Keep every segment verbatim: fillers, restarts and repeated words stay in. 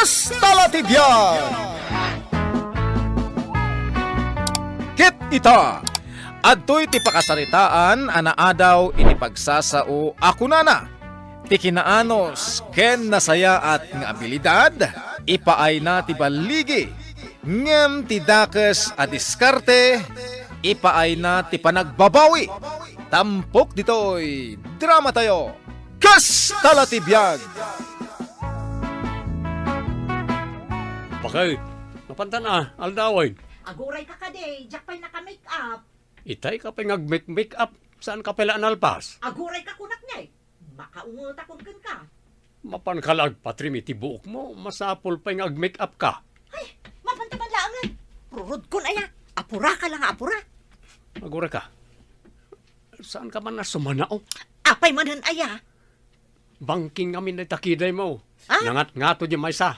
Hasta la ti biag! Ket ita, adtoy ti pakasaritaan a naadaw iti pagsasao a kunana, ti kinaanus ken nasayaat nga abilidad, ipaayna ti balligi, ngem ti dakes a diskarte, ipaayna ti panagbabawi. Tampok ditoy dramatayo, Kasta la ti biag! Bakit? Mapantan a, aldawen. Aguray ka kadi, diak pay naka-make up. Itay ka pay nga ag-make-make up, saan ka pay la nalpas? Aguray ka kunak ngay. Makaungetakon kenka. Mapan ka la agpatrim iti buokmo, masapul pay nga ag-make up ka. Ay, mapan ta man laengen. Prurodkon aya. Apura ka la nga apura. Aguray ka. Saan ka man a sumanao? Apay manen aya? Bangking ngamin dayta kidaymo. Ah? Nangatngato di maysa.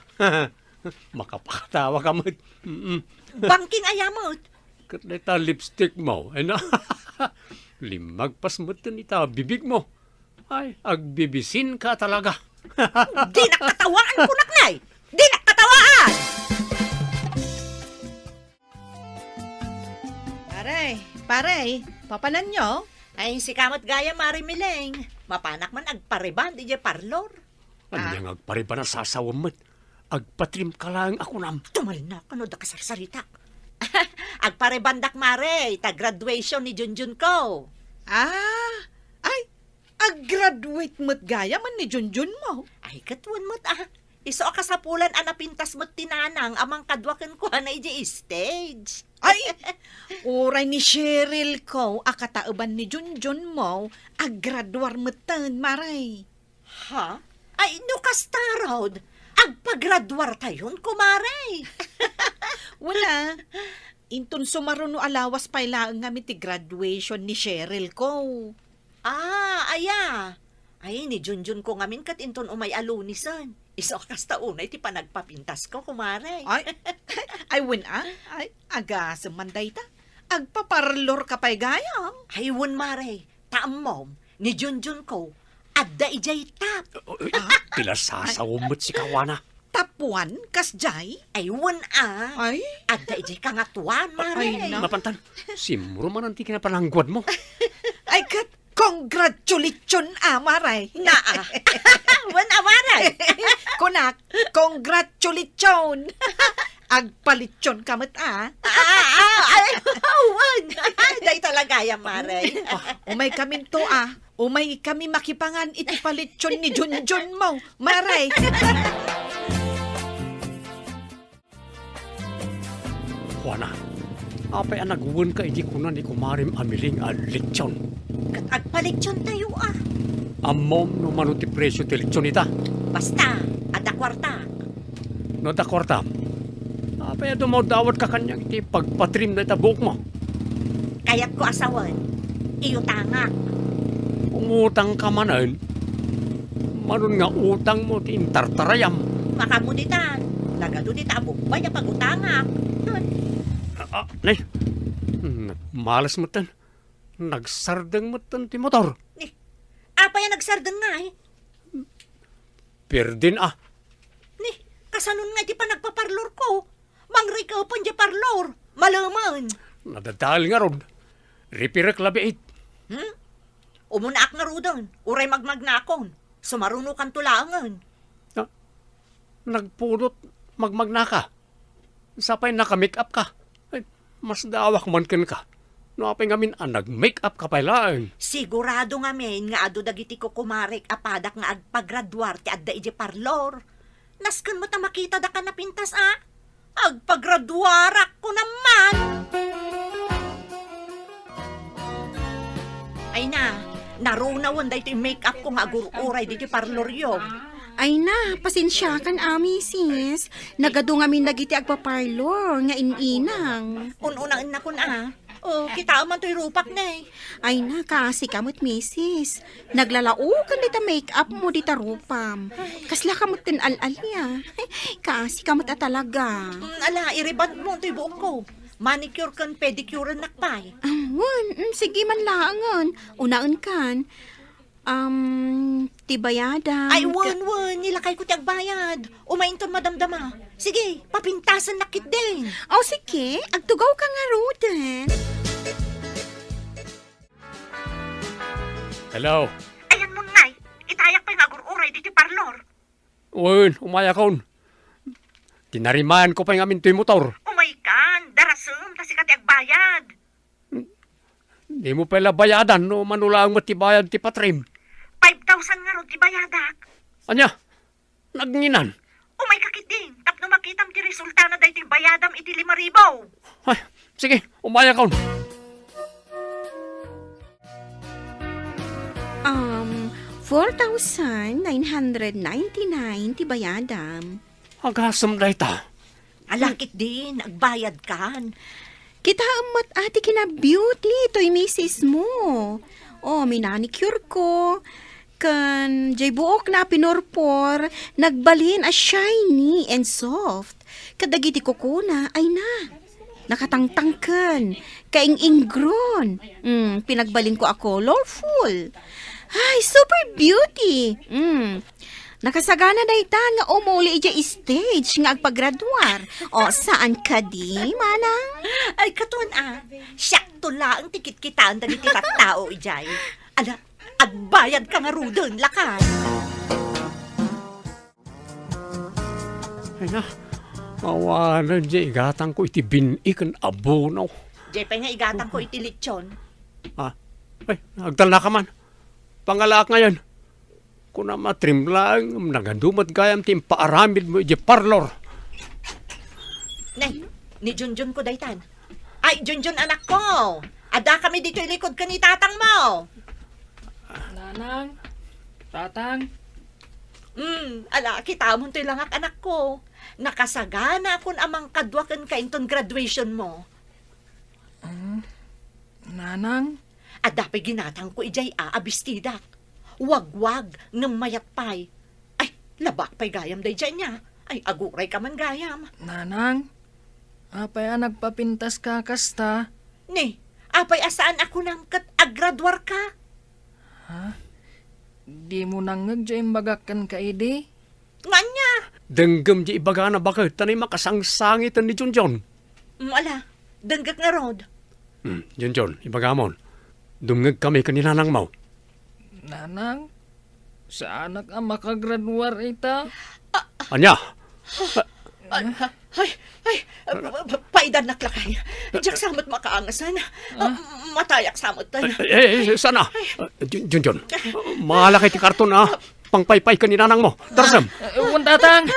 Makapakatawa ka met. Mm-mm. Bangking aya met? Ket dayta lipstick mo, ay na. Limmagpas metten ita bibigmo. Ay, agbibisin ka talaga. Dinak katawaan, kunak, nay. Dinak katawaan! Pare, pare, papananyo? Ay, sika met gayam, Mare Mileng. Mapanak man agpareband idiay parlor. Ania nga agpareband a sasawem met? Agpatrim ka laeng a kunam. Tumalna, kano da kasarsaritak? Agparebandak, Mare, ta graduation ni Junjun ko. Ah, ay, ag-graduate met gayam ni Junjun mo? Ay, ket wen met, ah. Isu a kasapulan a napintas met ti nanang a mangkadua kenkuana idiay stage. Ay, uray ni Cheryl ko a kataeban ni Junjun mo, aggraduar metten, Mare. Ha? Ay, no kasta, Rod, agpagraduartayon, kumare. Wala. Inton sumaruno a lawas pay laeng ngamin ti graduation ni Cheryl ko. Ah, aya. Ay, ni Junjun ko ngamin ket inton umay a Lunisen. Isu a kasta unay ti panagpapintas ko, kumare. Ay, ay, wen a? Ay, agasem man dayta. Agpaparlor ka pay gayam? Ay, wen, mare. Ta ammom, ni Junjun ko, adda idiay tap. Ay, ah, pila sasawem met sika, wana? Tapuan, kasdiay? Ay, wen a. Ay? Adda idiay kangatuan, mare. Ay, na. Mapantan, simro manen ti kinapanangguad mo. Ay, ket, congratulation a, mare. Naa. Wen a, mare. Kunak, congratulation. Agpalitson ka met, a. Ah, ah, ay, wen. Dayta la gayam, mare. Ah, umay kaminto, a. Umay kami makipangan iti palitson ni Junjun mo, mare. Juana, apay a nagwenka iti kuna ni kumarem a Miling a litson? Ket agpalitson tayo, a. Ammom no mano ti presio ti litson ita? Basta, adda kuarta. No adda kuartam, apay a dumawdawatka kaniak iti pagpatrim dayta buokmo? Kayatko a sawen, iutangak. Umutangka manen, manon nga utangmo ti intartarayam. Makamuditan, nagadu dita a bugbay a pagutangak. Ah, ah, ne, nagmalas metten. Nagsardeng metten ti motor. Ni, apay a nagsardeng ngay? Pirdin a. Ni, kasanon nga iti panagpaparlor ko? Mangrikeupen di parlor. Malemen. Nadadael ngarud. Ripirek labiit. Hmm? Umunaak ngaruden. Uray magmagnakon. Sumarunokanto laengen. Na, nagpudot magmagnaka. Sapay naka-make up ka. Ay, masdawak man kenka. No apay ngamin a nag-make up ka pay laeng. Sigurado ngamin nga adu dagiti kukumarek a padak nga agpagraduar ti adda idiay parlor. Nasken met a makita daka napintas a. Agpagraduarak ko naman. Ay na, narunawen daytoy make-up ko nga agur-uray ditoy parloryo. Ay na, pasensiakan a, misis. Nagadu ngamin dagiti agpaparlor nga in-inang. Un-unaennakon a. O, kitaem man toy rupak, ne. Ay na, kaasi ka met, misis. Naglalaokan dita make-up mo, dita rupam. Kasla ka met ten al-alia. Kaasi ka met a talaga. Mm, ala, i-rebond mo toy buok ko. Manicure ken pedicure-ennak pay. Ah, wen, mm, sige man laengen. Unaen kan. Um, Ti bayadak. Ay, wen, wen, ni lakayko ti agbayad. Umay inton madamdama. Sige, papintasennak ketdin. O, sige, agtugawka ngaruden. Hello. Ayanmon ngay, itayak pay nga agur-uray ditoy parlor. Wen, umayakon. Tinarimayanko pay ngamin toy motor. Umaykan, darasem, ta sika ti agbayad. Dimo pay la bayadan no mano laeng met ti bayad ti patrim. Five thousand ngarud ti bayadak. Ania? Nagnginan? Umayka ketdin, tapno makitam ti resultana daytoy bayadam iti lima ribu. Ay, sige, umayakon. Um, four thousand nine hundred ninety-nine ti bayadam. Agasem dayta. Ala, ketdin, agbayadkan. Kitaem met a ti kina-beauty toy misismo. O, minanicure ko. Ken jay buokna a pinurpor, nagbalin a shiny and soft. Kadagiti kukuna, ay na. Nakatangtangken, kaing-ingron. Mm, pinagbalinko a colorful. Ay, super beauty. Mm. Nakasagana dayta nga umuli idiay stage nga agpagraduar. O, saan kadi, manang? Ay, katon a. Siakto laeng ti kitkitaen dagiti tattao idiay. Ala, agbayadka ngaruden, lakay. Ay na, awanen diay igatangko iti bin-i ken abono. Diay pay nga igatangko iti litson. Ah, ay, agtalnaka man. Pangalaak ngayen. Kunam a trim laeng, nagadu met gayam ti impaaramidmo idiay parlor. Nay, ni Junjun ko daytan. Ay, Junjun, anakko! Adda kami ditoy likud ken ni tatangmo! Nanang, tatang. Hmm, ala, kitamon toy langak, anakko. Nakasaganaakon a mangkadua kenka inton graduation mo. Hmm, nanang? Adda pay ginatangko idiay a, a bestidak. Wagwag, ngem mayat pay. Ay, labak pay gayam daydiay nia. Ay, agurayka man gayam. Nanang, apay a nagpapintaska kasta? Ni, apay a saan a kunam ket aggraduarka? Ha? Dimo nangngeg diay imbagak kenka idi? Nga ania? Denggem diay ibagana baket ta ni makasangsangiten ni Junjun. Mm, ala, denggek ngarud. Hmm, Junjun, ibagamon. Dumngegkami ken ni nanangmo. Nanang, saanak a makagraduar ita. Ania? Ay, ay, ay, pa-, pa-, paidannak lakay. Diak sa met makaangasan. Ah? Matayak sa met. Eh, eh, eh, sana? Ay. Ah, Jun-, Junjun, mangala ka iti karton, ah. Pangpaypay ken ni nanangmo. Darasem. Eh, wen, tatang.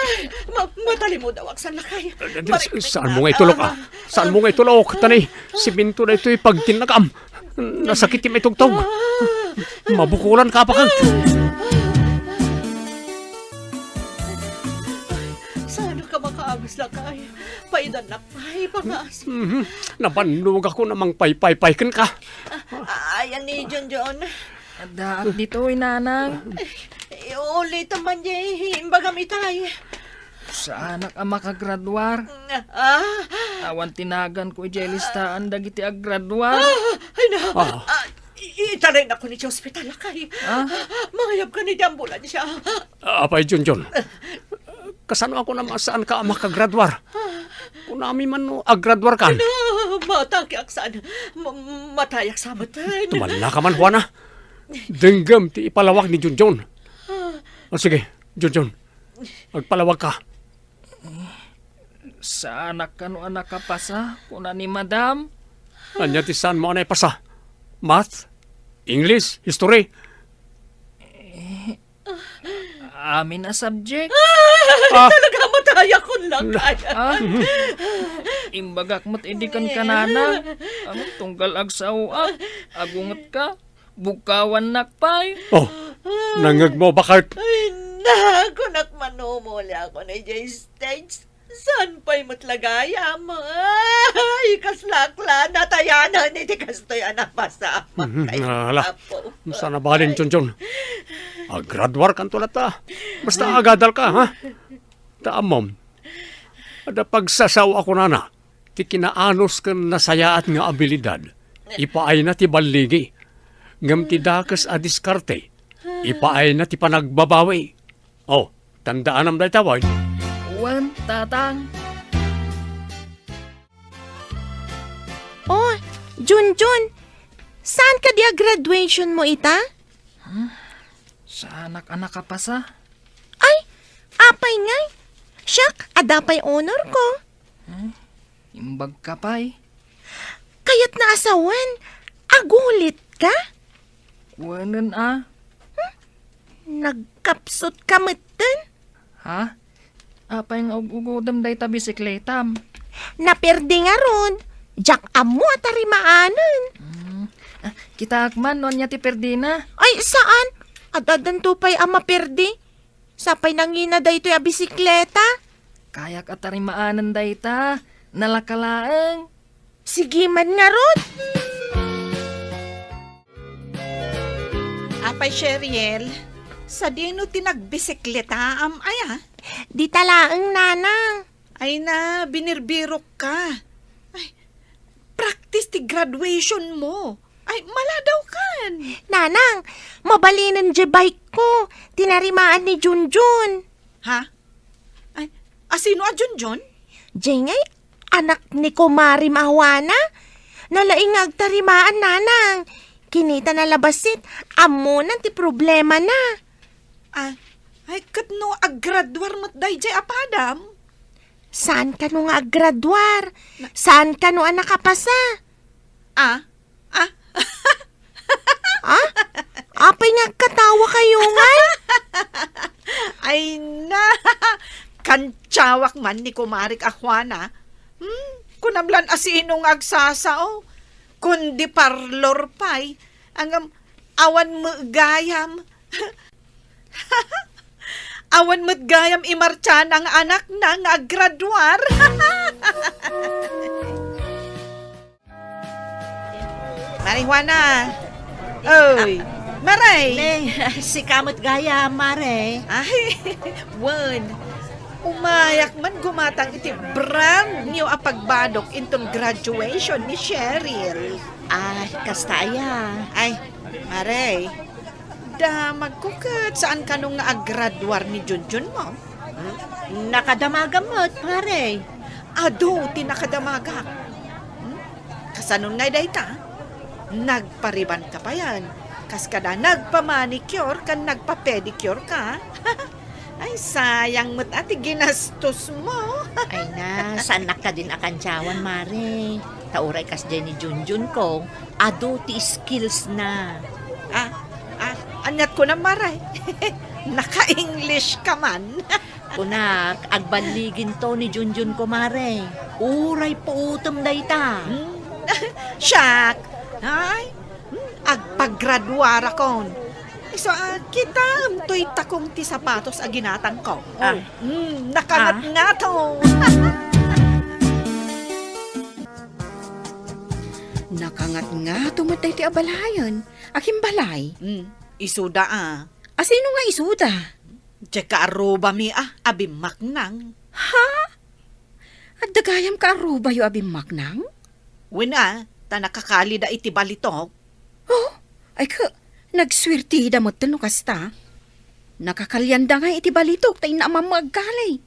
Ma-, matalimod a waksan lakay. Eh, eh, saan mo nga itulok, ah? Saan mo nga itulok? Tani, simento daytoy pagtinnagam. Nasakit ti maitugtog. Mabukulan ka pa kan. Saan ka makaagos lakay? Paidannak pay, pangas. Mhm. Nabannogakon a mangpaypaypay kenka. Ah, ayan ni Junjun. Addaak ditoy, nanang. Ay, ulitem man diay imbagam itay. Saanak a makagraduar. Ah. Awan ti naganko idiay listaan dagiti aggraduar. Ah, ay na. Ah. Ah, i-, itaraynakon iti ospital, lakay. Ah? Mangayabkan iti ambulansia. Apay, Junjun. Kasano a kunam a saanka a makagraduar? Kunami man no aggraduarkan. Ay na, matakiak saan. Ma-, matayak sa met. Tumallaka man, Juana. Denggem ti ipalawag ni Junjun. Ah. O sige, Junjun. Agpalawagka. Saanak kano a nakapasa, kuna ni Madam. Ania ti saanmo a naipasa? Math? English? History? Eh, amin a subject. Ah, talaga, matayakon lang kaya. Ah? Imbagak met idi kenka, nanang. Ang tunggal agsaoak, agungetka, bugkawannak pay. Oh, nangngegmo, baket? Ay, na, kunak, manumuli ako ni Jay States. Saan pay met la gayam? Ay, kaslak la natayanan iti kastoy a napasamak. Mhm, ay, ala. Apo. Saan a balin, Junjun? Agraduarkanto latta. Basta agadalka, ha? Ta ammom, adda pagsasao a kunana, ti kinaanus ken nasayaat nga abilidad, ipaayna ti balligi. Ngem ti dakes a diskarte, Ipaayna ti panagbabawi. Oh, tandaanam dayta, wen? Wen, Tatang. Oh, Junjun, saan kadi a graduation mo ita? Huh? Saanak a nakapasa? Ay, apay ngay? Siak, adda pay honor ko. Huh? Imbag ka pay. Kayat na asawen, agulit ka? Kuenen a. Hmm? Nagkapsut ka metten? Ha? Apay nga ug-ugudem dayta bisikletam? Naperdi ngarud. Diak ammo a tarimaanen. Hmm. Ah, kitaak man no ania ti perdina. Ay, saan? Ad-addanto pay a maperdi. Sapay nangina daytoy a bisikleta. Kayak a tarimaanen dayta. Nalaka laeng. Sige man ngarud. Apay, Sheriel, sadino ti nagbisikletaam aya? Dita laeng, Nanang. Ay na, binirbirok ka. Ay, practice ti graduation mo. Ay, maladaw kan. Nanang, mabalinen diay bike ko. Tinarimaan ni Junjun. Ha? Ay, asino a Junjun? Diay ngay, anak ni kumarim a Juana. Nalaing nga agtarimaan, Nanang. Kinitana la bassit, ammonan ti problemana. Ah, ay, ket no aggraduar met daydiay a padam? Saan kano nga aggraduar? Na- Saan kano a nakapasa? Ah? Ah? Ah? Apay nga agkatawa kayo ngay? Ay na! Kantiawak man ni kumarik a Juana. Hmm? Kunam lan asino nga agsasao? Kundi parlor pay. Ngem awan met gayam. Awan met gayam i Marciana nga anakna nga aggraduar. Mare Juana. Oy, Mare. Ne, sika met gayam, Mare. Ay, wen. Umayak man gumatang iti brand new a pagbadok inton graduation ni Cheryl. Ay, kasta aya. Ay, Mare. Damagko ket saan kano nga aggraduar ni Junjun mo? Hmm? Nakadamagam met, Mare. Adu ti nakadamagak. Hmm? Kasanon ngay dayta? Nagpariban ka payen. Kas kada nagpamanicure ken nagpapedicure ka. Ay, sayang met a ti ginastos mo. Ay na, saannak kadin a kantiawan, Mare. Ta uray kasdiay ni Junjun ko, adu ti skills na. Ah, ah, aniat kunam, Mare? Naka-English ka man. Kunak, agballiginto ni Junjun ko, Mare. Uray puutem dayta. Hmm. Siak. Ay, hmm, agpagraduarakon. Isu a, kitaem toy takong ti sapatos a ginatangko. Ah. Hmm, nakangatngato. Nakangatngato met daytoy a balayen. Agimbalay. Hmm, isuda a. Asino nga isuda? Diay kaarrubami a, a bimmaknang. Ha? Adda gayam kaarrubayo a bimmaknang? Wen a, ta nakakalida iti balitok. Oh, ay ka, nagsuertida metten no kasta. Nakakalianda nga iti balitok ta inna a mammo agkali.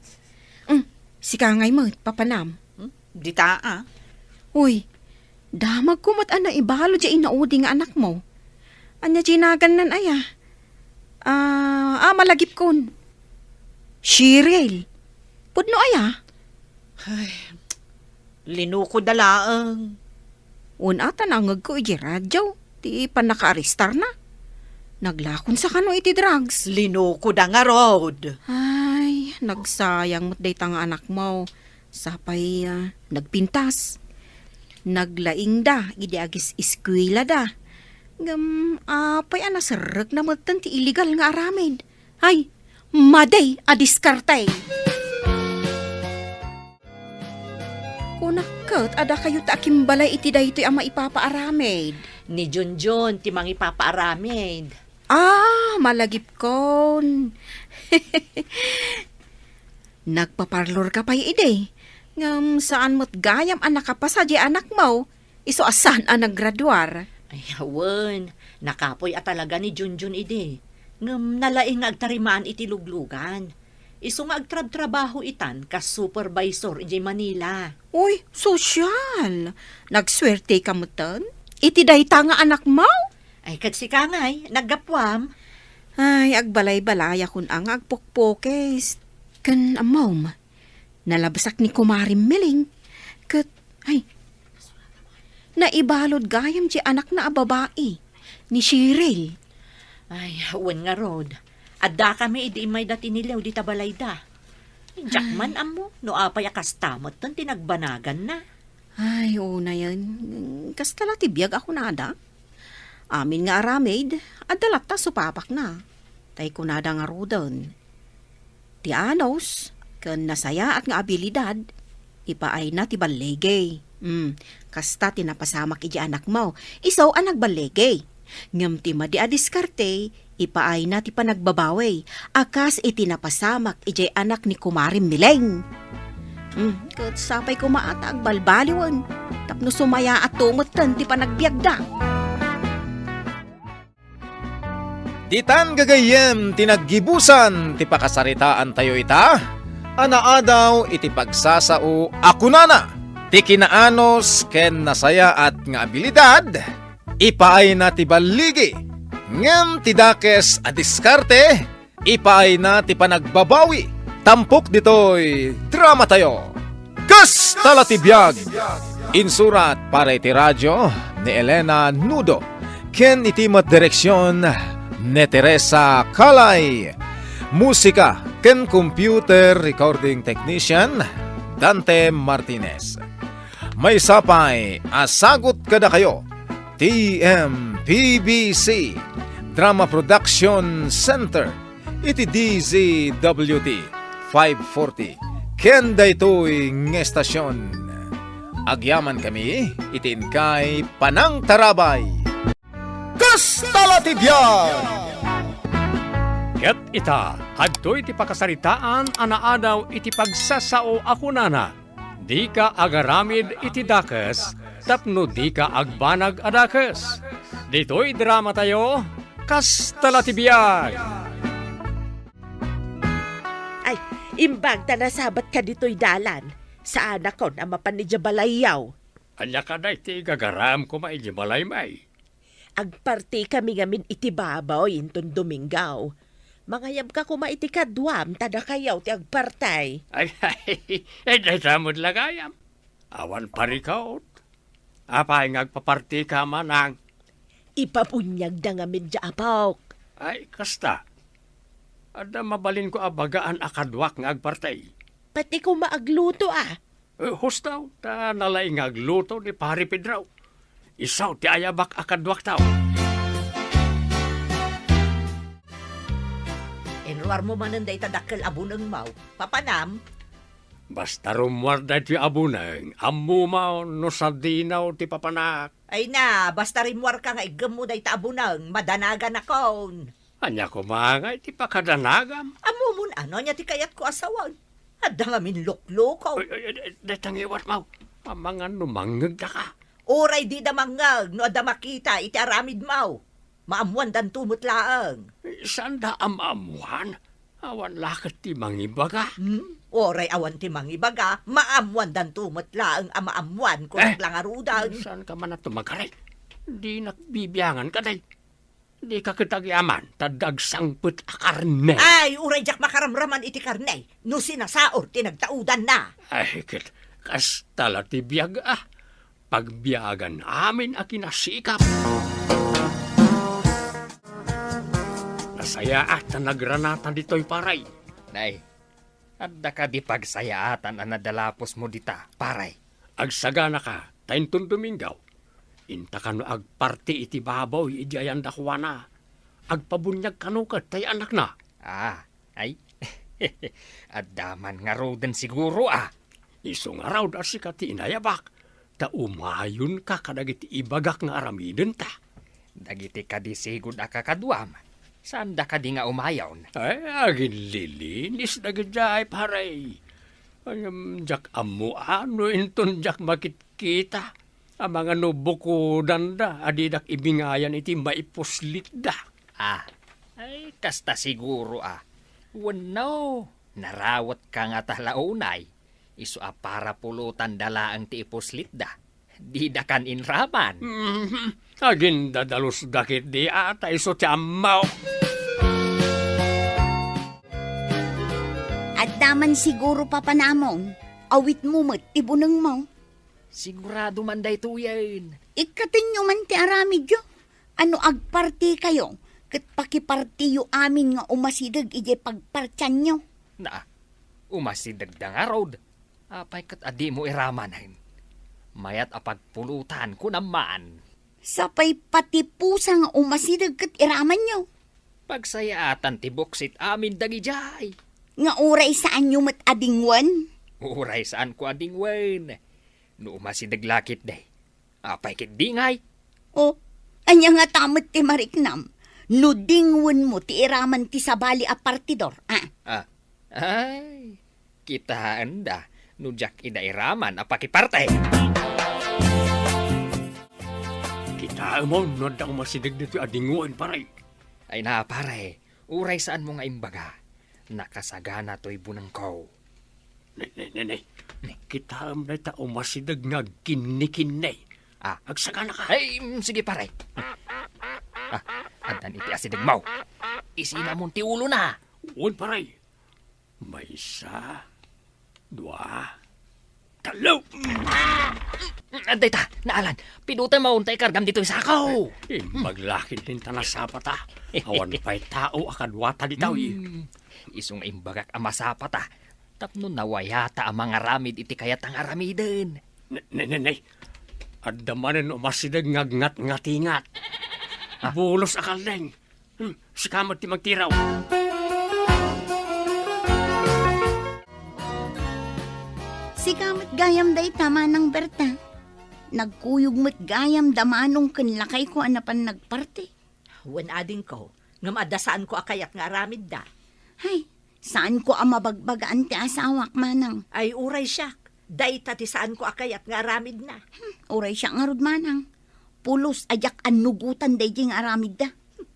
Mm, sika ngay met, papanam. Hmm? Dita a. Uy, damagko met a naibalo diay inaudi nga anakmo. Ania diay nagannan aya? Ah, ah, malagipkon. Cheryl. Pudno aya? Ay, linukoda laeng. Wen a ta nangngegko iti radio ti pannakaarestarna. Naglakonsa kano iti drugs. Linukoda ngarud. Ay, nagsayang met dayta nga anakmo. Sapay, ah, nagpintas. Naglaingda idi agis-eskuelada. Ngem apay a naserrekna metten ti illegal nga aramid? Ay, madi a diskarte! Kunak ket a dakayo ti akimbalay iti daytoy a maipapaaramid. Ni Junjun ti mangipapaaramid. Ah, malagipkon. Nagpaparlor ka pay idi. Ngem saan met gayam a nakapasa diay anakmo, isu a saan a naggraduar. Ay, wen, nakapuy a talaga ni Junjun idi. Ngem nalaing nga agtarimaan iti luglugan. Isu nga agtrabtrabaho itan kas supervisor idiay Manila. Uy, sosyal! Nagsuerteka metten? Iti dayta nga anakmo? Ay, ket sika ngay, naggapuam? Ay, agbalay-balayakon a nga agpukpukis. Ken ammom, nalabsak ni Kumarim Miling. Ket, ay, naibalud gayam ti anakna a babai, ni Cheryl. Ay, wen ngarud. Addakami idi immay dati ni Leo dita balayda. Diak Ay. man ammo no apay a kasta metten ti nagbanaganna. Ay, unayen. Kasta la ti biag a kunada. Amin nga aramid, adda latta supapakna. Tay kunada ngaruden, ti anus ken nasayaat nga abilidad, ipaayna ti balligi. Hmm, kasta ti napasamak iti anakmo, isu a nagballigi. Ngem ti madi a diskarte, ipaayna ti panagbabawi, a kas iti napasamak idiay anak ni Kumarim Mileng. Hmm, ket sapay koma a ta agbalbaliwen, tapno sumayaat metten ti panagbiagda. Ditan gagayyem ti naggibusan ti pakasaritaantayo ita a naadaw iti pagsasao a kunana, ti kinaanus ken nasayaat nga abilidad, ipaayna ti balligi, ngem ti dakes a diskarte, ipaayna ti panagbabawi. Tampok ditoy dramatayo. Kasta la ti biag. Insurat para iti radio ni Elena Nudo ken iti met direksion ni Teresa Calay. Musika ken computer recording technician, Dante Martinez. Maysa pay a sagut kadakayo, T M P B C Drama Production Center, iti D Z W T five forty, ken daytoy nga estasion. Agyamankami iti inkay panangtarabay. Kasta la ti biag! Ket ita, adtoy ti pakasaritaan a naadaw iti pagsasao a kunana, "Dika agaramid iti dakes tapno dika agbanag a dakes." Ditoy dramatayo, Kasta la ti biag! Ay, imbag ta nasabatka ditoy dalan, saanakon a mapan idiay balayyo. Ania kadi ti igagaram koma idiay balaymi? Agpartikami ngamin iti baboy inton Domingo. Mangayabka koma iti kaduam ta dakayo ti agparti. Ay, ay, ay, dayta met la gayam. Awan parikut. Apay nga agpapartika, manang? Ipabuniagda ngamin diay apok. Ay, kasta. Adda mabalinko a bagaan a kaduak nga agparti. Pati koma agluto, a. Eh, husto, ta nalaing nga agluto ni Pare Pedro. Isu ti ayabak a kaduakto. Inruarmo manen dayta dakkel a bunengmo, papanam? Basta rummuar daytoy a buneng, ammom no sadino ti papanak. Ay na, basta rimmuarka nga iggemmo dayta a buneng, madanaganakon. Ania koma ngay ti pakadanagam? Ammomon no ania ti kayatko a sawen. Adda ngamin lukluko. Ay, ay, ay, dayta nga iwatmo. Amangan no mangngegdaka. Uray dida mangngeg no adda makita iti aramidmo. Maammoandanto met laeng. Saanda a maammoan? Awan la ket ti mangibaga. Hmm? Uray awan ti mangibaga, maammoandanto met laeng a maammoan, kunak Eh, la ngaruden. Saanka man a tumagari? Dinak bibiangan kadi. Dika ket agyaman, ta dagsangpet a karne. Ay, uray diak makaramraman iti karne, no sinasaor ti nagtaudanna. Ay, ket kasta la ti biag, a. Pagbiagan amin a kinasikap. Nasayaat ta nagranata ditoy, pare. Nay, adda kadi pagsayaatan a nadalapusmo dita, pare? Agsaganaka, ta inton Domingo, inta kano agparti iti baboy idiay dakuana. Agpabuniag kano ket tay anakna. Ah, ay. Adda man ngaruden siguro, a. Isu ngarud a sika ti inayabak, ta umayonka kadagiti ibagak nga aramidenta. Dagiti kadi sigud a kakaduam, saanda kadi nga umayon? Ay, aginlilinis dagidiay, pare. Ay, em, diak ammo no inton diak makitkita. Amangan no bukodanda a didak ibingayan iti maipuslitda. Ah, ay, Kasta siguro a. Wenno, narawetka ngata la unay. Isu a para pulotanda laeng ti ipuslitda. Didakan inraman. Mhm. Agindadalusda ketdi a ta isu ti ammok. Adda man siguro, Papa Namong, awitmo met ti bunengmo. Sigurado man daytoyen. Ikkatenyo man ti aramidyo. A no agpartikayo, ket pakipartiyo amin nga umasideg idiay pagpartianyo. Na, umasidegda ngarud. Apay ket a dimo iramanen? Mayat a pagpulotan, kunam man. Sapay pati pusa nga umasideg ket iramanyo. Pagsayaatan ti buksit amin dagidiay. Nga uray saanyo met a dingwen? Uray saanko a dingwen. No umasideg la ketdi, apay ketdi ngay? O, ania ngata met ti mariknam no dingwenmo ti iraman ti sabali a partidor, a? Ah, ay, kitaenda no diak ida iraman a pakiparte. Kitaem no adda umasideg ditoy a dingwen, pare. Ay na, pare, uray saanmo nga imbaga, nakasagana toy bunengko. Ne, ne, ne, ne. Ne. Kitaem dayta umasideg nga agkinnikinni. Ah. Agsaganaka. Ay, mm, sige, pare. Ah, addan iti asidegmo. Isinamon ti ulona. Wen, pare. Maysa, dua, tallo. Adda ita, naalan. Pidutem ta ikargam ditoy sako. Imbag la ketdin ta nasapata. Awan pay tao a kaduata ditoy. Hmm. Isu nga imbagak a masapata. Tapno nawayata a mangaramid iti kayat a nga aramiden. Ne, ne, ne, ne. Adda manen umasideg nga agngatngatingat. Ah. Bulos a kaldeng. Hmm, sika met ti magtiraw. Sika met gayam dayta, Manang Berta. Nagkuyog met gayam da Manong ken lakayko a napan nagparti. Wen, adingko, ngem adda saanko a kayat nga aramidda. Hay, saanko a mabagbagaan ti asawak, Manang. Ay, uray siak. Dayta ti saanko a kayat nga aramidna. Hmm, uray siak ngarud, Manang. Pulos a diak annugotan daydiay nga aramidda.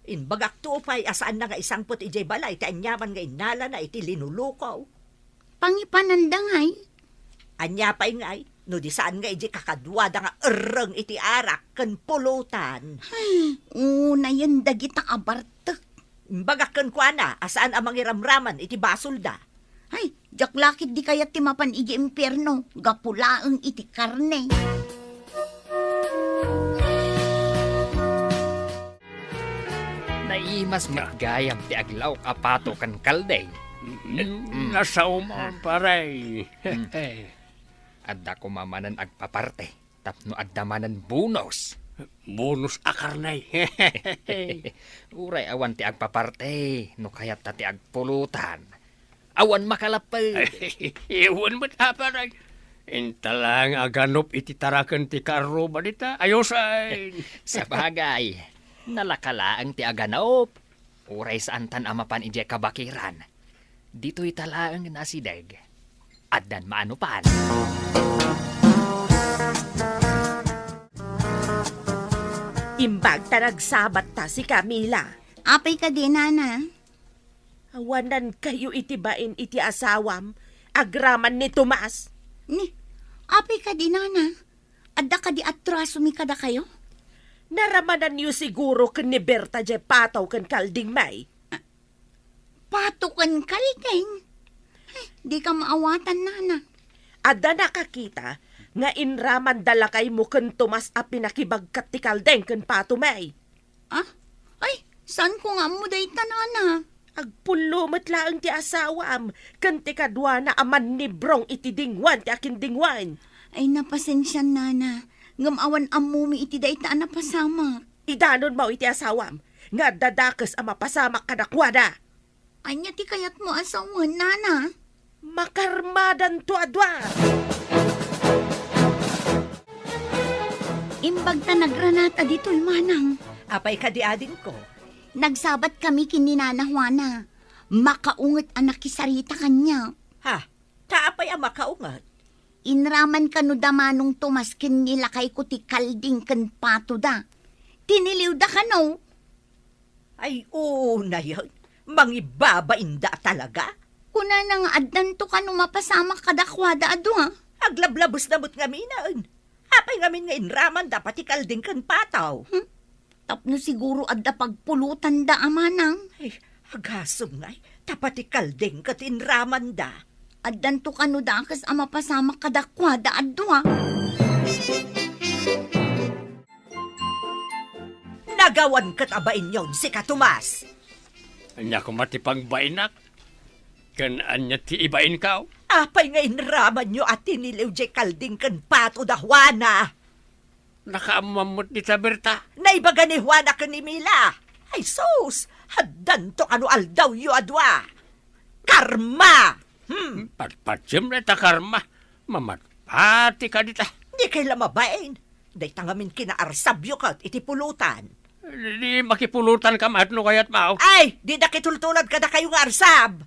Imbagakto pay a saanna nga isangpet idiay balay ti aniaman nga innalana iti linuluko. Pangipananda ngay? Ania pay ngay, no di saan nga idiay kakaduada nga erreng iti arak ken pulutan? Ay, unayen dagita a bartek. Imbagak kenkuana a saan a mangiramraman iti basolda. Ay, diak la ketdi kayat ti mapan idiay impierno, gapu laeng iti karne. Naimas met gayam ti aglaok a pato ken kaldeng. Mm, nasaom, pare. Mm. Adda koma manen agpaparte tapno adda manen bonus. Bonus a karne. Uray awan ti agpaparte no kayatta ti agpulutan. Awan makalapped. Wen met, a, pare. Inta laeng aganop iti taraken ti karruba dita. Ayos ay. Sabagay, nalaka laeng ti aganop. Uray saantan a mapan idiay kabakiran. Ditoy ta laeng nga asideg. Addan maanopan. Imbag ta nagsabat ta si Camila. Apay kadi, nana? Awanan kayo iti bain iti asawam, agraman ni Tomas. Ni, apay kadi, nana? Adda kadi atrasomi kadakayo? Naramananyo siguro ken ni Berta diay pato ken kalding, may. Ah, pato ken kalding? Ay, dika maawatan, nana. Adda nakakita nga inraman da lakaymo ken Tomas a pinakibagkat ti kalding ken pato, may. Ah? Ay, saanko nga ammo dayta, nana? Agpullo met laeng ti asawam ken ti kaduana a mannibrong iti dingwen ti akindingwen. Ay, napasensian, nana. Ngem awan ammomi iti dayta a napasamak. Idanonmo iti asawam nga adda dakes a mapasamak kadakuada. Ania ti kayatmo a sawen, nana? Makarmadanto a dua. Imbag ta nagranata ditoy, manang. Apay kadi, adingko? Nagsabat kami ken ni Nana Juana. Makaunget a nakisarita kaniak. Ha? Ta apay a makaunget? Inraman kano da Manong Tomas ken ni lakayko ti kalding ken pato da. Tiniliw da kano. Ay, unayen. Mangibabainda talaga? Kunana nga addanto kano mapasamak kadakuada a dua. Aglablabesna met ngamin. Apay ngamin nga inramanda pati kalding ken pataw? Hmm? Tapno siguro adda pagpulotanda a manang. Ay, agasem ngay, ta pati kalding ket inramanda. Addanto kano dakes a mapasamak kadakuada a dua? Nagawan ket a bainyon, sika Tomas. Ania koma ti pagbainak? Ken ania ti ibainko? Apay nga inramanyo a tiniliw diay kalding ken pato da Juana? Nakaammoam met dita, Berta. Naibaga ni Juana ken ni Mila. Ay sus, addanto kano aldawyo a dua. Karma! Hmm. Patpatiem dayta karma. Mamatpati ka dita. Dikay la mabain. Dayta ngamin kinaarsabyo ket iti pulotan. Di, di makipulotanka met no kayatmo. Ay, dida kitultulad kadakayo nga arsab.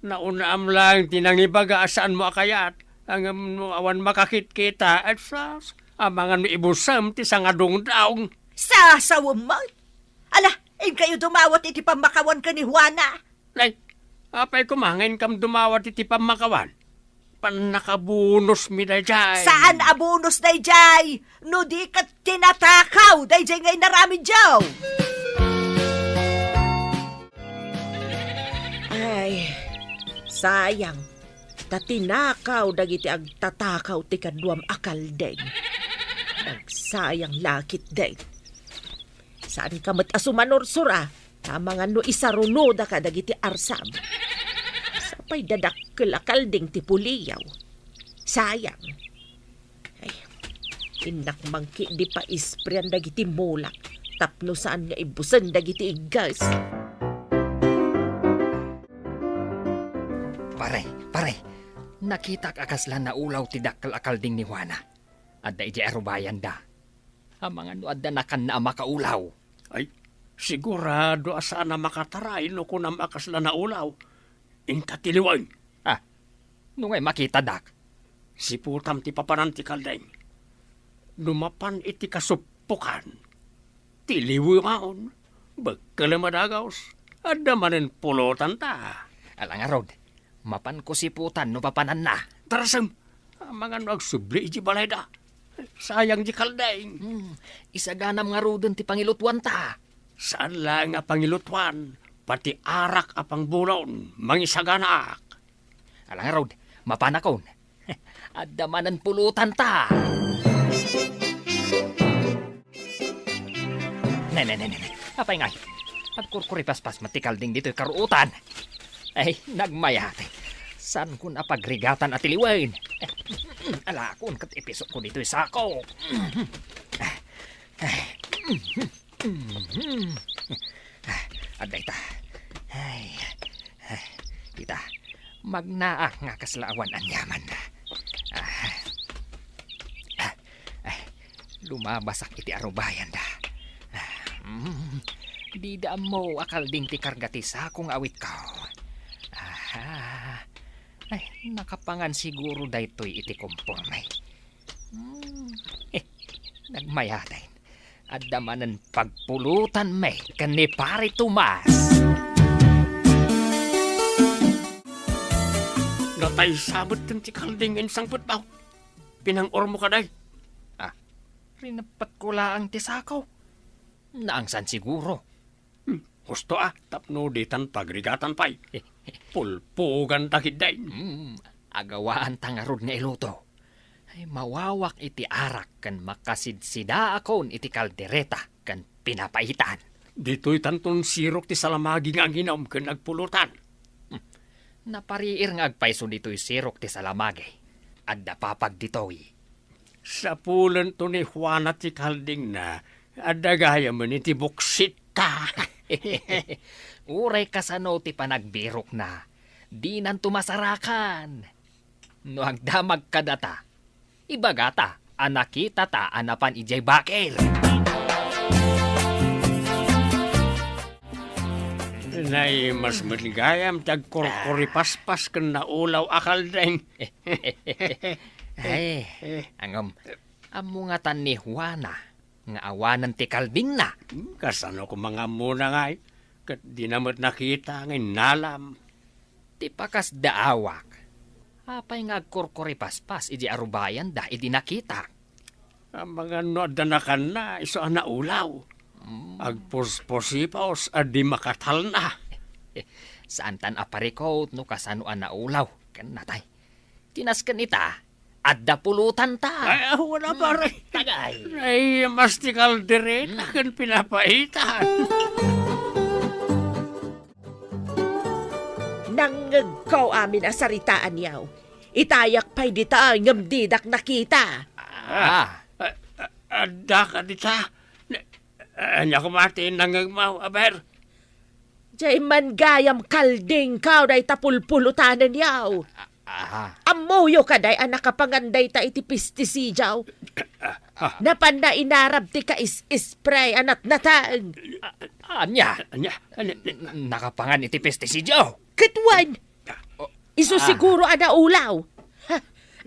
Naunnaam laeng ti nangibaga a saanmo a kayat. Ngem no awan makakitkita, et sus, amangan no ibusem ti sangadungdung. Sasawem met. Ala, inkayo dumawat iti pammakawan ken ni Juana. Nay, apay koma nga inkam dumawat iti pammakawan? Pannakabonosmi daydiay. Saan a bonus daydiay? No di ket tinatakaw daydiay nga inaramidyo. Ay, sayang. Ta tinakaw dagiti agtatakaw ti kaduam a kalding. Agsayang la ketdi. Saanka met a sumanursor a, ta amangan no isarunoda kadagiti arsab. Sapay dadakkel a kalding ti puliyaw. Sayang. Ay, innak mangki di paisprean dagiti mulak tapno saan nga ibusen dagiti igges. Pare, pare, nakitak a kasla naulaw ti dakkel a kalding ni Juana. Adda idiay arubayanda. Amangan no adda nakanna a makaulaw. Ay, sigurado a saan a makataray no kunam a kasla naulaw. Inta tiliwen. Ah, no ngay makitadak. Siputam ti papanan ti kalding. No mapan iti kasuppokan, tiliwen. Bekkelem a dagus. Adda manen pulotanta. Ala ngarud, mapanko siputan no papananna. Tarasem, amangan no agsubli iti balayda. Sayang di kalding. Hmm, isaganam ngaruden ti pangilutuanta. Saan laeng a pangilutuan, pati arak a pangbulon, mangisaganaak. Ala ngarud, mapanakon. Adda manen pulotanta. Ne, ne, ne, ne, ne. Apay ngay? Agkurkuripaspas met ti kalding ditoy karuotan. Ay, nagmayat. Saankon a pagrigatan a tiliwen. Alakon ket ipisokko ditoy sako. Adda ita. Ay, ay, ita. Magnaak nga kasla awan aniaman. Ah. Ah. Ay, lumabasak iti arubayanda. Ah, mm. Dida ammo a kalding ti karga ti sako nga awitko. Aha. Ay, nakapangan siguro daytoy iti komporme. Hmm. Eh, nagmayaten. Adda manen pagpulutanmi ken ni Pare Tomas. Nataysa met ti kalding insangpetmo. Pinang-ormo kadi? Ah, rineppetko laeng ti sako. Naangsan siguro. Hmm, husto a, tapno ditan pagrigatan pay. Pulpugan ta ketdi. Hmm, agawaanta ngarud nga iluto. Ay, mawawak iti arak ken makasidsidaakon iti kaldereta ken pinapaitan. Ditoy tanton sirok ti salamagi nga anginom ken agpulotan. Hmm. Napariir nga agpayso ditoy sirok ti salamagi. Adda papag ditoy. Sapulento ni Juana ti kaldingna, adda gayamen iti buksitta. Uray kasano ti panagbirokna, dinanto masarakan. No agdamag kadata, ibagata a nakitata a napan idiay bakir. Nay, mas met gayam ti agkurkuripaspas ken naulaw a kalding. Ay, angom, ammo ngatan ni Juana nga awanen ti kaldingna. Hmm, kasano koma nga ammona ngay? Ket dina met nakita nga innalam. Ti pakasdaawak. Apay nga agkurkuripaspas idi arubayanda idi nakitak? Amangan no adda nakanna, isu a naulaw. Mm. Agpuspusipaus a di makatalna. Saantan a parikut no kasano a naulaw ken natay. Ti nasken ita, adda pulotanta. Ay, ah, wala, pare. Tagay. Ay, mastikal diri, hmm, ken pinapaitan. Nangngegko amin a saritaan, yaw. Itayak pay dita, ngem didak nakita. Ah. Ah, ah, adda ka dita? Ne-, ania koma ti nangngegmo, aber? Jay man gayam kalding kaw dayta pulpulotanen, yaw. Ah, aha. Ammoyo kadi a nakapangan dayta iti pestisidio? Ah, ah. Napanna inarab ti ka-is-, spray a natnateng. Ah, ania? Ania? Ania? N-, nakapangan iti pestisidio? Ket wen. Oh, isu ah. Siguro a naulaw. Ha,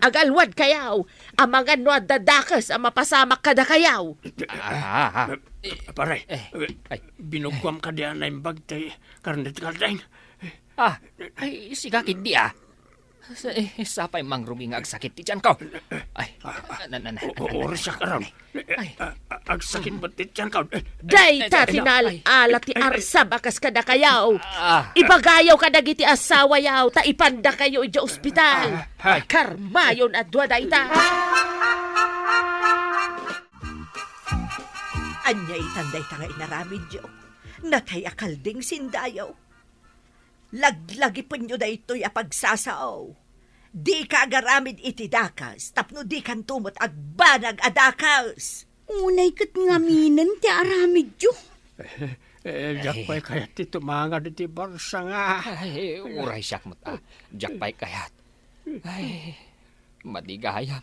agalwadkayaw. Amangan no adda dakes a mapasamak kadakayaw. Ah, ah, ah. Pare, eh, ay. Binugkuam kadi a naimbag ti karne ti kalding. Ah, ay, siak ketdi, ah. Sa-, eh, sapay mangrugi nga agsakit ti tianko. Ay, na, na, na, o-, o-, oras siak aram. Ay. A-, a-, agsakit met ti tianko. Dayta ti nal-ala ti arsab a kas kadakayaw. Ah. Ibagayaw kadagiti asawayaw, ta ipandakayo idiay ospital. Ah, ay. Karmayon a dua dayta. Ania itan dayta nga inaramidyo? Natay a kalding sindayo. Laglagipenyo daytoy a pagsasao. Dika agaramid iti dakes tapno dikanto met agbanag a dakes. Unay ket ngaminen ti aramidyo. Eh, eh, diak pay kayat ti tumangad iti barsa nga. Ay, uray siak met, ah. Diak pay kayat. Ay, madi gayam.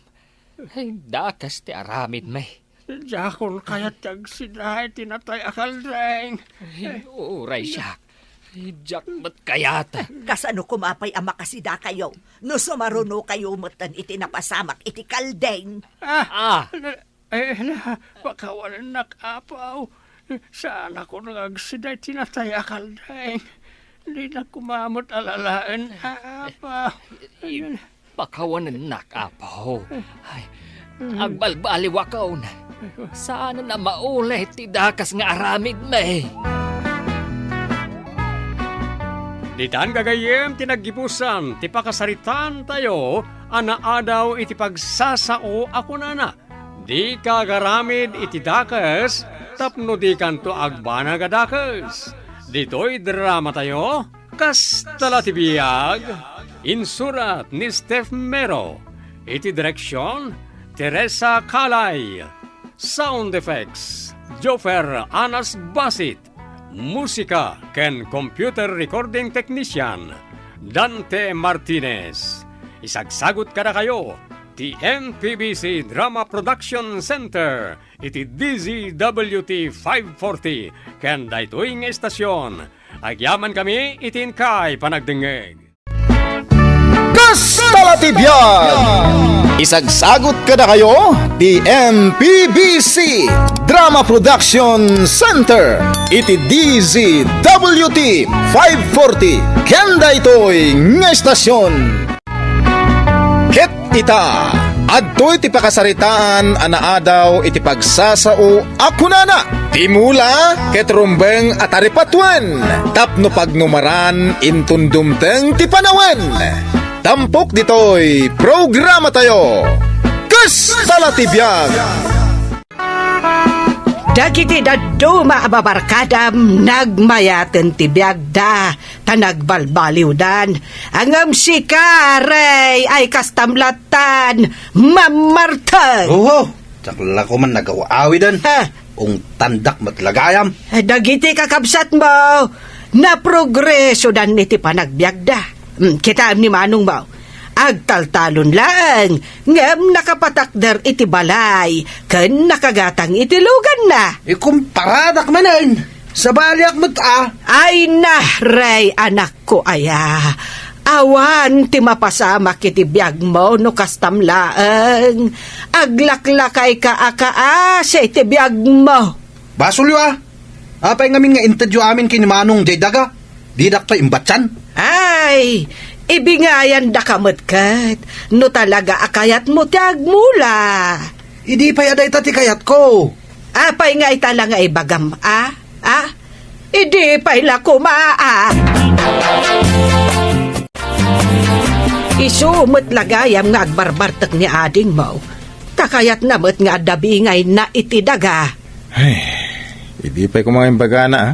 Ay, dakes ti aramidmi. Diakon kayat ti agsida iti natay a kalding. Ay, uray siak. Ay, diak met kayat. Kasano koma pay a makasidakayo no sumarunokayo metten iti napasamak iti kalding? Ah! Ah! Ay, na, pakawanennak, Apo. Saanakon nga agsida iti natay a kalding. Dinak koma met alalaen, Apo. Ay, pakawanennak, Apo. Ay, agbalbaliwakon. Saan a maulit ti dakes nga aramidmi. Ditan gagayyem ti naggibusan ti pakasaritaantayo a naadaw iti pagsasao a kunana, "Dika agaramid iti dakes tapno dikanto agbanag a dakes." Ditoy dramatayo, Kasta la ti Biag, insurat ni Steph Mero, iti direksion, Teresa Calay, sound effects, Jofer Anas Basit, musika ken computer recording technician, Dante Martinez. Isagsagut kadakayo ti M P B C Drama Production Center iti D Z W T five forty ken daytoy nga estasion. Agyamankami iti inkay panagdengngeg. Kasta la ti biag! Isagsagut kadakayo ti M P B C Drama Production Center iti D Z W T five forty ken daytoy nga estasion. Ket ita, adtoy ti pakasaritaan a naadaw iti pagsasao a kunana, "Ti mula ket rumbeng a taripatuen, tapno pagnumaran inton dumteng ti panawen." Tampok ditoy programatayo, Kasta la ti Biag! Dagiti dadduma a babarkadam nagmayaten ti biagda ta nagbalbaliwdan. Ngem sika, Rey, ay kastam lattan, mammarteng. Oho, diak la koman nagaw-awiden. Ha? Ungtandak met la gayam. Dagiti kakabsatmo, naprogresodan iti panagbiagda. Hmm, kitaem ni manongmo. Agtaltalon laeng, ngem nakapatakder iti balay ken nakagatang iti luganna. Ikumparadak manen, sabaliak met a. Ay na, Rey, anakko aya. Awan ti mapasamak iti biagmo no kastam laeng. Aglaklakayka a kaasi iti biagmo. Basolyo a. Apay ngamin nga intedyo amin ken ni Manong jay daga? Didak pay imbatian. Ay, ibingayandaka met ket no talaga a kayatmo ti agmula. Idi pay a dayta ti kayatko. Apay nga ita la nga ibagam, a? A? Idi pay la koma, a? Isu met la gayam nga agbarbartek ni adingmo. Ta kayatna met nga adda bingayna iti daga. Ay, idi pay koma nga imbagana, a?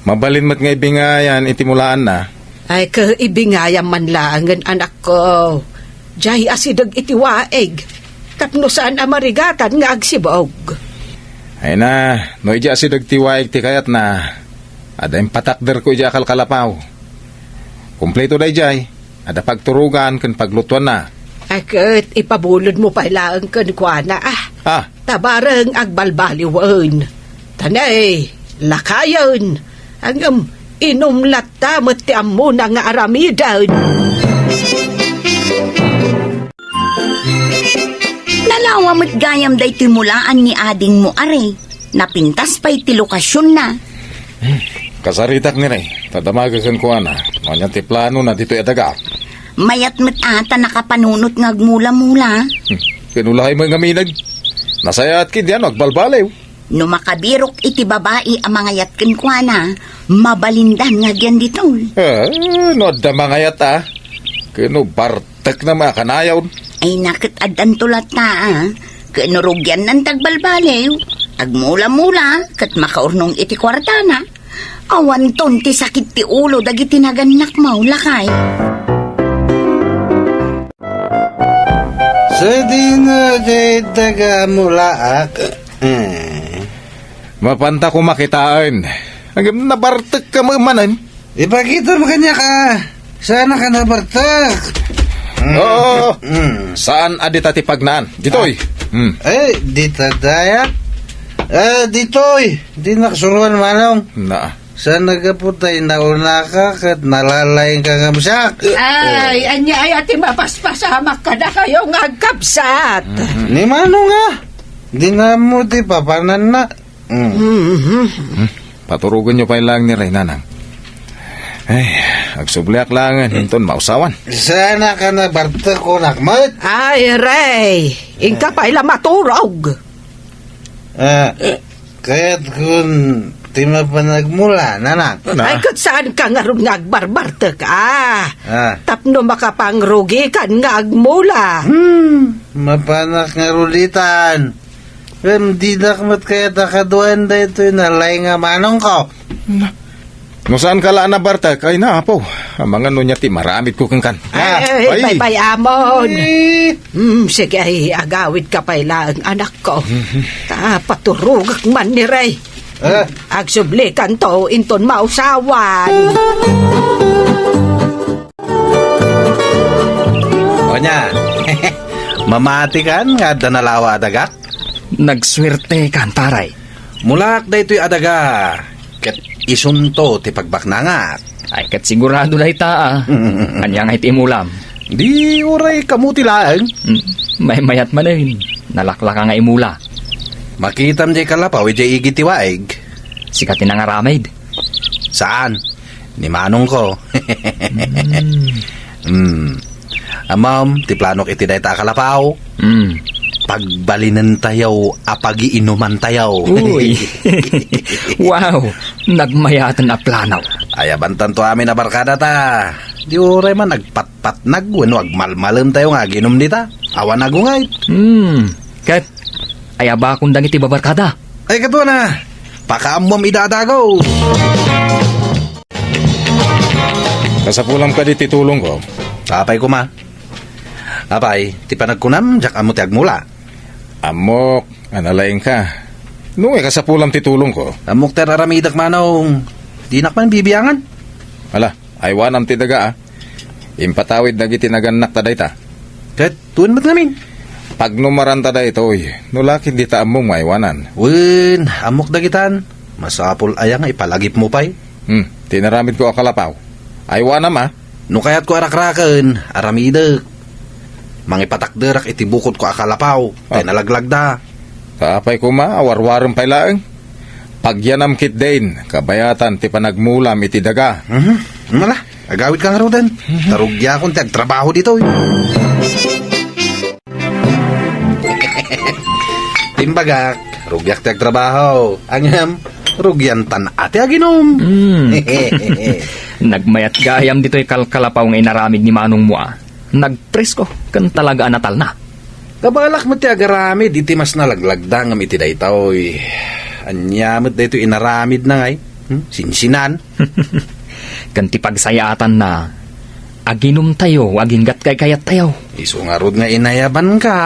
Mabalin met nga ibingayan iti mulaanna. Ay, ket ibingayam man laengen, anakko. Jay asideg iti waig. Tapno saan a marigatan nga agsibog. Ay na, no idiay asideg ti waig ti kayatna, adda impatakderko idiay akalkalapaw. Kumpleto daydiay, adda pagturogan ken paglutuanna. Ay, ket ipabulodmo pay laeng kenkuana, a. A? Ta bareng agbalbaliwen. Ta nay, lakayen. Ngem inum latta met ti ammona nga aramiden. Nalawa met gayam daytoy mulaan ni adingmo, are. Napintas pay ti lokasionna. Hmm. Kasaritak ni Ray, ta damaga kenkuana no ania ti planona ditoy a daga. Mayat met a ta nakapanunot nga agmula-mula. Hmm. Kinulahay mo ngaminag. Nasayaat ket diay no agbalbaliw. No makabirok iti babai a mangayat kenkuana, mabalindan nga agyan ditoy. Eh, no adda mangayat, a? Ket no bartekna met a kanayon. Ay, na ket addanto latta, a. Ket no rugiannan ti agbalbaliw, agmula-mula, ket makaurnong iti kuartana. Awanton ti sakit ti ulo dagiti nagannakmo, lakay. Sadino ti taga Mulaak? Eh. Mapanta koma kitaen. Ngem nabartekka met manen. Ipakitam kaniak a saanka nabartek. Oo. Mm. Saan a dita ti pagnaan. Ditoy. Ah. Mm. Eh, dita daya? Eh, ditoy. Dinak suruan, Manong. Na. Saan a gapu ta inaunaka ket nalalaingka ngem siak? Ay, ania aya ti mapaspasamak kadakayo nga agkabsat? Mhm. Ni Manong a, dina ammo ti papananna. Mm. Mhm. Hmm. Paturogenyo pay laeng ni Ray, Nanang. Ay, agsubliak laengen inton mausawan. Saanka nabartek kunak met? Ay, Ray, inka pay la maturog. Ah, kayatkon ti mapan agmula, Nanang. Na. Ay, ket saanka ngarud nga agbarbartek, a? Ah. Tapno makapangrugikan nga agmula. Hmm, mapanak ngarud itan. Ngem dinak met kayat a kaduaen daytoy nalaing a manongko. Na. No saanka la a nabartek, ay na, Apo. Amangan no ania ti maramidko kenkan. Ay, ay, ay. Baybay-amon. Eh. Hmm, sige, ay, agawidka pay laeng, anakko. Mhm. Ta paturogek man ni Ray. Eh. Agsublikanto inton mausawan. Onya, mamatikan nga adda nalawa a dagak? Nagsuertekan, pare. Mulaak daytoy a daga, ket isunto ti pagbaknangak. Ay, ket sigurado dayta, a. Ania ngay ti imulam? Di uray kamuti laeng. Mm, maymayat manen. Nalaklaka nga imula. Makitam jay kalapaw idiay igid ti waig. Sika ti nangaramid? Saan? Ni manongko. Mm. Mm. Ammom, ti planok iti dayta a kalapaw. Mm. Pagbalinentayo a pagiinumantayo. Uy. Wow, nagmayaten a plano. Ayabantanto amin a barkada ta. Di uray man agpatpatnag wenno agmalmalemtayo nga aginum dita. Awan agunget. Mm. Ket, ayabakon dagiti babarkada. Ay, kaduana, pakaammom ida a dago. Kasapulam kadi ti tulongko? Apay koma. Apay, ti panagkunam, diak ammo ti agmula. Ammok, a nalaingka. No nga kasapulam ti tulongko? Ammok ti ar-aramidek, manong. Dinak man bibiangan. Ala, aywanam ti daga, a. Impatawid dagiti nagannakta dayta. Ket, tuen met ngamin. Pagnumaranta daytoy, no la ket dita ammom nga aywanan. Wen, ammok dagitan. Masapul aya nga ipalagipmo pay? Hmm, ti inaramidko a kalapaw. Aywanam, a? No kayatko a rakraken, aramidek. Mangipatakderak iti bukodko a kalapaw, ta, ah, inalaglagda. Apay koma, a warwarem pay laeng. agyanam ketdin, kabayatan ti panagmulam iti daga. Mhm. Mala, agawidka ngaruden. Mhm. Ta rugiakon ti agtrabaho ditoy. Imbagak, rugiak ti agtrabaho. Ngem, rugiantan a ti aginum. Mm. Nagmayat gayam ditoy kalkalapaw nga inaramid ni manongmo a. Nagpresko ken talaga a natalna. Kabalak met ti agaramid iti mas nalaglagda ngem iti daytoy. Ania met daytoy inaramidna ngay? Hmm? Sinsinan? Ken ti pagsayaatanna, aginumtayo, aginggat kaykayattayo. Isu ngarud nga inayabanka.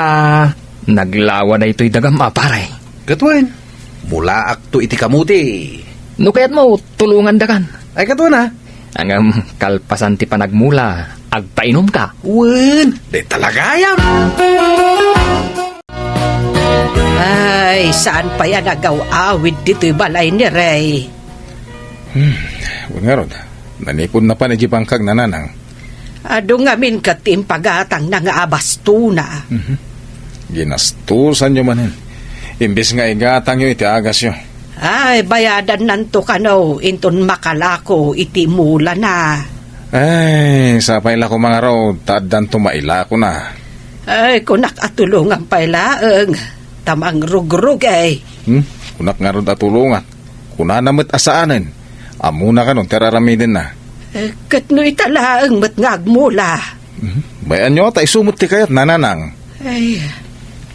Naglawa daytoy dagam a, pare. Ket wen, mulaakto iti kamuti. No kayatmo, tulongandakan. Ay, ket wen, a. Ngem kalpasan ti panagmula, agpainumka. Wen, dayta la gayam. Ay, saan pay a nagaw-awid ditoy balay ni Rey. Hmm, wen ngarud, nanipudna pay idiay bangkag, Nanang. Adu ngamin ket ti impagatangna nga abastona. Mhm. Ginastosanyo manen. Imbes nga igatangyo iti agasyo. Ay, bayadannanto kano inton makalako iti mulana. Ay, sapay la koma ngarud, ta addanto mailakona. Ay, kunak a tulongam pay laeng, ta mangrugrugay. Hmm? Kunak ngarud a tulongak. Kunana met a saanen. Ammona kano ti ar-aramidenna. Eh, ket no ita laeng met nga agmula. Mhm. Bay-anyo ta isu met ti kayatna, Nanang. Ay,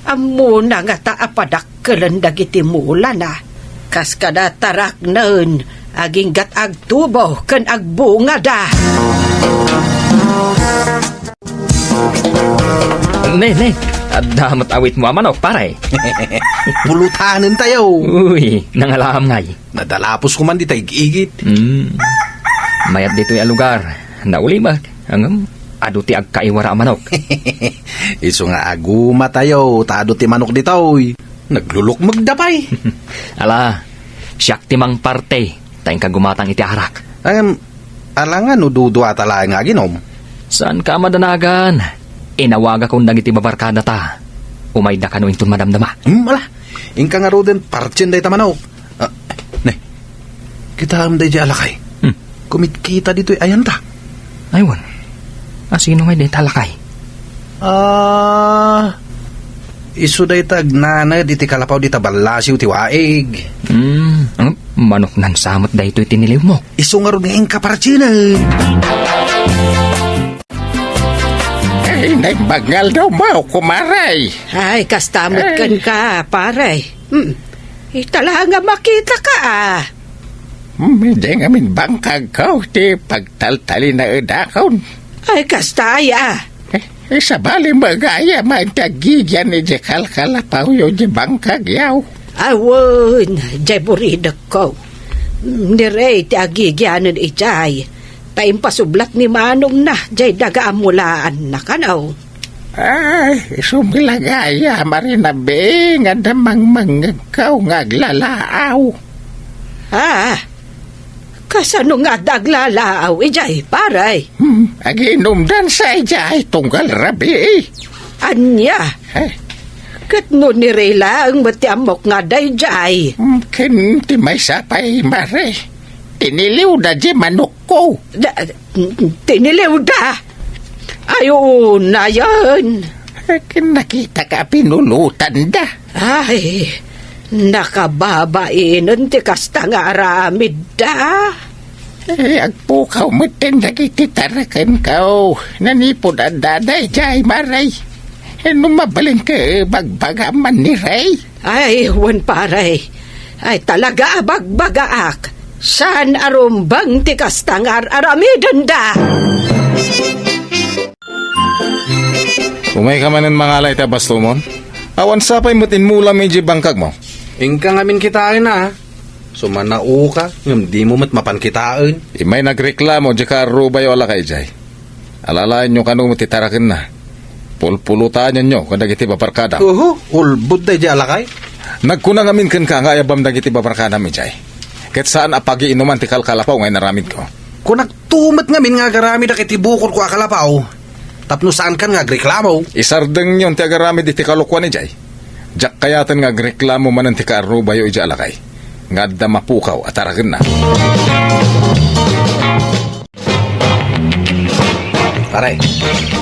ammona ngata a padakkel dagiti mulana. Kas kada taraknen, aginggat agtubo ken agbungada. Ne, ne, adda met awitmo a manok, pare. Pulutanentayo. Uy, nangalaam ngay. Nadalaposko man dita ig-igit. Hmm. Mayat ditoy a lugar. Naulimek. Ngem, adu ti agkaiwara a manok. Isu nga agumatayo, ta adu ti manok ditoy. Naglulukmegda pay. Ala, siak ti mangparte, ta inka gumatang iti arak. Ngem, ala nga no duduata laeng nga aginum? Saanka a madanagan. Inawagakon dagiti babarkadata. Umayda kano inton madamdama. Hmm, ala. Inka ngaruden partien dayta manok. Ah, ne. Kitaem daydiay a lakay. Hmm. Kumitkita ditoy ayanta. Ay, wen. A, sino ngay dayta a lakay? Ah, isu dayta agnaned iti kalapaw dita ballasiw ti waig. Hmm, ang manok nan samet daytoy tiniliwmo. Isu ngarud nga inka partienen. Ay, naimbag nga aldawmo, kumare. Ay, kasta met kenka, pare. Hmm. Ita la nga makitaka, a. Hmm, idiay ngamin bangkagko ti pagtaltalinaedakon. Ay, kasta aya. Eh, isabali met gayam a ti agigian idiay kalkalapawyo idiay bangkagyo. Awan, diay buridekko. Hmm, ni Rey ti agigianen idiay. Ta impasublat ni manongna diay daga a mulaanna kano. Ay, isu met la gayam a rinabii nga adda mangmangngegko nga aglalaaw. Ah, kasano nga adda aglalaaw idiay, pare? Hmm, aginumdansa idiay tunggal rabii. Ania? Eh? Ket no ni Rey laeng met ti ammok nga adda idiay. Hmm, ken ti maysa pay, mare. Tiniliwda diay manokko. Da-, tiniliwda? Ay, unayen. Nakitak a pinulotanda. Ay, nakababain ti kasta nga aramidda. Eh, agpukaw metten dagiti tarakenko. Nanipud adda daydiay, mare. Eh, no mabalinka, bagbagam man ni Rey. Ay, wen, pare. Ay, talaga a bagbagaak. Saan a rumbeng ti kasta nga ar-aramidenda. Umayka manen mangala iti abastomon? Awan sapay met inmulam idiay bangkagmo. Inka ngamin kitaen, a. Sumanaoka, ngem dimo met mapan kitaen. Immay nagreklamo diay kaarrubayo a lakay idiay. Alalaenyo kano met ti tarakenna. Pulpulutanenyo kadagiti babarkadam. Uhu, ulbod daydiay a lakay. Nagkuna ngamin kenka nga ayabam dagiti babarkadam idiay. Ket saan a pagiinuman ti kalkalapaw nga inaramidko. Kunak tumet ngamin nga agaramidak iti bukodko a kalapaw. Tapno saankan nga agreklamo. Isardengyon ti agaramid iti kalokuan idiay. Diak kayaten nga agreklamo manen ti kaarrubayo idiay a lakay. nga adda mapukaw a taragenna. Pare,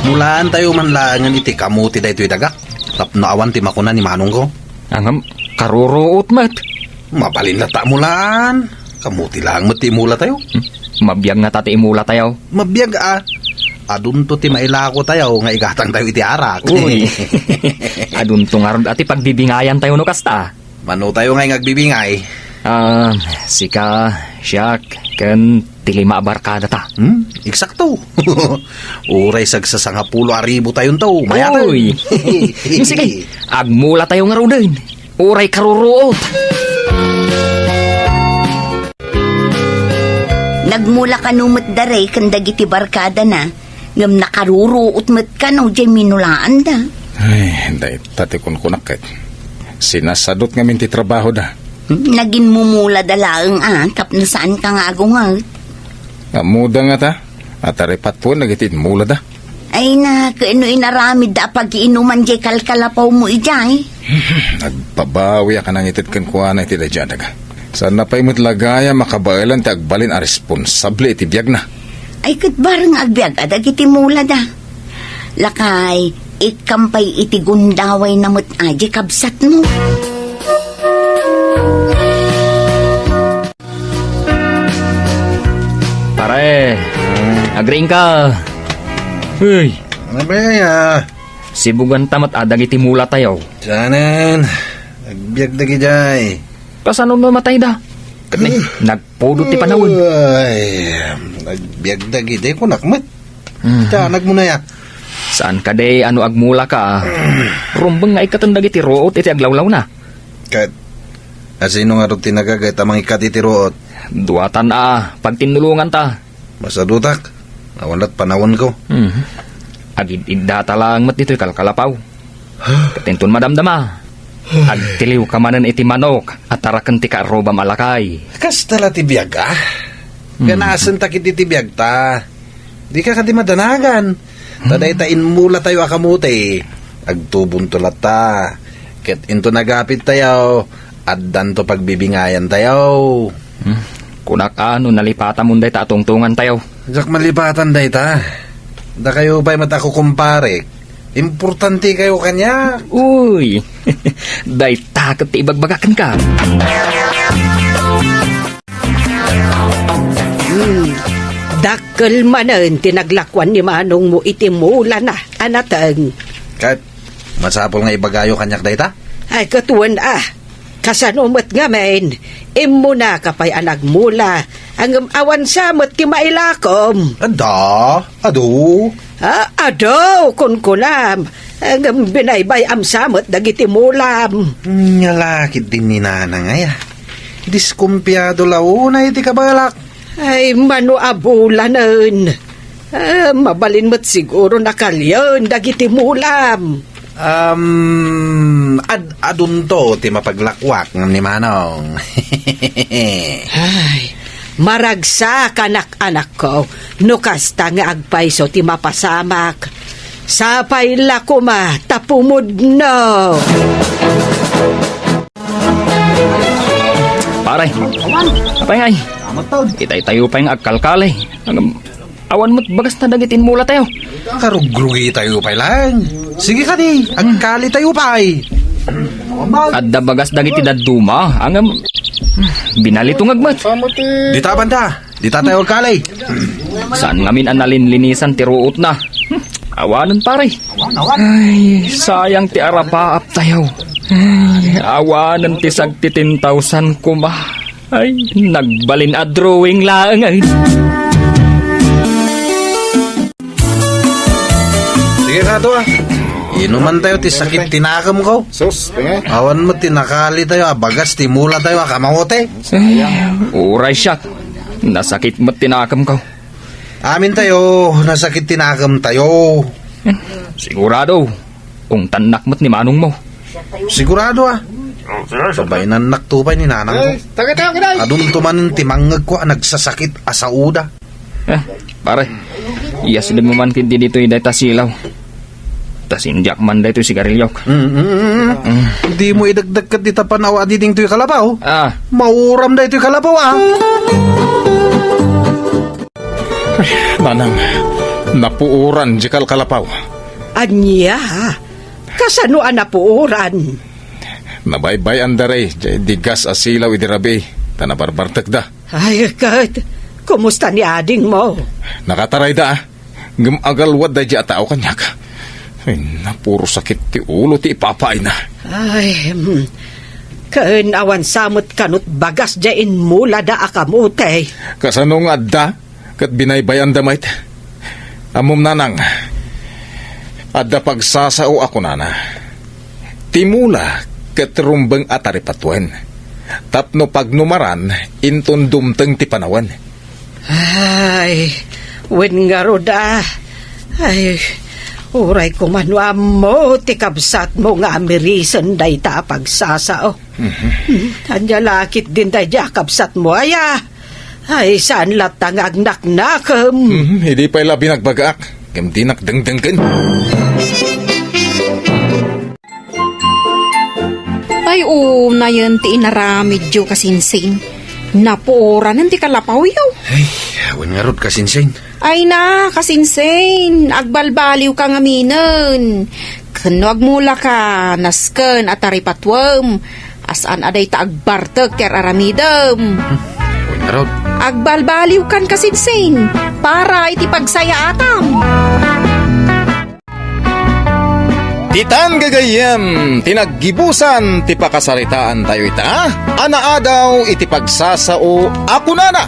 mulaantayo man laengen iti kamote daytoy dagak tapno awan ti makuna ni manongko. Ngem, karuruot met. Mabalin latta a mulaan. Kamote laeng met ti imulatayo. Hmm? Mabiag ngata ti imulatayo. Mabiag a. Adunto ti mailakotayo nga igatangtayo iti arak. Uy. Adunto ngarud a ti pagbibingayantayo no kasta. Manotayo ngay nga agbibingay. Ah, sika, siak, ken ti lima a barkadata. Hmm? Eksakto. Uray sagsasangapulo a ribu tayonto. Mayat. Uy. Sige, agmulatayo ngaruden. Uray karuruot. Nagmula kano met da Ray ken dagiti barkadana, ngem nakaruruot met kano diay minulaanda. Ay, dayta ti kunkunak ket. Sinasadot ngamin ti trabahoda. Naginmumulada laeng a, tapno saanka nga agunget. Ammoda ngata, a taripatpuen dagiti inmulada. Ay na, ken no inaramidda a pagiinuman diay kalkalapawmo idiay. Agbabawi a kanangited kenkuana iti daydiay a daga. Saanna pay met la gayam a kabaelan ti agbalin a responsable iti biagna. Ay, ket bareng nga agbiag a dagiti mulada. Lakay, ikkam pay iti gundawayna met a diay kabsatmo. Pare, agriingka. Uy. Ano ba yan, ah? Sibuganta met a dagiti mulatayo. Saanen, agbiag dagidiay. Kasano no matayda? Ket ni, hmm, nagpudot ti panawen. Ay, agbiag dagidiay, kunak met. Hmm. Tianagmo na ya. Saan kadi a no agmulaka, ah? Rumbeng nga ikkaten dagiti ruot iti aglawlawna. Ket, asino ngarud ti nagaget a mangikkat iti ruot? Duatan a pagtinnulonganta. Masadutak, awan la't panawenko. Mhm. Agid-iddata laeng met ditoy kalkalapaw. Ket inton madamdama, agtiliwka manen iti manok a taraken ti kaarrubam a lakay. Kasta la ti biag, ah. Mhm. Ganasentak iti ti biagta. Dika kadi madanagan. Ta dayta inmulatayo a kamote, agtubonto latta. Ket into nagapit tayo, addanto pagbibingayan tayo. Hmm. Kunak a no nalipatamon dayta a tungtungan tayo. Diak malipatan dayta. Dakayo pay met a kukumparek. Importante kayo kaniak. Uy! Dayta ket ti ibagbaga kenka. Hmm. Dakkel manen ti naglakuan ni manongmo iti mulana a nateng. Ket, masapul nga ibagayo kaniak dayta? Ay, ket wen a. Kasano met ngamin, immunaka pay a nagmula, ngem awan sa met ti mailakom. Adda, adu. Ah, adu, kunkunam. Ngem binaybay-am sa met dagiti mulam. Nya la ketdi ni nanang aya. Diskumpiado la unay ti kabalak. Ay, mano a bulanen. Ah, mabalin met siguro nakalien dagiti mulam. Um, ad-adunto ti mapaglakwak ngem ni Manong. Ay, maragsak, anak-anakko, no kasta nga agpayso ti mapasamak. Sapay la koma ta pumudno. Pare, apay ngay? Itay tayo pay nga agkalkali. Ang Awan met bagas na dagiti inmula tayo. Karugrugitayo pay lang. Sige kadi, agkali tayo pay. Adda bagas dagiti dadduma, ngem binalitungag met. Dita banda, dita tayo agkali. Saan ngamin a nalinlinisan ti ruotna? Awanen, pare. Ay, sayang ti arapaap tayo. Ay, awanen ti sagtitin thousand koma. Ay, nagbalin a drawing laeng, ay. Sige, kato, ah. Inuman tayo ti sakit ti nakem ko. Sus, pinga. Awan met ti nakali tayo, ah, bagas ti mula tayo, ah, kamaote. Ay, uray siak. Nasakit met ti nakem ko. Amin tayo, nasakit ti nakem tayo. Sigurado, ungtannak met ni manong mo. Sigurado, ah. Babainannak to pay ni nanang ko. Adun to man ti mangngeg ko a nagsasakit a saoda. Eh, pare, iyasdeg mo man ketdi ditoy dayta silaw. Sindiak man daytoy sigariliok. Mm-mm. Dimo idagdagket dita panaw a diding toy kalapaw. Ah. Mauram daytoy kalapaw, ah. Ay, nanang, napuoran di kalkalapaw. Ania? Kasano a napuoran? Nabaybay-an da ray, di gas a silaw idi rabii, ta nabarbartekda. Ay, ket, kumusta ni adingmo? Nakatarayda, ah. Ngem agalwad daydi a tao kaniak. Ay, napuro sakit ti ulo ti ipapaayna. Ay, hmm. Ken awan sa met kano ti bagas diay immulada a kamote. Kasano nga adda? Ket binaybay-anda met. Ammom, nanang, adda pagsasao a kunana, "Ti mula ket rumbeng a taripatuen, tapno pagnumaran inton dumteng ti panawen." Ay, wen ngarud a. Ay, uray koma no ammo ti kabsatmo nga amirisen dayta a pagsasao. Mhm. Hmm, ania la ketdin daydi a kabsatmo aya? Ay, saan latta nga agnaknakem? Mhm, idi pay la binagbagaak, ngem dinak dengdenggen. Ay, unayen ti inaramidyo, kasinsin. Napuoranen ti kalapawyo. Ay, wen ngarud, kasinsin. Ay na, kasinsin, agbalbaliwka ngaminen. Ken no agmulaka, nasken a taripatuem, a saan a dayta agbartek ti ar-aramidem. Hmm, wen ngarud. Agbalbaliwkan, kasinsin, para iti pagsayaatam. Ditan gagayyem ti naggibusan ti pakasaritaantayo ita a naadaw iti pagsasao a kunana,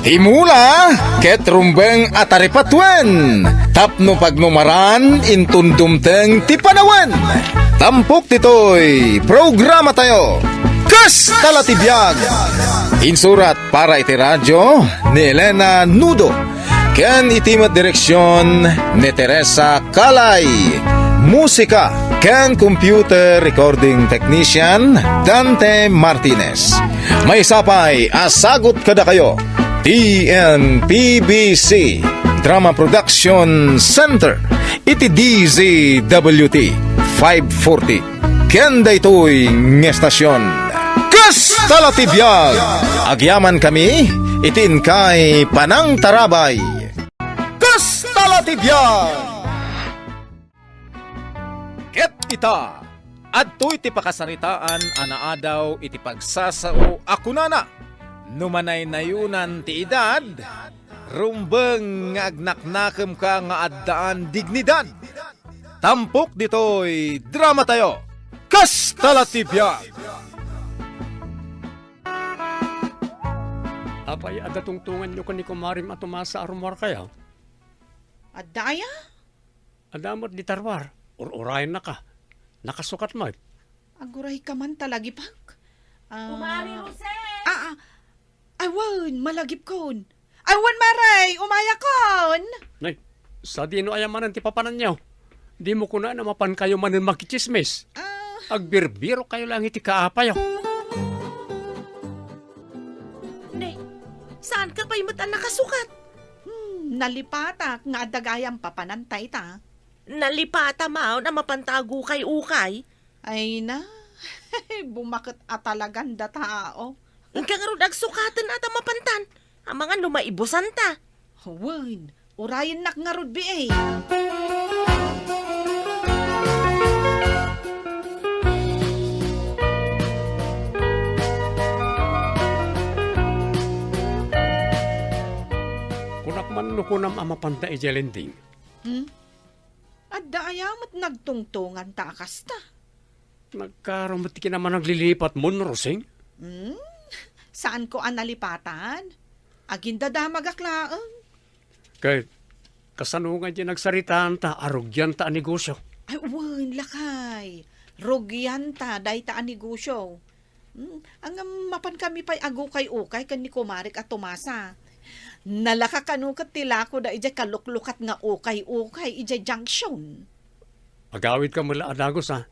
"Ti mula ket rumbeng a taripatuen, tapno pagnumaran inton dumteng ti panawen." Tampok ditoy programatayo, Kasta la ti Biag. Insurat para iti radio ni Elena Nudo. Ken iti met direksion ni Teresa Calay. Musika ken computer recording technician, Dante Martinez. Maysa pay a sagut kadakayo, T N P B C Drama Production Center, iti D Z W T five forty. Ken daytoy nga estasion, Kasta la ti Biag. Agyamankami iti inkay panangtarabay. Kasta la ti Biag. Ket ita, adtoy ti pakasaritaan a naadaw iti pagsasao a kunana, "No manaynayonan ti edad, rumbeng nga agnaknakemka nga addaan dignidad." Tampok ditoy dramatayo, Kasta la ti Biag. Apay, adda tungtonganyo ken ni kumarem a Tomasa a rummuarkayo? Adda aya? Adda met di tarbar. Ur-urayennaka. Nakasukat met. Agurayka man ta lagipek. Ah, Kumare Rosel! Ah, ah. Ay, wen, malagipkon. Ay, wen, Mare, umayakon. Nay, sadino aya manen ti papananyo? Dimo kunaen a mapankayo manen makitsismis. Ah. Agbirbirokayo laeng iti kaapayo. Ne, saanka pay met a nakasukat? Hmm, nalipatak nga adda gayam papananta ita. Nalipatam a mapanta agukay-ukay. Ay na, bumaket a talagan da tao. Inka ngarud agsukaten a ta mapantan, amangan no maibusanta. Wen, urayennak ngarud, bi, eh. Kunak man no kunam a mapanta idiay lending. Hmm? Adda aya met nagtungtonganta a kasta? Nagkaro met ti kinamanaglilipatmo, Rosing? Hmm? Saanko a nalipatan? Agindadamagak laeng. Ket kasano nga diay nagsaritaanta a rugianta a negosio? Ay, wen, lakay. Rugianta dayta a negosio. Hmm, ngem mapankami pay agukay-ukay ken ni kumarek a Tomasa. Nalaka kano ket ti lakoda idiay kaluklukat nga ukay-ukay idiay junction. Agawidka met la a dagus, a,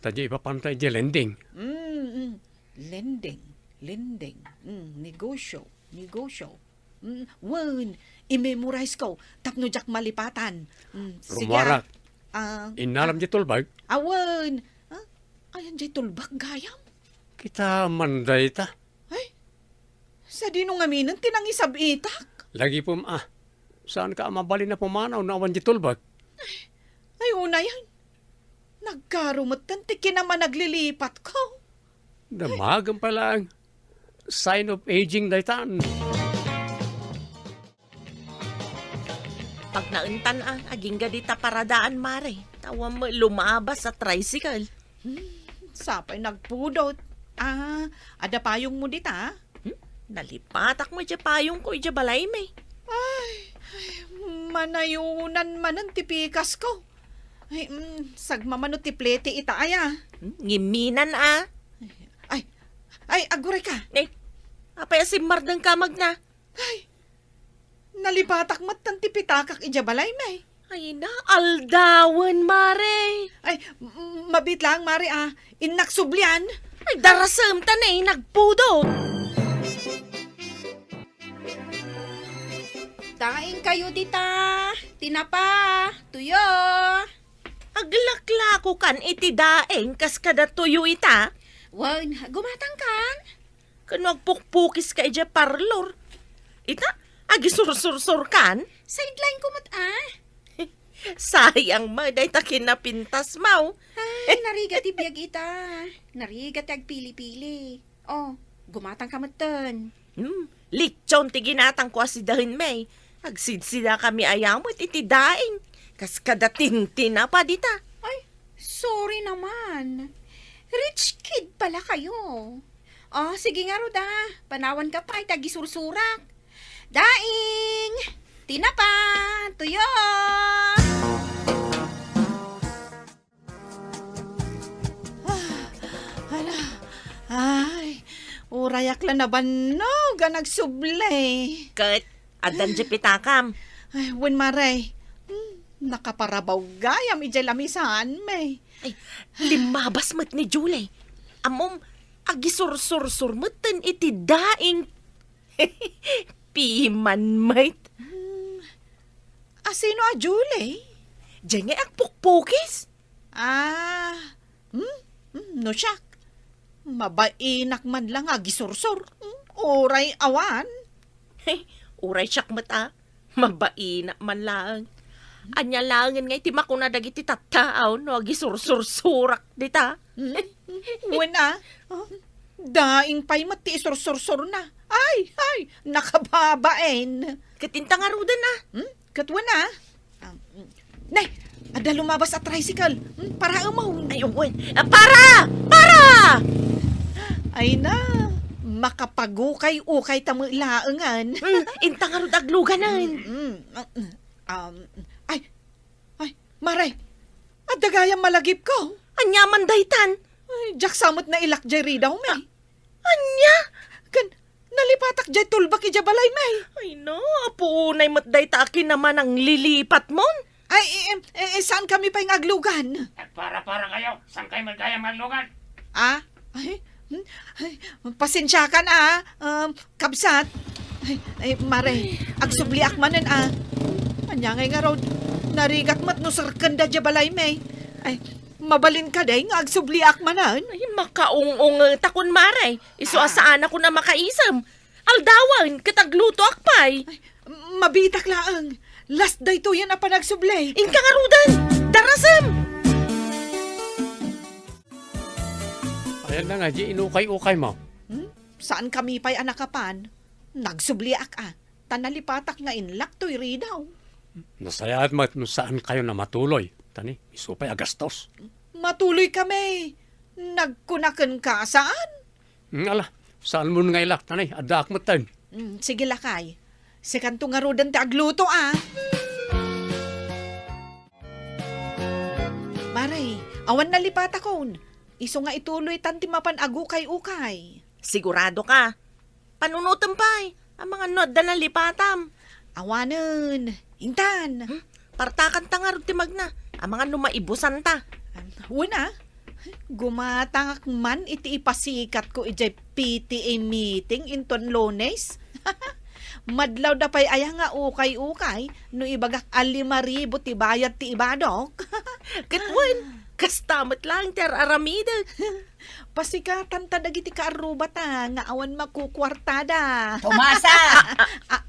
ta diay ipapanta idiay lending. Mm, mm. Lending, lending. Mm, negosyo, negosyo. Mm, wen, i-memorize ko tapno diak malipatan. Mm, sige, ah. Rummuarak. Ah, Innalam ah, diay tulbag? Awan. Ah, ayan diay tulbag, gayam? Kita man dayta. Ay, sadino ngaminen ti nangisab-itak? Lagipem a, saanka a mabalin a pumanaw no awan diay tulbag? Ay, unayan. Nagkaro metten ti kinamanaglilipatko. Damagem pay laeng. Sign of aging daytan. Pagnaentan a, agingga dita paradaan, Mare. Tawen met lumabas a tricycle. Hmm, sapay nagpudot. Ah, adda payongmo dita? Hmm? Nalipatak met diay payongko idiay balaymi. Ay, ay, manayonan manen ti pikasko. Ay, mm, sagmamano ti plete ita aya. Hmm? Ngimminan a. Ay, ay, agurayka. Eh, apay a simmardengka, Magna? Ay, nalipatak metten ti pitakak idiay balaymi. Ay na, aldawen, Mare. Ay, m-, mabiit laeng, Mare, a. Innak sublian. Ay, darasem ta ne, nagpudot. Daingkayo dita. Tinapa, tuyo. Aglaklakokan iti daing kas kada tuyo ita. Wen, gumatangkan. Ken no agpukpukiska idiay parlor. Ita, agisursursurkan? Sideline ko met, ah. Sayang met dayta kinapintasmo. Ay, narigat ti biag ita. Narigat ti agpili-pili. Oh, gumatangka metten. Hmm, litson ti ginatangko a sidaenmi. Agsidsidakami aya met iti daing. Kas kada tintinapa dita. Ay, sorry naman. Rich kid pala kayo. Oh, sige ngarud a. Panawanka pay ti agisursurak. Daing! Tinapa! Tuyo! Ah, ala. Ay, urayak la nabannog a nagsubli. Ket, addan diay pitakam. Ay, wen, Mare. Hmm, nakaparabaw gayam idiay lamisaanmi. Ay, limmabas met ni Julie. Ammom, agisursursur metten iti daing. Piman met. Hmm, asino a Julie? Diay ngay agpukpukis? Ah, hmm? Hmm, no siak. Mabainak man lang agisursur. Hmm, uray awan. Uray siak met a. Mabainak man laeng. Ania laengen ngay ti makuna dagiti tattaaw no agisursursurak dita? Hmm? Wen a, daing pay met ti isursursurna. Ay, ay, nakababain. Ket inta ngaruden a. Hmm? Ket wen a. Ah, mm. Nay, adda lumabas a tricycle. Hmm, paraemon. Ay, wen. Ah, para! Para! Ay na, makapagukay-ukay ta met laengen. Hmm, inta ngarud agluganen. Mm, mm, mm. Um, ay, ay, Mare, adda gayam malagipko. Ania man daytan? Ay, diak sa met nailak diay ridawmi. Ah, ania? Ken, nalipatak diay tulbak idiay balaymi. Ay na, apo unay met dayta a kinamananglilipatmon. Ay, eh, eh, eh, saankami pay nga aglugan? Agpara-para kayo, saan kayo man gayam aglugan? Ah? Ay, hmm? Ay, pasensiakan a, um, kabsat. Ay, ay, Mare, agsubliak manen a. Ania ngay ngarud, narigat met no serkenda diay balaymi. Ay, mabalin kadi nga agsubliak manen? Ay, makaung-ungetakon, Mare. Isu a saanakon a makaisem. Aldawen, ket aglutoak pay. Ay, mabiitak laeng. Last daytoyen a panagsubli. Inka ngaruden! Darasem! Ayan na nga, di inukay-ukay mo. Hmm? Saankami pay a nakapan? Nagsubliak a. Ta nalipatak nga inlak toy ridaw. Nasayaat met no saan kayo na matuloy. Tani, isu pay a gastos. Matuloy kami. Nagkunaken ka, saan? Hmm, ala, saan mo nga ilak, tanay, addaak metten. Hmm, sige, lakay. Sikanto ngaruden ti agluto, a. Mare, awan nalipatakon. Isu nga ituloytan ti mapan agukay-ukay. Sigurado ka? Panunotem pay. Amangan no adda nalipatam. Awanen. Intan. Hmm? Partakan ta ngarud ti magna. Amangan no maibusan ta. Wen a, gumatangak man iti ipasikatko idiay P T A meeting inton Lunes. Madlawda pay aya nga ukay-ukay no ibagak a lima ribu ti bayad ti ibadok. Ket wen, kasta met laeng ti ar-aramidek. Pasikatanta dagiti kaarrubata nga awan makukuartada. Tomasa! Ah, ah,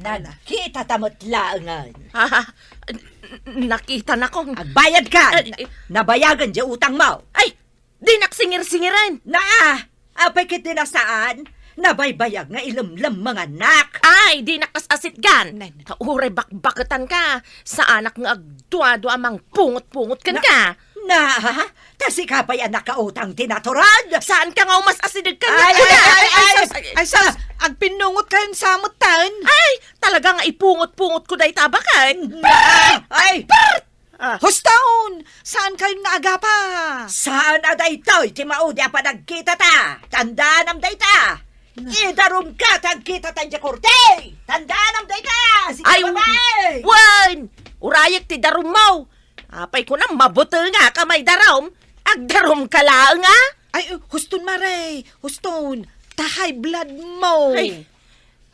ala. Nagkitata met laengen. Ah, n-, n-, nakitanakon. Agbayadkan! Eh, eh. Nabayagen diay utangmo. Ay, dinak singir-singiren. Naa! Apay ket di na saan? Nabaybayag nga ilemlemmengannak. Ay, dinak as-asitgan. Nay, nay. Ta uray bakbaketanka, saanak nga agduadua a mangpungot-pungot kenka. Na, na, ta sika pay a nakautang ti natured. Saanka nga umas-asideg kaniak? Ay, ay, ay, ay, ay, sus, ay, ay, sus, agpinnungotkayon sa metten. Ay, talaga nga ipungot-pungotko dayta a baket. Na, ay. Ah. Huston! Saankayon nga agapa? Saan a daytoy ti maudi a panagkitata? Tandaanam dayta! Na- Idarumka ta agkitata idiay korte! Tandaanam dayta! Sige, ay, babae! Wen! Urayek ti darummo! Apay kunam, mabutengak a maidarum? Agdarumka laeng, a? Ay, huston, mare! Huston! Ta high blood mo! Ay,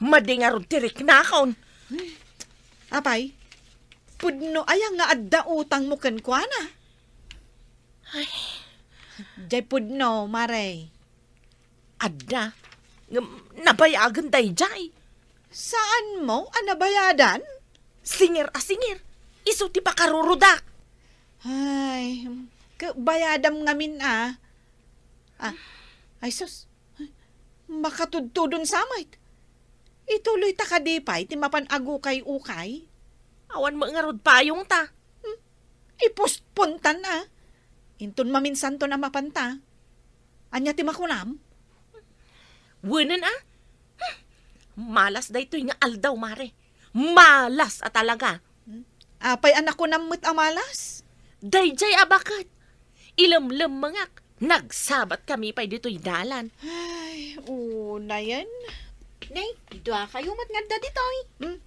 madi ngarud ti riknakon. Apay, pudno aya nga adda utangmo kenkuana? Ay. Diay pudno, mare. Adda. Ngem nabayagen daydiay. Saanmo a nabayadan? Singir a singir. Isu ti pakarurudak. Ay, ke-, bayadam ngamin a. Ah, ay sus. Makatudtudon sa met. Ituloyta kadi pay ti mapan agukay-ukay? Awan met ngarud payongta. Hmm? Ipostpontan a. Inton maminsanton a mapanta. Ania ti makunam? Wenen a? Hmm. Malas daytoy nga aldaw, mare. Malas a talaga. Hmm? Apay a nakunam met a malas? Daydiay a baket. Ilemlemmengak, nagsabatkami pay ditoy dalan. Ay, unayen. Nay, dua kayo met nga adda ditoy. Hmm?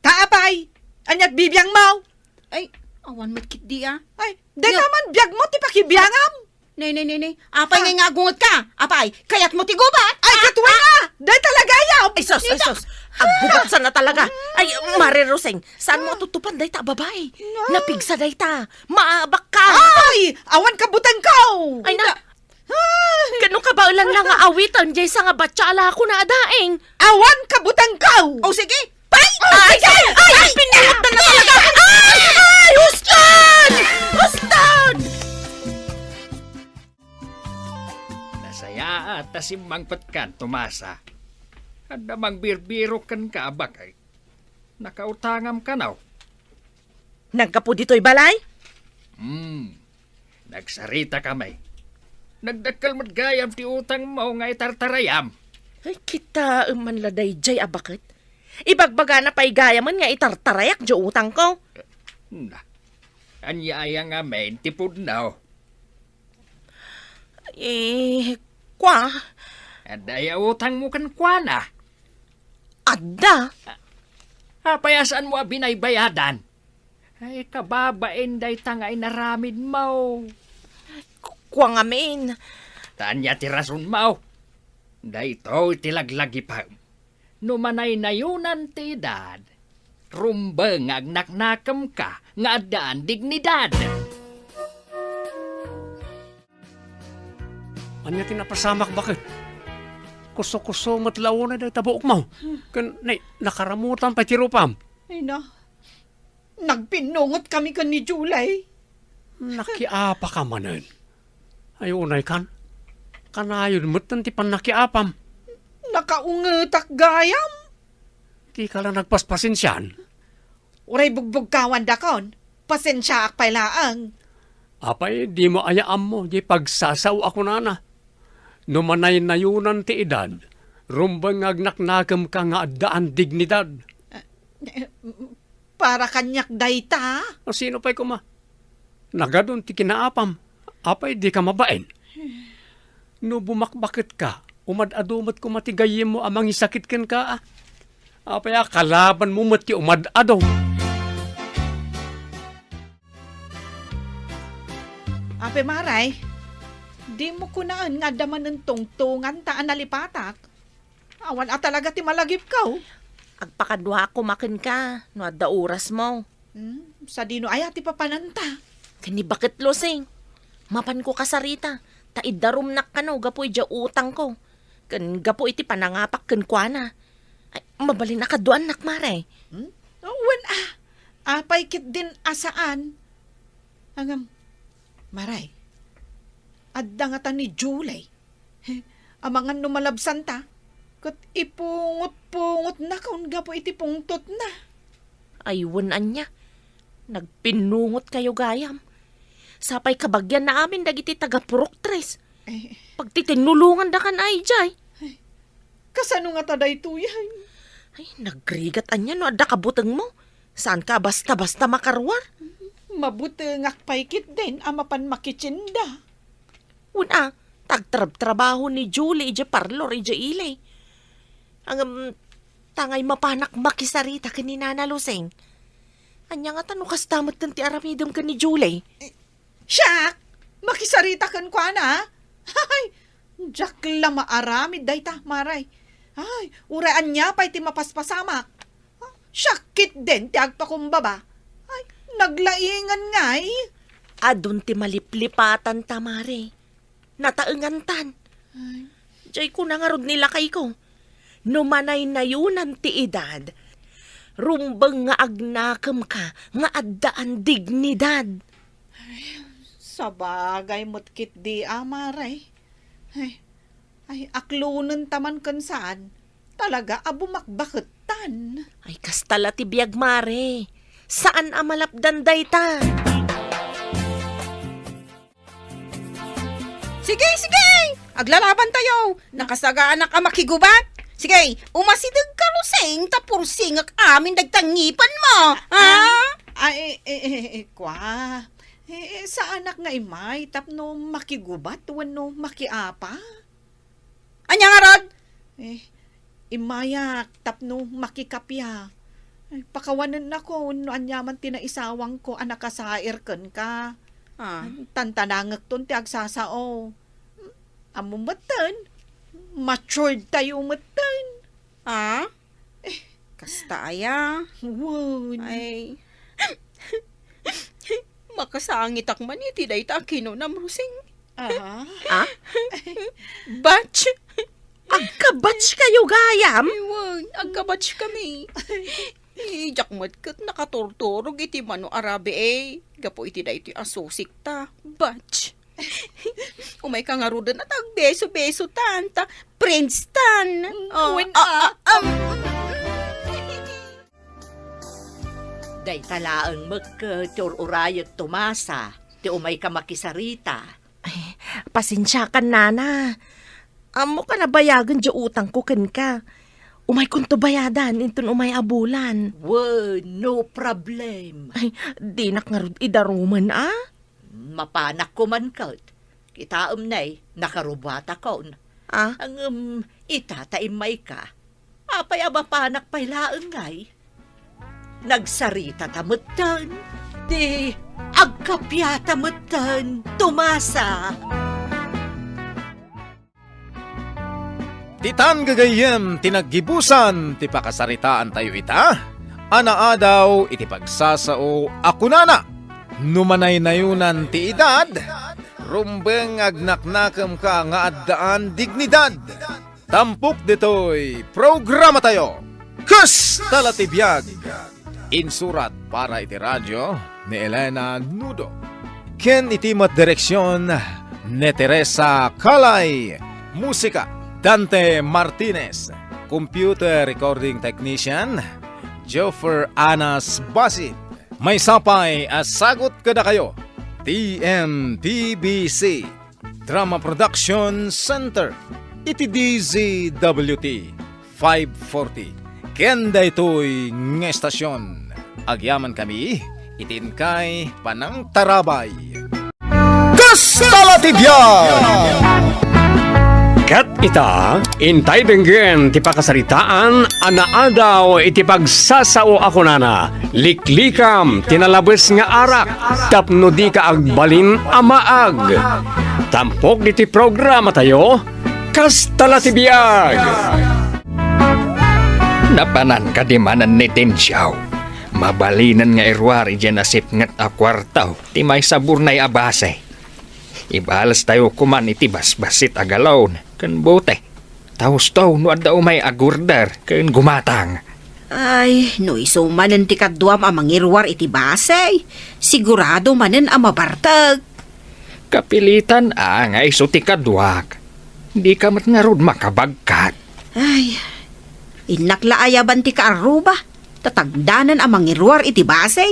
Ta apay? Ania't bibiangmo? Ay, awan met ketdi a. Ay, dayta man biagmo ti pakibiangam. Nay, nay, nay, nay. Apay nga agungetka? Apay, kayatmo ti gubat? Ay, ket wen a! Dayta la gayam! Ay, sus, ay, sus. Aggubatsan a talaga. Ay, Mare Roseng, saanmo a tutupan dayta a babai? Napigsa dayta. Maabakka. Ay, awan kabutengko! Ay, na. Ay. Kano kabaelanna nga awiten diay sa nga batsa a lakona a daeng? Awan kabutengko! O, sige. Pay! Ay, ay, ay, ay, pinilatan na talaga! Ay, ay, huston! Huston! Nasayaat ta simmangpetkan, Tomasa. Adda mangbirbirok kenka a baket. Nakautangam kano? Naggapu ditoy balay? Hmm. Nagsaritakami. Nagdakkel met gayam ti utangmo nga itartarayam. Ay, kitaem man la daydiay a baket. Ibagbagana pay gayamen nga itartarayak diay utangko. Na, ania aya ngamin ti pudno? Eh, kua? Adda aya utangmo kenkuana? Adda. Apay a saanmo a binaybayadan? Ay, kababain dayta nga inaramidmo. Ku-, kua ngamin. Ta ania ti rasonmo? Daytoy ti laglagipem. No manaynayonan ti edad, rumbeng nga agnaknakemka nga addaan dignidad. Ania ti napasamak, baket? Kuso-kuso met la unay dayta buokmo. Hmm. Ken, nay, nakaramutan pay ti rupam. Ay na, nagpinnungotkami ken ni Julie. Nakiapaka manen. Ay, unay kan. Kanayon metten ti pannakiapam. Nakaungetak gayam. Dika la nagpaspasensian. Uray bugbugkawandakon, pasensiaak pay laeng. Apay, dimo aya ammo diay pagsasao a kunana? No manaynayonan ti edad, rumbeng nga agnaknakemka nga addaan dignidad. Eh, eh, para kaniak dayta? A, sino pay koma? Nagadun ti kinaapam. Apay, dika mabain? No bumakbaketka, umad-adu met koma ti gayyemmo a mangisakit kenka, a. Apay a kalabanmo met ti umad-adu? Apay, Maray, dimo kunaen nga adda manen tungtunganta a nalipatak? Awan a talaga ti malagipko. Agpakaduaak koma kenka no adda orasmo. Hmm, sadino aya ti papananta? Ken ni Baket Losing, mapanko kasarita, ta iddarumnak kano gapu idiay utangko, ken gapu iti panangapak kenkuana. Ay, mabalin a kaduaannak, Mare. Hmm? Wen a, apay ketdin a saan? Ngem, Mare, adda ngata ni Julie. He, amangan no malabsanta, ket ipungot-pungotnakon gapu iti pungtotna. Ay, wen ania, nagpinnungotkayo gayam. Sapay kabagianna amin dagiti taga-Purok Tres. Eh. Pagtitinnulongandakan ay jay. Ay, kasano ngata daytoyen? Ay, nagrigat ania no adda kabutengmo. Saanka a basta-basta makaruar? Mabutengak pay ketdin a mapan makitienda. Wen a, ta agtrabtrabaho ni Julie idiay parlor idiay ili. Ngem, tangay mapanak makisarita ken ni Nana Losing. Ania ngata no kasta metten ti aramidem ken ni Julie? Siak? Makisarita kenkuana? Ay, diak la maaramid dayta, Mare. Ay, uray ania pay ti mapaspasamak. Siak ketdin ti agpakumbaba. Ay, naglaingan ngay. Adun ti maliplipatanta, Mare. Nataengantan. Ay. Jay kuna ngarud ni lakayko, no manaynayonan ti edad, rumbeng nga agnakemka nga addaan dignidad. Ay, sabagay met ketdi a, Mare. Ay, ay, aklonenta man ken saan, talaga a bumakbakettan. Ay, kasta la ti biag, Mare. Saan a malapdan dayta. Sige, sige! Aglalaban tayo! Nakasagaanak a makigubat! Sige, umasideg ka, Losing, ta pursingek amin dagta ngipenmo! Ha? Ah, eh, eh, eh, eh, kwa. Eh, eh, saanak nga immay tapno makigubat wenno makiapa? Ania ngarud? Eh, immayak tapno makikappia. Ay, pakawanennakon no aniaman ti naisawangko a nakasair kenka. Ah. Tantanangekton ti agsasao. Ammom metten, matured tayo metten. Ah? Eh. Kasta aya? Wen. Ay. Makasangitak man iti dayta a kinunam, Losing. Aha. Ah? Batch. Agka-batch kayo gayam? Ay, wen, agka-batch kami. Ay, diak met ket nakaturturog iti mano a rabii, eh. Gapu iti daytoy a susikta. Batch. Umayka ngaruden a tagbeso-besotan, ta friends tan. Mm, oh, wen ah, a. Ah, um, mm. Dayta laeng met ket ti ur-urayek Tomasa, ti umayka makisarita. Ay, pasensiakan, Nana. Ammok a nabayagen diay utangko kenka. Umaykonto bayadan inton umay a bulan. Wen, no problem. Ay, dinak ngarud idarumen, a? Mapanak koman ket. Kitaem ne, nakarubatakon. Ah? Ngem, ita ta immayka. Apay a mapanak pay laeng ngay? Nagsaritata metten, ti agkappiata metten, Tomasa. Ditan gagayyem ti naggibusan ti pakasaritaantayo ita, a naadaw iti pagsasao a kunana, no manaynayonan ti edad, rumbeng nga agnaknakemka nga addaan dignidad. Tampok ditoy programatayo, Kasta la ti Biag. Insurat para iti radio ni Elena Nudo. Ken iti met direksion ni Teresa Calay. Musika, Dante Martinez. Computer recording technician, Joffer Anas Basit. Maysa pay a sagut kadakayo, T M P B C. Drama Production Center iti D Z W T five forty. Ken daytoy nga estasion, agyamankami iti inkay panangtarabay. Kasta la ti biag! Ket ita, intay denggen ti pakasaritaan a naadaw iti pagsasao a kunana, Liklikam ti nalabes nga arak tapno dika agbalin a maag. Tampok iti programatayo, Kasta la ti Biag. Napanan kadi manen ni Tensiaw? Mabalinen nga iruar idiay nasipnget a kuarto ti maysa burnay a base. Ibalestayo koman iti basbassit a galon ken bote. Ta husto no adda umay agorder ken gumatang. Ay, no isu manen ti kaduam a mangiruar iti base, sigurado manen a mabartek. Kapilitan a nga isu ti kaduak. Dika met ngarud makabagkat. Ay, innak la ayaban ti kaarruba. Tatangdanan a mangiruar iti base.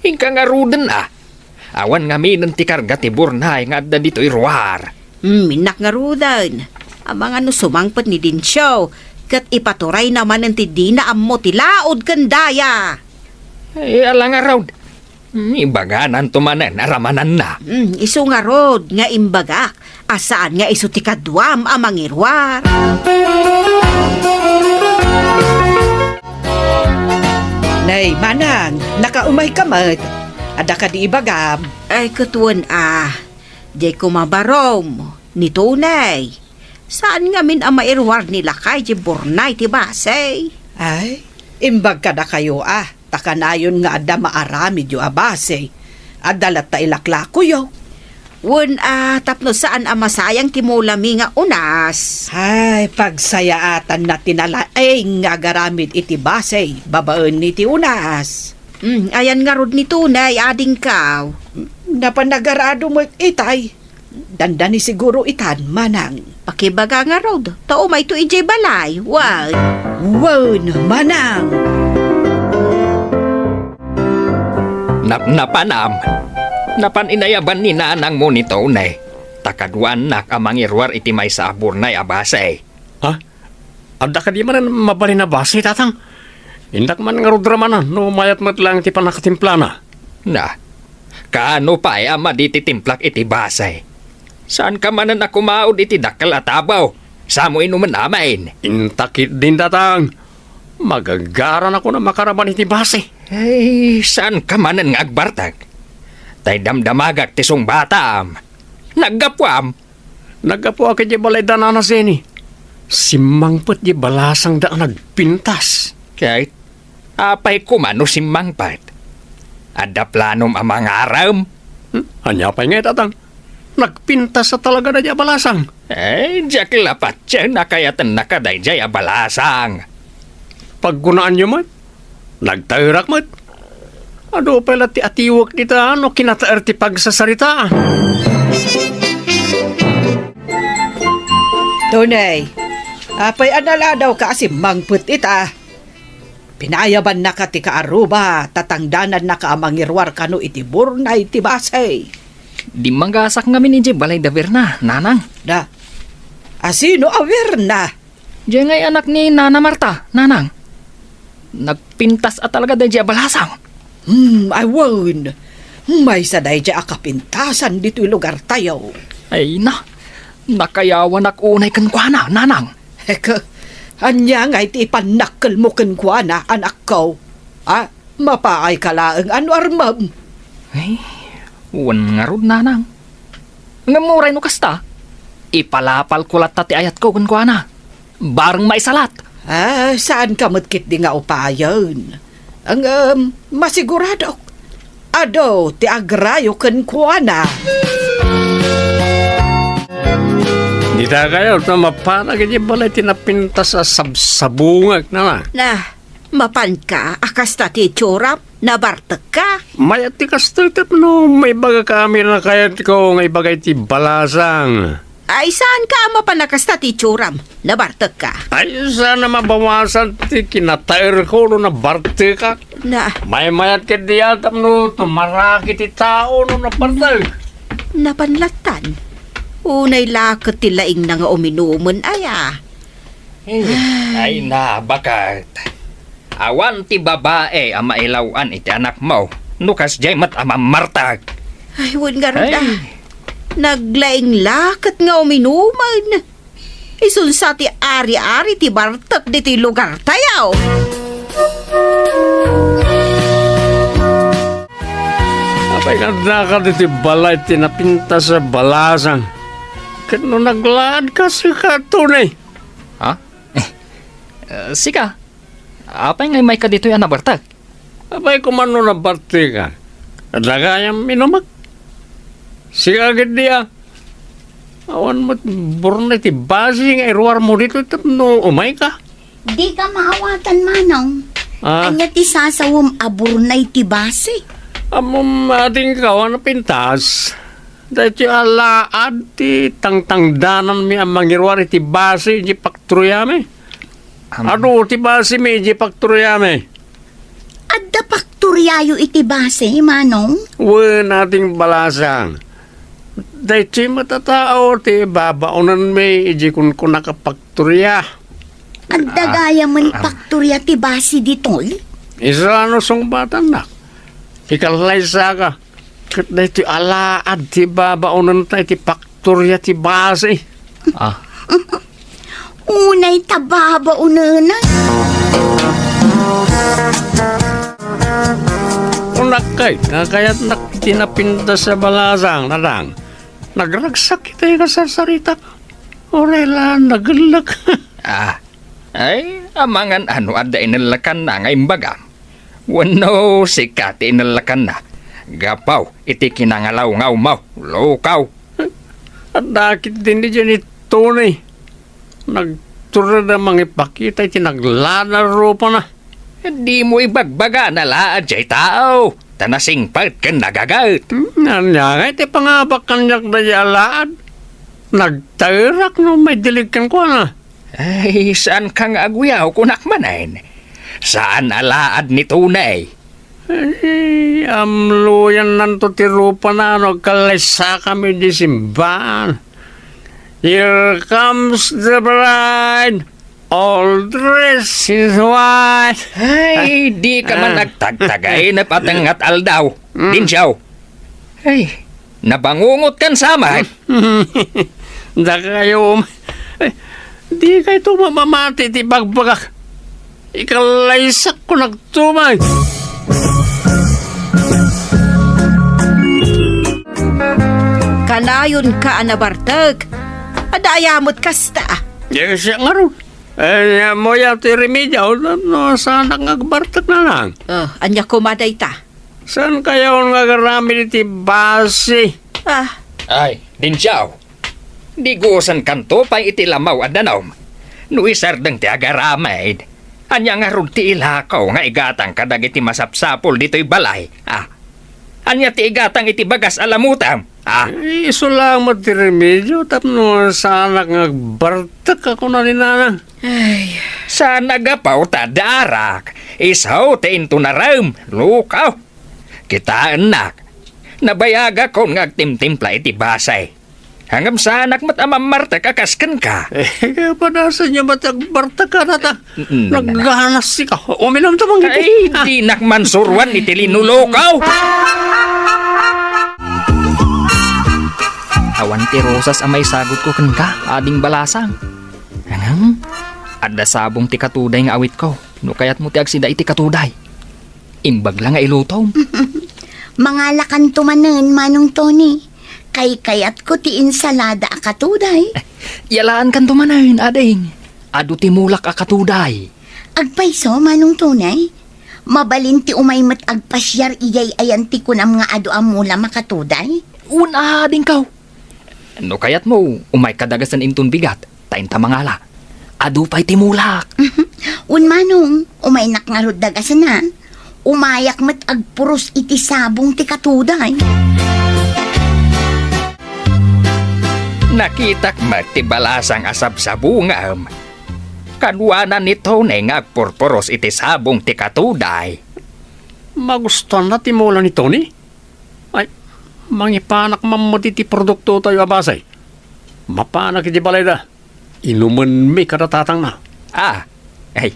Inka ngaruden a. Awan ngaminen ti karga ti burnay nga adda ditoy ruar. Hmm, innak ngaruden. Amangan no sumangpet ni Dencio, ket ipaturayna manen ti dina ammo ti laud ken daya. Ay, ala ngarud. Hmm, ibagananto manen a ramananna. Hmm, isu ngarud nga imbagak a saan nga isu ti kaduam a mangiruar. Nay, Manang, nakaumayka met. Adda kadi ibagam? Ay, ket wen a. Diay koma barom, ni Tunay. Saan ngamin a mairuar ni lakay diay burnay ti base. Ay, imbag kadakayo a, ta kanayon nga adda maaramidyo a base. Adda latta ilaklakoyo. Wen a, tapno saan a masayang ti mulami nga unas. Ay, pagsayaatanna ti nalaing nga agaramid iti base babaen iti unas. Hmm, ayan ngarud ni Tunay, adingkaw? Napan nagarado met itay. Dandani siguro itan, Manang. Pakibaga ngarud, ta umayto idiay balay, wen. Wen, Manang. Napnapanam. Napan inayaban ni nanangmo ni Tony, ta kaduaannak a mangiruar iti maysa a burnay a base. Ha? Adda kadi manen mabalin a base, Tatang? Innak man ngarud ramanan no mayat met laeng ti pannakatimplana. Na, kaano pay a madi ti timplak iti base? Saanka manen a kumaud iti dakkel a tabaw, samo inumen amin. Inta ketdin, Tatang. Magagaranakon a makaraman iti base. Ay, saanka manen nga agbartek? Tay damdamagak ti sungbatam. Naggapuam. Naggapuak idiay balay da Nana Jenny. Simmangpet diay balasangda a nagpintas. Ket apay koma no simmangpet? Adda planom a mangarem? Hmm? Ania pay ngay, Tatang? Nagpintas a talaga daydiay a balasang. Eh, diak la patien a kayatennaka daydiay a balasang. Pagkunaanyo met? Nagtaerak met. Adu pay la ti atiwek dita no kinataer ti pagsasaritaan. Tunay, apay a naladawka a simmangpet ita? Pinayabannaka ti kaarruba, ta tangdanannaka a mangiruar kano iti burnay ti base. Dimmagasak ngamin idiay balay da Berna, Nanang. Da, asino a Berna? Diay ngay anak ni Nana Marta, Nanang. Nagpintas a talaga daydiay a balasang. Hmm, awan. Maysa daydiay a kapintasan ditoy lugartayo. Ay na, nakayawanak unay kenkuana, Nanang. Hek, ania ngay ti ipannakkelmo kenkuana, anakko? Ha? Mapaayka laeng a no armem. Ay, wen ngarud, Nanang. Ngem uray no kasta, ipalapalko latta ti ayatko kenkuana. Bareng maisalat. Ah, saanka met ketdi nga upayen. Ngem, masiguradok. Adu ti agrayo kenkuana. Dita kayo, ta mapanag iti balay ti napintas a sabsabungek, Nana. Na, mapanka a kasta ti itsuram? Nabartekka? Mayat ti kastoy tapno maibagak amin a kayatko nga ibaga iti balasang. Ay, saanka a mapan a kasta ti itsuram? Nabartekka? Ay, saan a mabawasan ti kinataerko no nabartekak. Na. Maymayat ketdi a tapno tumaraki ti tao no nabartek. Napan lattan. Unay la ket ti laingna nga uminumen, aya. Eh, ay na, baket. Awan ti babae a mailaw-an iti anakmo no kasdiay met a mammartek. Ay, wen ngarud a. Ay. Naglaing la ket nga uminumen. Isunsa ti ari-ari ti bartek ditoy lugartayo. Apay nga addaka ditoy balay ti napintas a balasang? Ket no naglaadka, sika, Tony. Ha? Eh, sika, apay nga immayka ditoy a nabartek? Apay koma no nabartekan? Adda gayam inumek? Sika ketdi a. Awan met burnay ti basi nga iruarmo ditoy tapno umayka. Dika maawatan, Manong. Ah? Ania ti sasawem a burnay ti basi? Ammom, adingko a napintas. Daytoy a laad ti tangtangdananmi a mangiruar iti basi idiay faktoriami. Am- Adu ti basimi idiay faktoriami. Adda faktoriayo iti basi, Manong? Wen, Ading Balasang. Daytoy met a tao ti babaonenmi idiay kunkunak a faktoria. Adda gayamen faktoria ti basi ditoy? Isu a no sungbatannak. Ikallaysaka. Ket daytoy a laad ti babaonenta iti faktoria ti basi. Ah. Unay ta babaonena. Kunak kay, kakayatnak ti napintas a balasang, Tatang. Nagragsak iti kasarsaritak. Uray la nagellek. Ah, ay, amangan a no adda inellekanna nga imbagam. Wenno sika ti inellekanna. Gapu iti kinangalawngawnmo, lukaw. Adda ketdin idiay ni Tony. Nagtured a mangipakita iti naglaad a rupana. Dimo ibagbaga na laad jay tao, ta nasingpet ken nagaget. Hmm, ania ngay ti pangabak kaniak daydiay a laad? Nagtaerak no maidilig kenkuana. Ay, saanka nga aguyaw, kunak manen. Saan a laad ni Tunay. Ay, amloyannanto ti rupana no agkallaysakami idiay simbaan. Here comes the bride, all dressed in white. Ay, dika man Ah. agtagtagay, napatengngat aldaw. Mm. Dinsiaw. Ay, nabangungotkan sa met. Dakayo, um, eh, dikayto mamamati ti bagbagak. Ikallaysakko nagtumay. Kanayonka a nabartek. Adda aya met kasta. Diak siak ngarud. Eh, ammoyo ti remedio, no, saanak nga agbartek, Nanang. Oh, ania koma dayta? Saankayon nga agaramid iti basi? Ah. Ay, dinsiaw. Digusankanto pay iti lamaw a danum. No isardeng ti agaramid, ania ngarud ti ilakaw nga igatang kadagiti masapsapul ditoy balay? Ah. Ania ti igatang iti bagas a lamutam? Ah. Eh, isu laeng met ti remedio tapno saanak nga agbartek a kuna ni Nanang. Ay. Saan a gapu ta adda arak. Isu ti intunarem, lukaw. Kitaennak. Nabayagakon nga agtimtimpla iti basi. Ngem saanak met a mammartek a kas kenka. Eh, kapadasanyo met agbartek a, Tatang. Mm, Nagganas sika. Uminumto man iti. Ay, dinak mansuroan iti linulukaw. Awan ti rosas a maisagutko kenka, Ading Balasang. Ngem, adda sabong ti katuday nga awitko, no kayatmo ti agsida iti katuday. Imbag la nga ilutom. Mangalakanto manen, Manong Tony. Kaykayatko ti insalada a katuday. Yalaankanto manen, ading. Adu ti mulak a katuday. Agpayso, Manong Tony? Mabalin ti umay met agpasiar idiay ayan ti kunam nga adu a mulam a katuday? Wen a, adingko. No kayatmo, umayka dagasen inton bigat, ta inta mangala. Adu pay ti mulak. Wen, Manong, umaynak ngarud dagasen a. Umayak met agpuros iti sabong ti katuday. Nakitak met ti balasang a sabsabungam. Kaduana ni Tony nga agpurpuros iti sabong ti katuday. Magustuanna ti mula ni Tony? Ay, mangipanak man met iti produktotayo a basi. Mapanak iti balayda. Inumenmi kada tatangna. Ah, ay,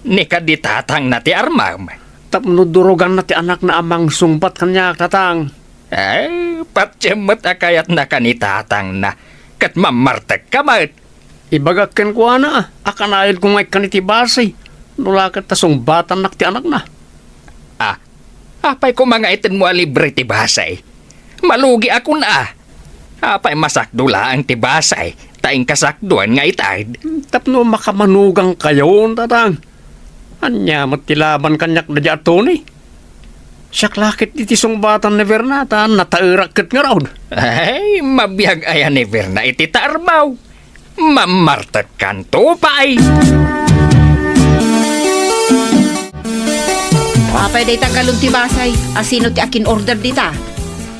ni kadi tatangna ti armam. Tapno duroganna ti anakna a mangsungbat kaniak, tatang. Ay, patiem met a kayatnaka ni tatangna. Ket mammartekka met. Ibagak kenkuana a kanayonko nga ikkan iti basi, no la ket ta sungbatannak ti anakna. Ah, apay koma nga itedmo a libre ti basi? Malugi a kun a. Apay masakdo laeng ti basi, ta inkasakdoan nga ited? Tapno makamanugangkayon, tatang. Ania met ti laban kaniak daydiay a Tony? Siak la ket iti sungbatan ni Berna, ta nataerak ket ngarud. Ay, mabiag aya ni Berna iti taermo. Mammartekkanto pay. Apay dayta galon ti basay? Asino ti akin-order dita?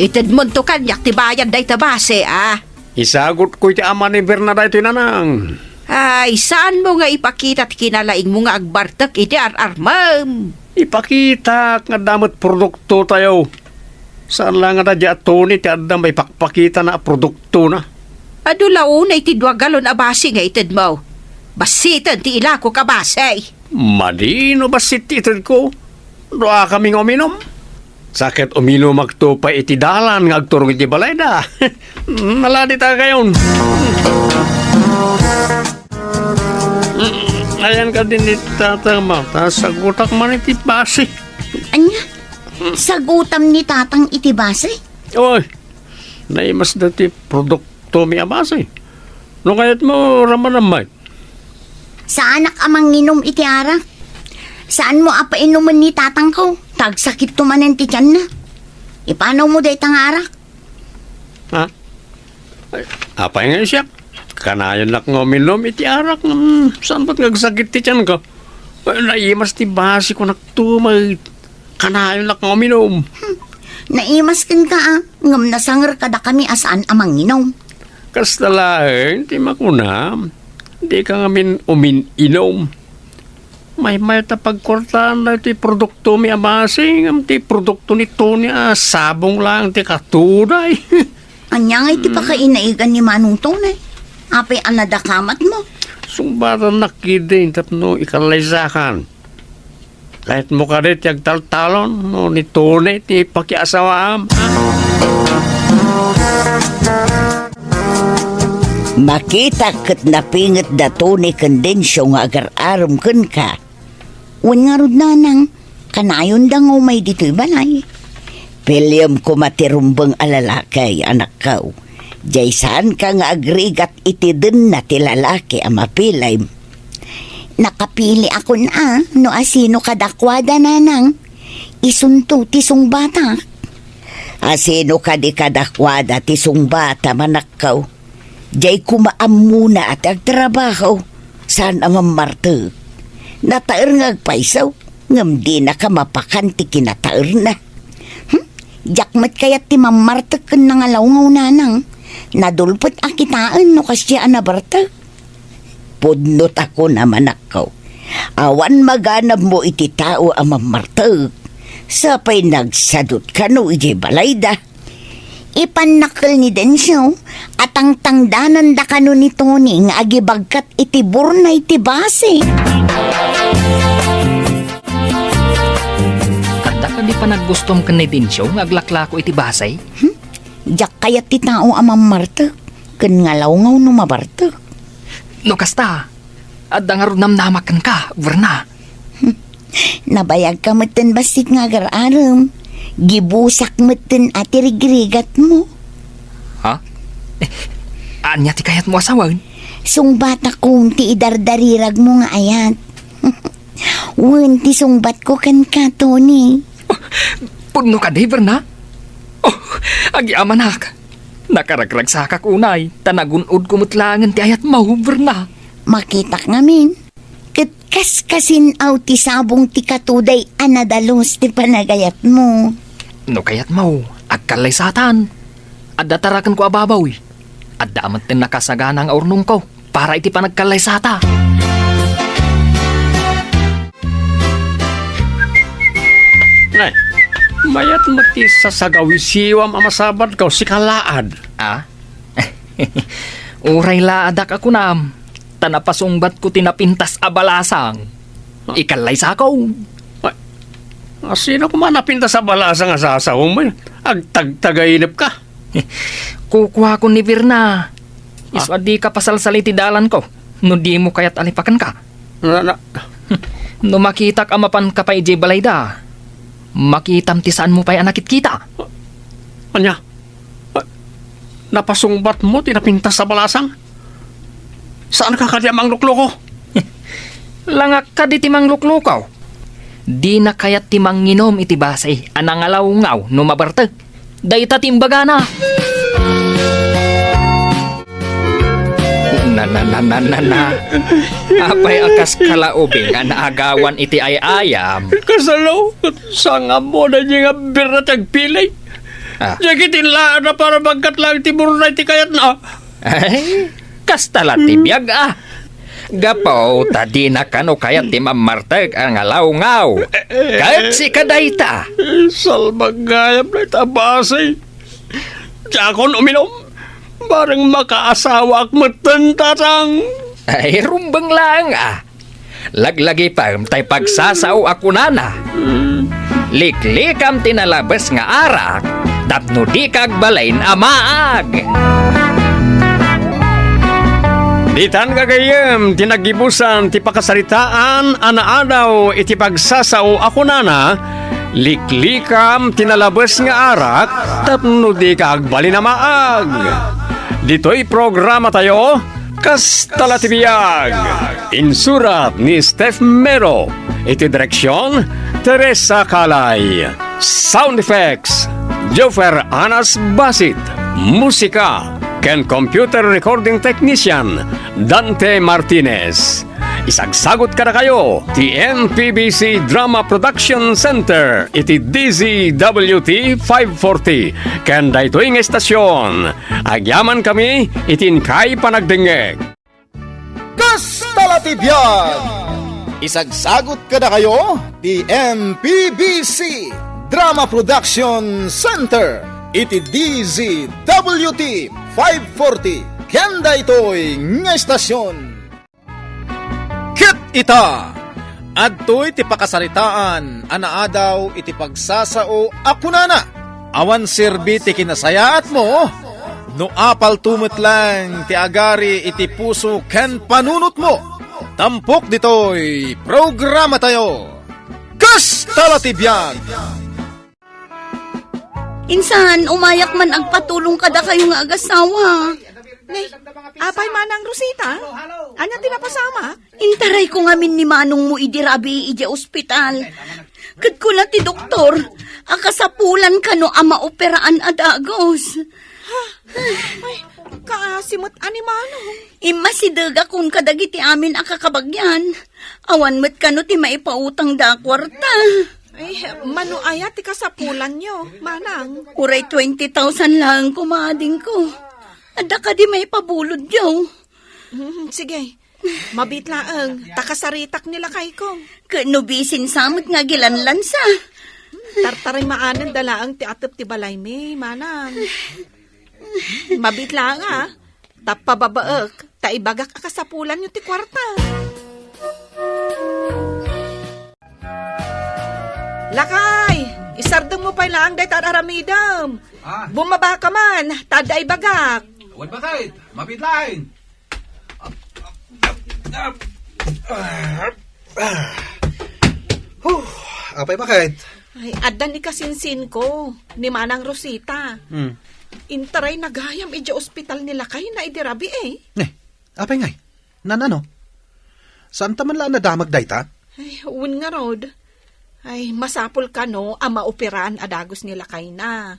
Itedmonto kaniak ti bayad dayta base, a? Isagutko iti ama ni Berna daytoy, nanang. Ay, saanmo nga ipakita ti kinalaingmo nga agbartek iti ar-armem? Ipakitak nga adda met produktotayo. Saan la nga da di a Tony ti adda maipakpakitana a produktona. Adu la unay ti dua galon a base nga itedmo. Bassiten ti ilakok a base. Madi no bassit ti itedko. Duakami nga uminum. Sa ket uminumakto pay iti dalan nga agturong iti balayda. Naladi ta kayon. Ayan ka din ni Tatang Mata, sagutak man iti base. Ania? Sagutam ni Tatang iti base? Oy, naimas da ti produkto mi a base. No kayat mo, ramanam, Mike. Saanak a manginum iti arak. Saan mo a painumen ni tatangko, ta agsakitto manen ti tianna. Ipanaw mo dayta nga arak. Ha? Ay, apay nga siak? Kanayon nak nga uminum iti arak. Hmm, saan ba't nga agsakit ti tianko? Ay, naimas ti base ko naktumay. Kanayon nak nga uminum. Hmm. Naimas kenka, a, ngem nasanger kadakami a saan a manginum. Kasta laeng ti makuna, dika ngamin umin-inum. Maymay ta pagkuartaan daytoy produkto mi a base, ngem ti produkto ni Tony a sabong laeng ti katuday. Ania ngay ti pakainaigan ni Manong Tony? Apay a nadakamat mo? Sungbatan nak idi tapno ikallaysakan. Kayat mo kadi ti agtaltalon no ni Tony ti pakiasawaam, a? Makita ket napinget da Tony ken Dencio nga agar-arem kenka. Wen ngarud, nanang, kanayon da nga umay ditoy balay. Piliem koma ti rumbeng a lalaki, anakko. Jay saanka nga agrigat iti denna ti lalaki a mapilem. Nakapiliakon a no asino kadakuada, nanang. Isunto ti sungbatak. Asino kadi kadakuada ti sungbata, manakko? Jay koma ammona a ti agtrabaho, saan a mammartek. Nataer nga agpayso, ngem dinaka mapakan ti kinataerna. Hmm? Diak met kayat ti mammartek ken nangalawngaw, nanang. Nadulpet a kitaen no kasdiay a nabartek. Pudno ta kunam, anakko. Awan maganabmo iti tao a mammartek. Sapay nagsadut kano idiay balayda. Ipannakkel ni Dencio a tangtangdananda kano ni Tony nga agibagkat iti burnay ti base. Adda kadi panaggustom ken ni Dencio nga aglaklako iti base? Hmm? Diak kayat ti tao a mammartek ken ngalawngaw no mabartek. No kasta, adda ngarud namnamak kenka, Berna. Hmm. Nabayagka metten bassit nga agar-arem. Gibusak metten a ti rigrigatmo. Ha? Eh, ania ti kayatmo a sawen? Sungbatakon ti idardariragmo nga ayat. Wen ti sungbatko kenka, Tony. Oh, pudno kadi, Berna? Oh, agyamanak. Nakaragragsakak unay, ta nagun-odko met laengen ti ayatmo, Berna. Makitak ngamin. Ket kaskasin-aw ti sabong ti katuday a nadalus ti panagayatmo. No kayatmo, agkallaysatan. Adda tarakenko a baboy. Adda metten nakasagana nga urnongko para iti panagkallaysata. Nay, mayat met ti sasagawisiwam a masabadko, sika laad. Ah? Uray laadak a kunam, ta napasungbatko ti napintas a balasang. Ah. Ikallaysako. Ay, asino koma napintas a balasang a sasawem? Agtagtagainepka. Kukuakon ni Berna. Isu a dika pasalsali ti dalanko no dimo kayat a lipakenka. Na, na. No makitak a mapanka pay idiay balayda, makitam ti saanmo pay a nakitkita. Ania? Ah, napasungbatmo ti napintas a balasang? Saanka kadi a manglukloko? Langak kadi ti manglukloko. Dina kayat ti manginom iti basi a nangalawngaw no mabartek. Dayta ti imbagana. Na, na, na, na, na, na. Apay a kas kalaubing a naagawan iti ay-ayam? Kasano? Saan nga ammo daydi nga birra ti agpili? Ah. Diay ket inlaanna para bangkat laeng ti burray ti kayatna. Ay, kasta la ti biag, ah. Gapu ta dina kano kayat ti mammartek a nangalawngaw. Ket sika dayta. Salbag gayam dayta a basi. Diakon uminom. Bareng makaasawaak metten, Tatang. Ay, rumbeng laeng, ah. Laglagipem tay pagsasao a kunana, "Liklikam ti nalabes nga arak tapno dika agbalin a maag." Ditan gagayyem ti naggibusan ti pakasaritaan a naadaw iti pagsasao a kunana, "Liklikam ti nalabes nga arak tapno dika agbalin a maag." Ditoy programatayo, Kasta la ti biag. Insurat ni Steph Mero. Iti direksyon, Teresa Calay. Sound effects, Joffer Anas Basit. Musika, ken computer recording technician, Dante Martinez. Isagsagut kadakayo ti N P B C Drama Production Center iti D Z W T five forty. Ken daytoy nga istasyon, agyamankami iti inkay panagdengngeg. Kasta la ti biag! Isagsagut kadakayo ti M P B C Drama Production Center iti D Z W T five forty ken daytoy nga istasyon. Ket ita, adtoy ti pakasaritaan a naadaw iti pagsasao a kunana, "Awan serbi ti kinasayaatmo, no apalto met laeng ti agari iti puso ken panunotmo." Tampok ditoy programatayo, Kasta la ti biag! Insan, umayak man agpatulong kadakayo nga agasawa. Nay, apay, Manang Rosita? Ania ti napasamak? Intarayko ngamin ni manongmo idi rabii idiay ospital. Ket kuna ti doktor a kasapulan kano a maoperaan a dagus. Ha? Ay, kaasi met a ni manong. Immasidegakon kadagiti amin a kakabagyan. Awan met kano ti maipautangda a kuarta. Ay, mano aya ti kasapulanyo, Manang? Uray twenty thousand laeng koma, adingko. Adda kadi maipabulodyo? Hmm, sige. Mabiit laeng, ta kasaritak ni lakayko. Ket no bisin sa met nga agilanlansa? Tartaray maanen da laeng ti atep ti balaymi, Manang. Mabiit laeng, a. Tappa babaek, ta ibagak a kasapulanyo ti kuarta. Lakay, isardengmo pay laeng dayta ar-aramidem. Ah. Bumaba ka man, ta adda ibagak. Wen, bakit? Mabit laeng. Huh, apay, bakit? Ay, adda ni kasinsinko, ni Manang Rosita. Hmm. Intaray na gayam idiay ospital ni lakayna idi rabii. Ne, apay ngay? Nan-ano? Saanta man la a nadamag dayta? Ay, wen ngarud. Ay, masapul kano a maoperaan a dagus ni lakayna.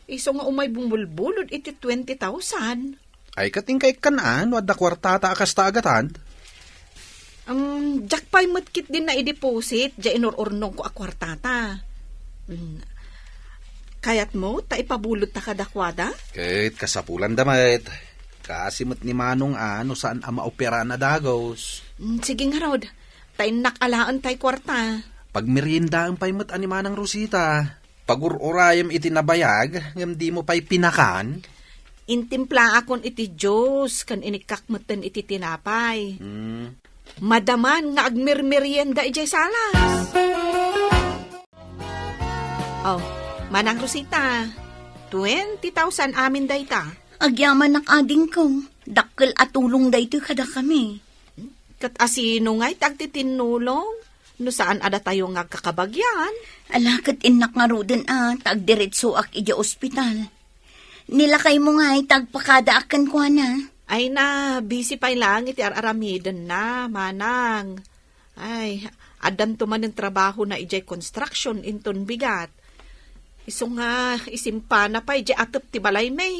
Isu nga umay bumulbulod iti twenty thousand. Ay, ket inka ikkan a no adda kuartata a kasta a gatad? Um, diak pay met ketdi naideposit diay inur-urnongko a kuartata. Mm. Kayatmo ta ipabulodta kadakuada? Ket kasapulanda met. Kaasi met ni Manong a no saan a maoperaan a dagus. Mm, sige ngarud. Ta innak alaen tay kuarta. Pagmeriendaem pay met a ni Manang Rosita. Pagur-urayem iti nabayag ngem dimo pay pinakan? Intimplaakon iti juice ken inikkak metten iti tinapay. Mm. Madaman nga agmermerienda idiay salas. Oh, Manang Rosita, twenty thousand amin dayta. Agyamanak, adingko. Dakkel a tulong daytoy kadakami. Ket asino ngay ti agtitinnulong no saan a datayo nga agkakabagyan? Ala, ket innak ngaruden a ta agdiretsoak idiay ospital. Ni lakaymo ngay ta agpakadaak kenkuana. Ay na, busy pay laeng iti ar-aramidenna, Manang. Ay, Addanto manen trabahona idiay construction inton bigat. Isu nga, isimpana pay idiay atep ti balaymi.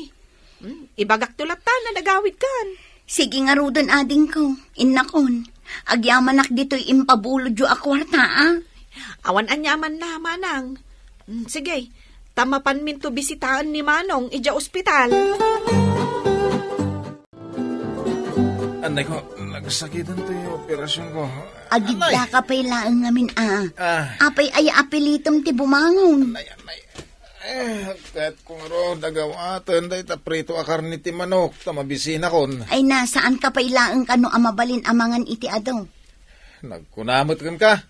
Hmm, ibagakto latta no agawidkan. Sige ngaruden, adingko. Innakon, agyamanak ditoy impabulodyo a kuarta, a. Awan aniamanna, manang. Hmm, sige, ta mapanminto bisitaen ni Manong idiay ospital. Anay ko, nagsakiten toy operasyonko. Anay. Agidda ka pay laeng ngamin, a. Ah. Apay aya a pilitem ti bumangon? Anay, anay. Eh, kayatko ngarud a gawaten dayta prito a karne ti manok, ta mabisinakon. Ay na, saanka pay laeng kano a mabalin a mangan iti adu? Nagkuna met kenka,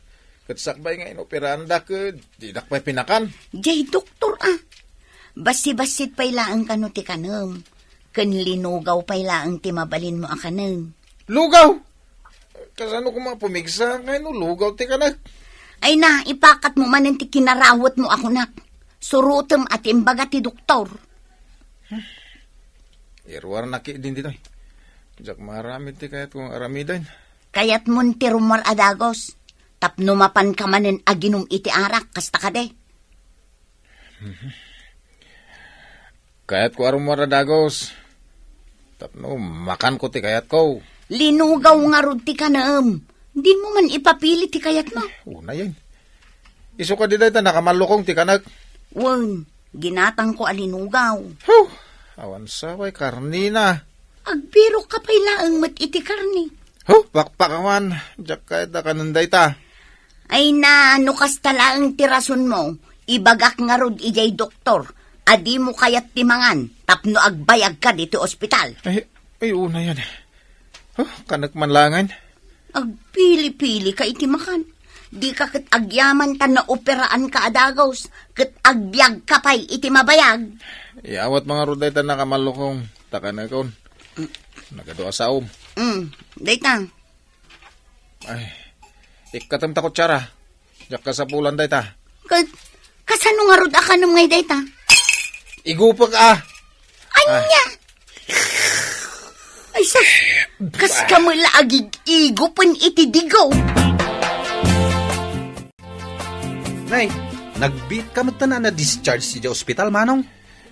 ket sakbay nga inoperaandak, didak pay pinakan. Diay doktor, a. Bassit-bassit pay laeng kano ti kanem. Ken linugaw pay laeng ti mabalinmo a kanen. Lugaw? Kasano koma pumigsa nga no lugaw ti kanek? Ay na, ipakatmo manen ti kinarawetmo a kunak. Surotem a ti imbaga ti doktor. Iruarnak idin ditoy. Diak maaramid ti kayatko nga aramiden. Kayatmon ti rummuar a dagus. Tapno mapanka manen aginum iti arak, kasta kadi. Mhm. Kayatko a rummuar a dagus. Tapno makanko ti kayatko. Linugaw ngarud ti kanem. Dimo man ipapili ti kayatmo. Unayen. Isu kadi dayta nakamallukong ti kanek. Wen, ginatangko a linugaw. Huh! Awan sa pay karnina. Agbirokka pay laeng met iti karni. Huh! Pakpakawan. Diak kayat a kanen dayta. Ay na, no kasta laeng ti rasonmo, ibagak ngarud idiay doktor a dimo kayat ti mangan tapno agbayagka ditoy ospital. Ay, ay, unayen. Huh, kanek man laengen. Agpili-pilika iti makan. Dika ket agyaman ta naoperaanka a dagus, ket agbiagka pay iti mabayag. Iyawatmo ngarud dayta nakamallukong, ta kanekon. Nagadu a saom. Mm, dayta. Ay, ikkatem ta kutsara. Diak kasapulan dayta. Ka-, kasano ngarud a kanem ngay dayta? Igupek a. Anya? Ay, sus, kas kami la agig-igupen iti digo. Nay, nagbiit ka met ta na-discharge idiay ospital, Manong?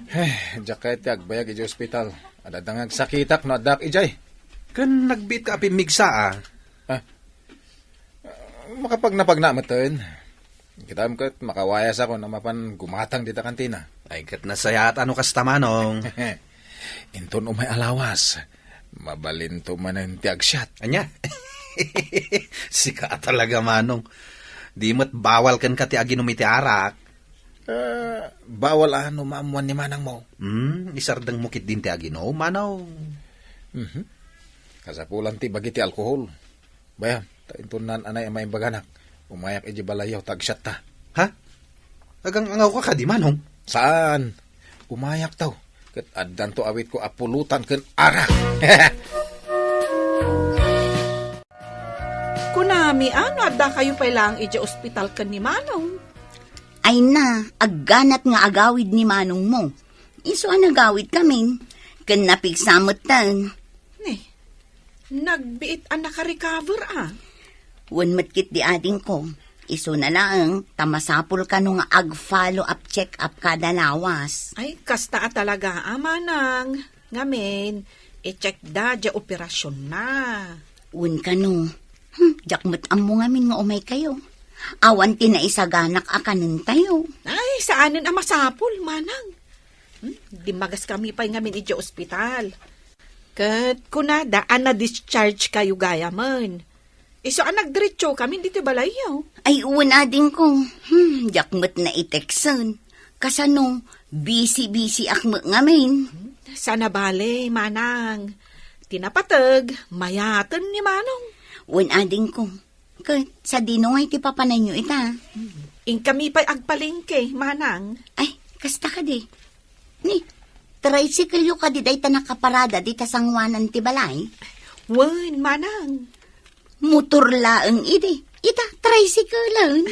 Eh, diak kayat ti agbayag idiay ospital. Adda nga agsakitak no addak idiay. Ken nagbiit ka a pimmigsa, a. Ah, makapagnapagna metten. Kitam ket makawayasakon a mapan gumatang dita kantina. Ay, ket nasayaat a no kasta, Manong. Inton umay a lawas, mabalinto manen ti agsiat. Ania? Sika a talaga, Manong. Di met bawal kenka ti aginum iti arak. Ah, bawal a no maammuan ni manangmo. Hmm, isardengmo ketdin ti aginum, Manong. Mhm. Kasapulan ti bagi ti alkohol. Bayam, ta inton naan-anay a maimbaganak, umayak idiay balayyo ta agsiatta. Ha? Agang-angawka kadi, Manong? Saan. Umayakto. Ket addanto awitko a pulutan ken arak. Kunami, a, no addakayo pay laeng idiay ospital ken ni Manong? Ay na, agganat nga agawid ni manongmo. Isu a nagawidkamin, ken napigsa metten. Ni, nagbiit a nakarecover, a. Wen met ketdi, adingko. Isuna laeng ta masapul kano nga ag-follow up check-up kada lawas. Ay, kasta a talaga, a, manang. Ngamin, i-check da diay operasyon na. Wen kano. Hmm, diak met ammo ngamin nga umay kayo. Awan ti naisaganak a kanentayo. Ay, saanen a masapul, manang. Hmm, dimmagas kami pay ngamin idiay ospital. Ket kunada a na-discharge kayo gayamen. Isu a nagdiretso kami ditoy balayyo. Ay, wen, adingko. Hmm, diak met naiteksem. Kasano, busy-busy ak met ngamin. Sana bale, manang. Ti napateg, mayaten ni manong. Wen, adingko. Ket sadino ngay ti papananyo ita? Inkami pay agpalengke, manang. Ay, kasta kadi. Ni, tricycle-yo kadi dayta nakaparada dita sangoanan ti balay? Wen, manang. Motor laeng idi. Ita, tricycle-en.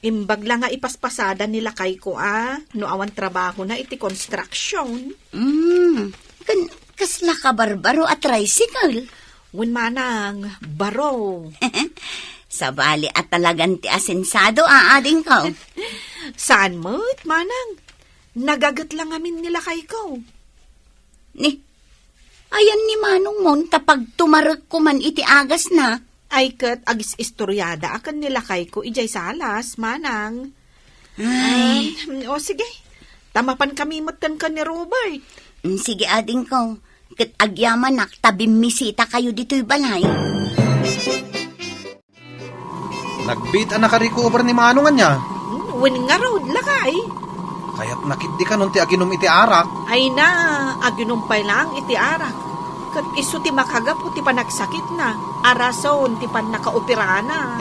Imbag la nga ipaspasada ni lakayko a, no awan trabahona iti construction. Mm, ken kasla kabarbaro a tricycle? Wen, manang, baro. Sabali a talagan ti asensado, a, adingko. Saan met, manang. Nagaget la ngamin ni lakayko. Ni, ayan ni manongmon ta pagtumarekko man iti agasna. Ay ket agis-istoriada a ken ni lakayko idiay salas, manang. Ay. Um, o sige, ta mapan kami met ken ken ni Robert. Mm, sige, adingko. Ket agyamanak ta bimmisita kayo ditoy balay. Nagbiit a nakarecover ni Manong ania? Hmm, wen ngarud, lakay. Kayat nakit di kanon ti aginum iti arak. Ay na, aginum pay laeng iti arak. Ket isu ti makagapu ti panagsakitna, a rason ti pannakaoperana.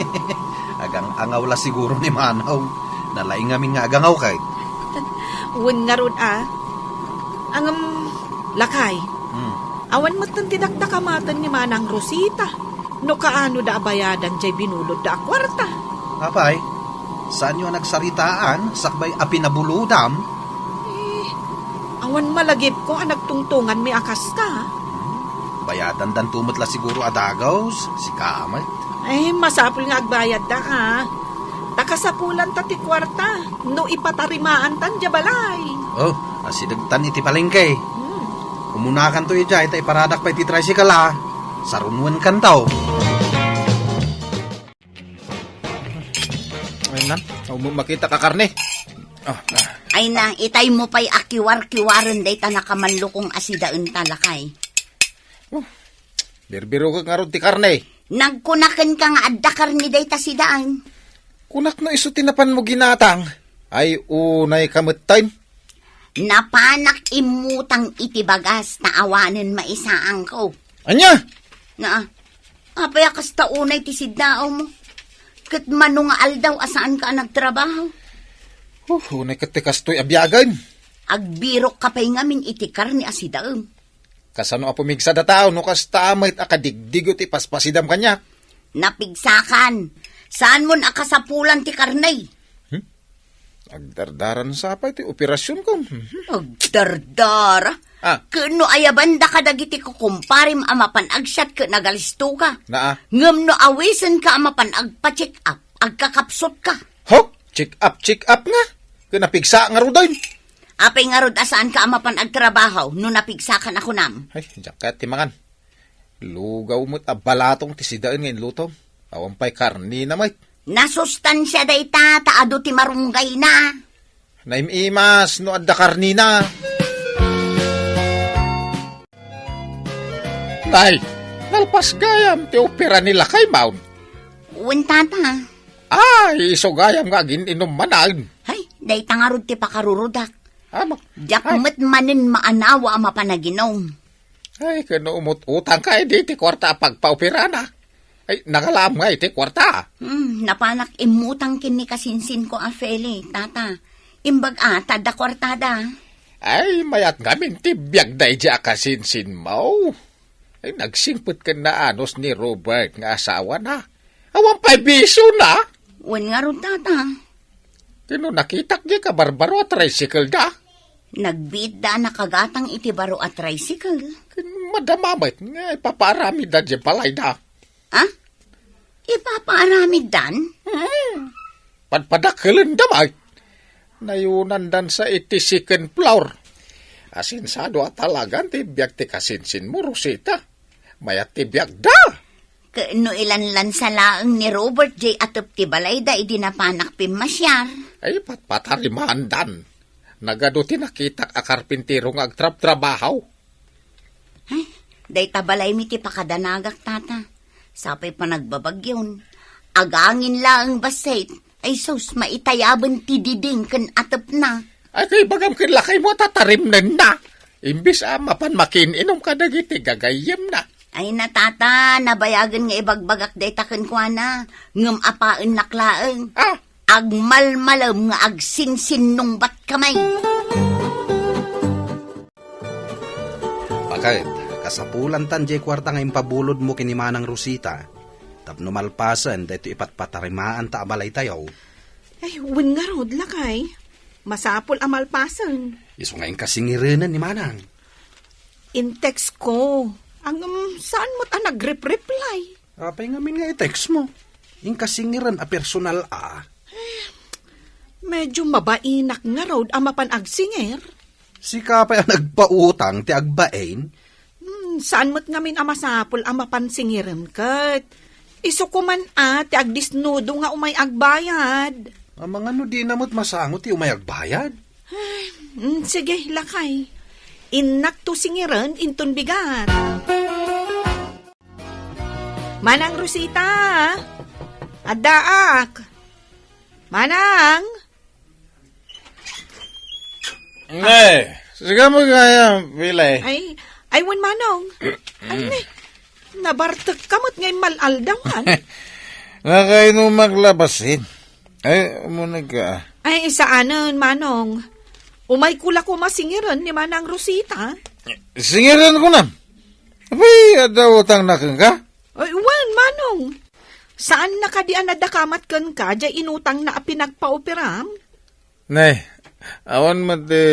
Agang-angaw la siguro ni Manong. Nalaing ngamin nga agangaw kay. Wen ngarud a. Angem, lakay. Hmm. Awan metten ti dakdakamaten ni Manang Rosita. No kaano da a bayadan jay binulodda a kuarta. Apay, saanyo a nagsaritaan sakbay a pinabulodam? Eh, awan malagipko a nagtungtonganmi a kasta. Hmm, bayadandanto met la siguro a dagus, sika met. Eh, masapul nga agbayadda, a. Ta kasapulanta ti kuarta no ipatarimaantan dia balay. Oh, asidegtan iti palengke. Hmm. Umunakanto idiay ta iparadak pay ti tricycle, a. Sarunwenkanto. Ayun na, umum makita ka karne. Ah, ah. Ay na, itay mo pay a kiwar-kiwaren dayta nakamallukong a sidaen ta, lakay. Oh, birbirok ngarud ti karne. Nagkunaken ka nga adda karne dayta sidaen. Kunak no isu ti napan mo ginatang. Ay, unay ka metten. Napanak immutang iti bagas ta awanen maisaanko. Ania? Na, apay a kasta unay ti siddaawmo? Ket mano nga aldaw a saanka a nagtrabaho? Huh, unay ket ti kastoy a biagen. Agbirok ka pay ngamin iti karne a sidaem. Kasano a pumigsada tao no kasta met a kadigdigo ti paspasidam kaniak? Napigsakan. Saanmon a kasapulan ti karne? Hmm? Agdardaran sapay ti operasionko. Hmm. Agdardara? Ah. Ken no ayabanda kadagiti kukumparem a mapan agsiat ket nagalisto ka. Naa. Ngem no awisen ka a mapan agpa-check up, agkakapsut ka. Ho? Check up, check up nga? Ken napigsa nga rudoy. Apay ngarud a saan ka a mapan agtrabaho no napigsakan a kunam? Ay, diak kayat ti mangan. Lugaw met a balatong ti sidaen nga inlutom. Awan pay karnina met. Nasustansia dayta ta adu ti marunggayna. Naim-imas no adda karnina. Nay, nalpas gayam ti opera ni Lakay Maun. Wen, tata. Ay, isu gayam nga agin-inum manen. Ay, dayta ngarud ti pakarurudak. Ama. Diak met manen maanawa a mapanaginum. Ay, ken no umut-utang ka, eh, di ti kuarta a pagpaoperana. Ay, nangalaam nga iti kuarta. Hmm, napanak immutang ken ni kasinsinko a Feli, tata. Imbag a, ta adda kuartada. Ay, mayat ngamin ti biagda idiay a kasinsinmo. Ay, nagsingpet ken naanus ni Robert nga asawana. Awan pay bisiona. Wen ngarud, tata. Ken no nakitak diay kabarbaro a tricycle da. Nagbiitda a nakagatang iti baro a tricycle. Ken madama met nga ipapaaramidda diay balayda. Ah? Ipapaaramiddan? Hmm. Padpadakelenda met. Nayunandansa iti second floor. Asensado a talagan ti biag ti kasinsinmo, Rosita. Mayat ti biagda. Ken no ilanlansa laeng ni Robert diay atep ti balayda idi napanak pimmasiar. Ay, patpatarimaandan. Nagadu ti nakitak a karpintero nga agtrabtrabaho. Ay, dayta balaymi ti pakadanagak, tata. Sapay panagbabagyon. Agangin laeng bassit. Ay sus, maitayaben ti diding ken atepna. Ay, kay bagam ken lakaymo a tatarimnenna. Imbes a mapan makiin-inum kadagiti gagayyemna. Ay na, tata, nabayagen nga ibagbagak dayta kenkuana. Ngem apaennak laeng. Ah? Agmalmalem nga agsinsinnungbatkami. Baket, kasapulantan diay kuarta nga impabulodmo ken ni Manang Rosita tapno malpasen daytoy ipatpatarimaanta a balaytayo. Ay, wen ngarud, lakay. Masapul a malpasen. Isu nga inka singirenen ni Manang. In-text ko. Ngem saan met a nag-rep-reply. Apay ngamin nga i-text mo? Inka singirem a personal a. Medyo mabainak ngarud a mapan agsingir. Sika pay a nagpautang ti agbain? Hmm, saan met ngamin a masapul a mapan singirem ket. Isu koma a ti agdisnudo nga umay agbayad. Amangan no dina met masango ti umay agbayad? Hmm, sige, lakay. Innak to singiren inton bigat. Manang Rosita! Addaak! Manang! Ne, sika mo kaya, Pili. Ay, ay, wen, Manong. Ay, ne, nabartek ka met ngay mal-aldawan. Nakainumak labasin. Ay, umuneg ka. Ay, saanen, Manong. Umay ko la koma singiren ni Manang Rosita. Singiren ko na. Apay, adda utang na kenka? Ay, wen, Manong. Saan na kadi a nadakamat kenka, diay inutang na a pinagpaupiram? Nay, awan met ti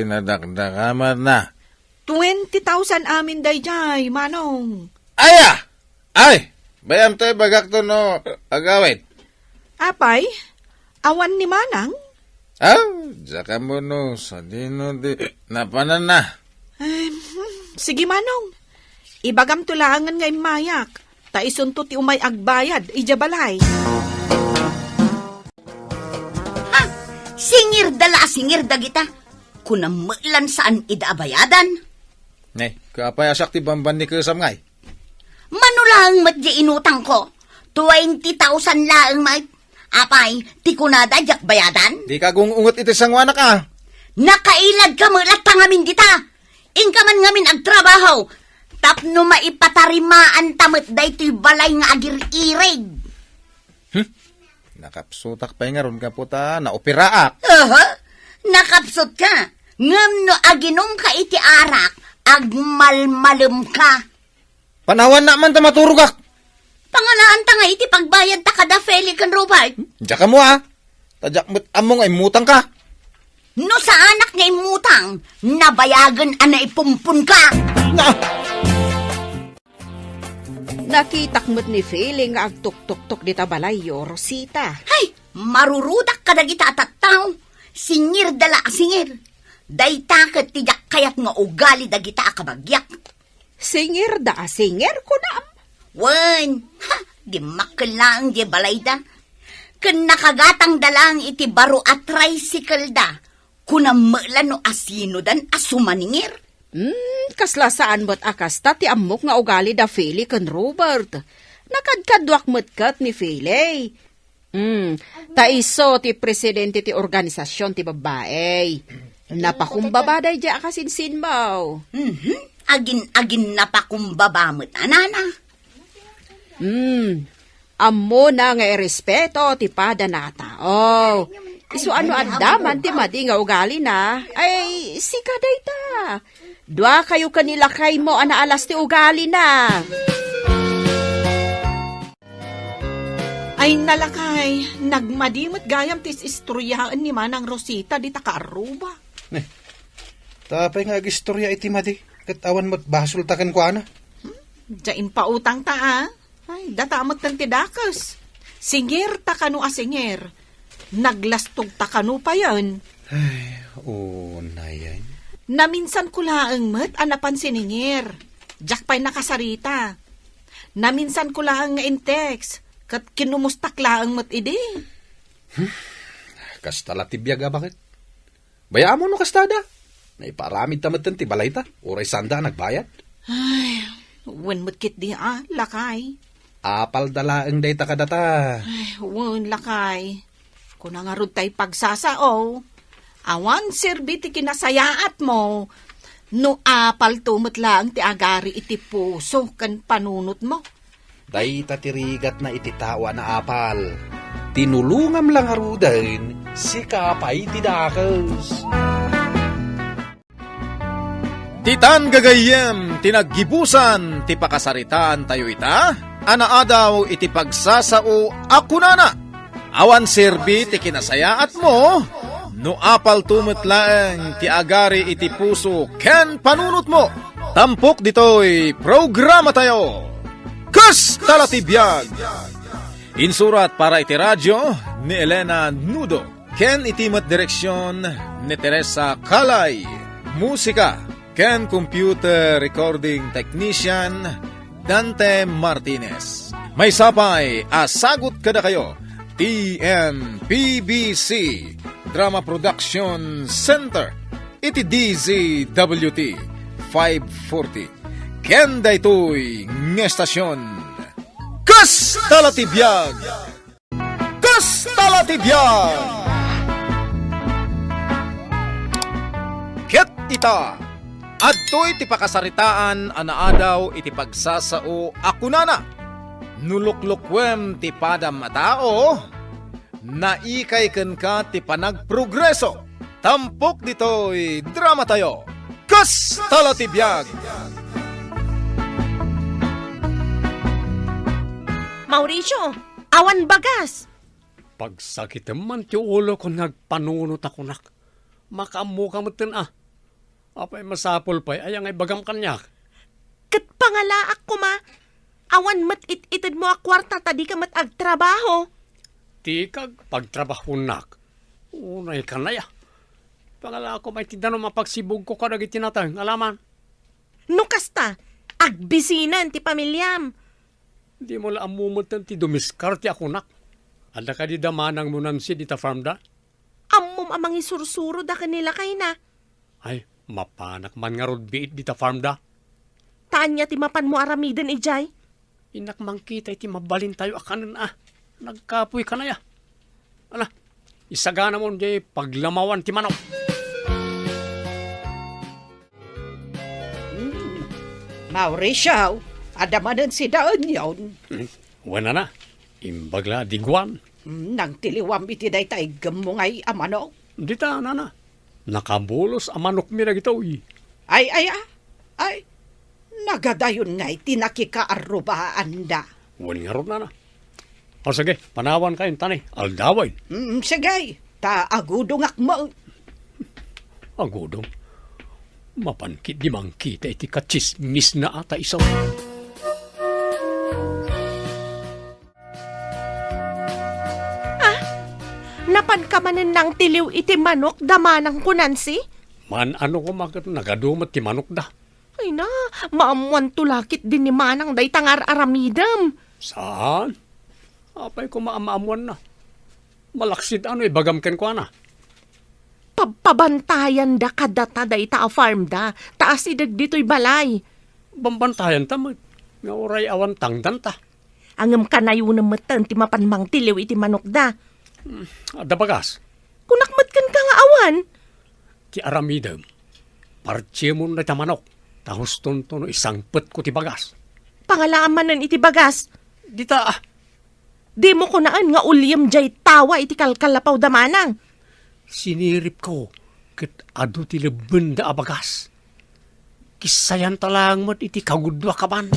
nadakdakamat na. Twenty thousand amin daydiay, Manong. Aya! Ay! Bay-am ta ibagak to no agawid. Apay, awan ni Manang? Ah, diak ammo no sadino ti napananna. Ay, hmm, sige, Manong. Ibagam to laengen nga immayak, ta isunto ti umay agbayad idiay balay. Ha! Singirda la a singir dagita. Kunam met lan saan ida a bayadan. Ne, kaapay a siak ti bambannikesam ngay? Mano laeng met diay inutangko? Twenty thousand laeng met. Apay, ti kunada diak bayadan? Dika gung-unget iti sangoanak a. Nakailadka met latta ngamin dita. Inka man ngamin agtrabaho. Tapno maipatarimaanta met daytoy balay nga agir-irig. Hmm? Nakapsutak pay ngarud gapu ta naoperaak. Aha! Nakapsutka. Ngem no aginumka iti arak, agmalmalemka. Panawannak man ta maturogak. Pangalaanta nga iti pagbayadta kada Feli ken Robert. Diak ammo a. Ta diak met ammo nga immutangka. No saanak nga immutang, nabayagen a naipumpunka. Na! Nakitak met ni Feli nga agtuktoktok dita balayyo, Rosita. Hay! Marurudak kadagita a tattao. Singirda la a singir. Dayta ket ti diak kayat nga ugali dagita a kabagiak. Singirda a singir, kunam? Wen, ha, dimmakkel laeng diay balayda. Ken nakagatangda laeng iti baro a tricycle-da. Kunam met la no asinodan a sumaningir. Hmm, kasla saan met a kasta ti ammok nga ugali da Feli ken Robert. Nakadkaduak met ket ni Feli. Hmm, ta isu ti presidente ti organisasion ti babbai. Napakumbaba daydiay a kasinsinmo. Mhm. Agin-agin napakumbaba met a nana. Hmm. Ammona nga irespeto ti padanata. Oh, isu a no adda man ti madi nga ugalina, ay, sika dayta. Duakayo ken ni lakaymo a naalas ti ugalina. Ay, nalakay, nagmadi met gayam ti is-istoryaen ni Manang Rosita dita kaarruba. Ne, ta apay nga agistoria iti madi, ket awan met basolta kenkuana. Hmm? Diay impautangta a. Ay, data metten ti dakes. Singirta kano a singir. Naglastogta kano payen. Ay, unayen. Naminsanko laeng met a napan siningir. Diak pay nakasarita. Naminsanko laeng nga in-text, ket kinumustak laeng met idi. Hmm? Kasta la ti biag a baket. Bayaam no kastada. Naipaaramidta metten ti balayta, uray saanda a nagbayad. Ay, wen met ketdi a, lakay. Apalda laeng dayta kadata. Ay, wen, lakay. Kuna ngarud tay pagsasao. Awan serbi ti kinasayaatmo no apalto met laeng ti agari iti puso ken panunotmo. Dayta ti rigatna iti tao a naapal. Tinulongam la ngaruden, sika pay ti dakes. Ditan gagayyem ti naggibusan ti pakasaritaantayo ita a naadaw iti pagsasao a kunana, awan serbi ti kinasayaatmo no apalto met laeng ti agari iti puso ken panunotmo. Tampok ditoy programatayo, Kasta la ti biag! Insurat para iti radio ni Elena Nudo, ken iti met direksion ni Teresa Calay. Musika ken computer recording technician, Dante Martinez. Maysa pay a sagut kadakayo ti M P B C Drama Production Center iti D Z W T five forty. Ken daytoy nga estasion, Kasta la ti biag! Kasta la ti biag! Ket ita, adtoy ti pakasaritaan a naadaw iti pagsasao a kunana, "No luklukuem ti padam a tao, naikay kenka ti panagprogreso." Tampok ditoy dramatayo, Kasta la ti biag! Mauricio, awan bagas! Pagsakitem man ti ulokon nga agpanunot a kunak. Makaammoka metten a. Apay, masapul pay aya nga ibagam kaniak? Ket pangalaak koma, awan met it-itedmo a kuarta ta dika met agtrabaho. Dika agpagtrabahonak. Unay kanaya. Pangalaak koma iti danum a pagsibugko kadagiti nateng, alaman. No kasta, agbisinen ti pamiliam. Dimo la ammo metten ti dumiskarte a kunak. Adda kadi da manangmo, Nancy, dita farm da? Ammom a mangisursuroda ken ni lakayna. Ay, mapanak man ngarud biit dita farm da. Ta ania ti mapanmo aramiden idiay? Innak mangkita iti mabalintayo a kanen a. Nagkapoy kanaya. Ala, isaganamon diay paglamawan ti manok. Hmm. Mauricio, adda manen sida onion? Hmm. Wen a, imbag la a diguan. Hmm, nangtiliwam iti dayta iggemmo ngay a manok? Dita, nana. Nakabulos a manokmi dagitoy. Ay, ay, ah. Ay, nagadayon ngay ti nakikaarrubaanda. Wen ngarud, nana. O, sige, panawankayon ta ni, aldawen. Mm, sige, ta agudongak mo. Agudong? Mapan ketdi mangkita iti katsismisna a ta isu. Ah, napanka manen nangtiliw iti manok da manangko, Nancy? Man-ano koma ket nagadu met ti manokda. Ay na, maammuanto la ketdi ni manang dayta nga ar-aramidem. Saan? Apay koma a maammuanna? Malaksid a no ibagam kenkuana. Pabpabantayanda kadata dayta a farm da, ta asideg ditoy balay. Bambantayanta met, nga uray awan tangdanta. Ngem kanayonem metten ti mapan mangtiliw iti manokda. Hmm, adda bagas? Kunak met kenka nga awan. Ti aramidem, partiemon dayta manok, ta hustonto no isangpetko ti bagas. Pangalaam manen iti bagas. Dita, ah. Dimo kunaen nga uliem diay tawa iti kalkalapaw da manang. Siniripko ket adu ti lebbenda a bagas. Kissayanta laeng met iti kagudua kaban.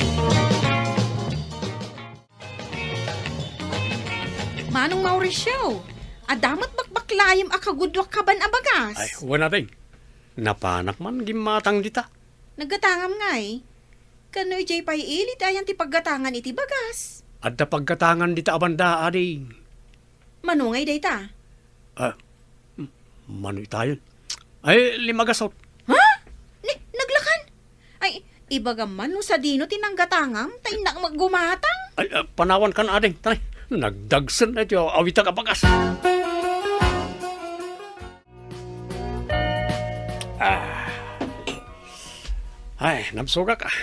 Manong Mauricio, adda met bakbaklayem a kagudua kaban a bagas? Ay, wen a, deng. Napanak man gimmatang dita. Naggatangam ngay. Kano idiay pay ili ti ayan ti paggatangan iti bagas? Adda paggatangan dita a banda, ading. Mano ngay dayta? Ah, m-, mano itayon? Ay, lima gasot. Ha? Ni, naglakan? Ay, ibagam man no sadino ti nanggatangam, ta innak met gumatang. Ay, ah, panawankan, ading. Tara, nagdagsen na iti awitak a bagas. Ah. Ay, nabsogak, ah.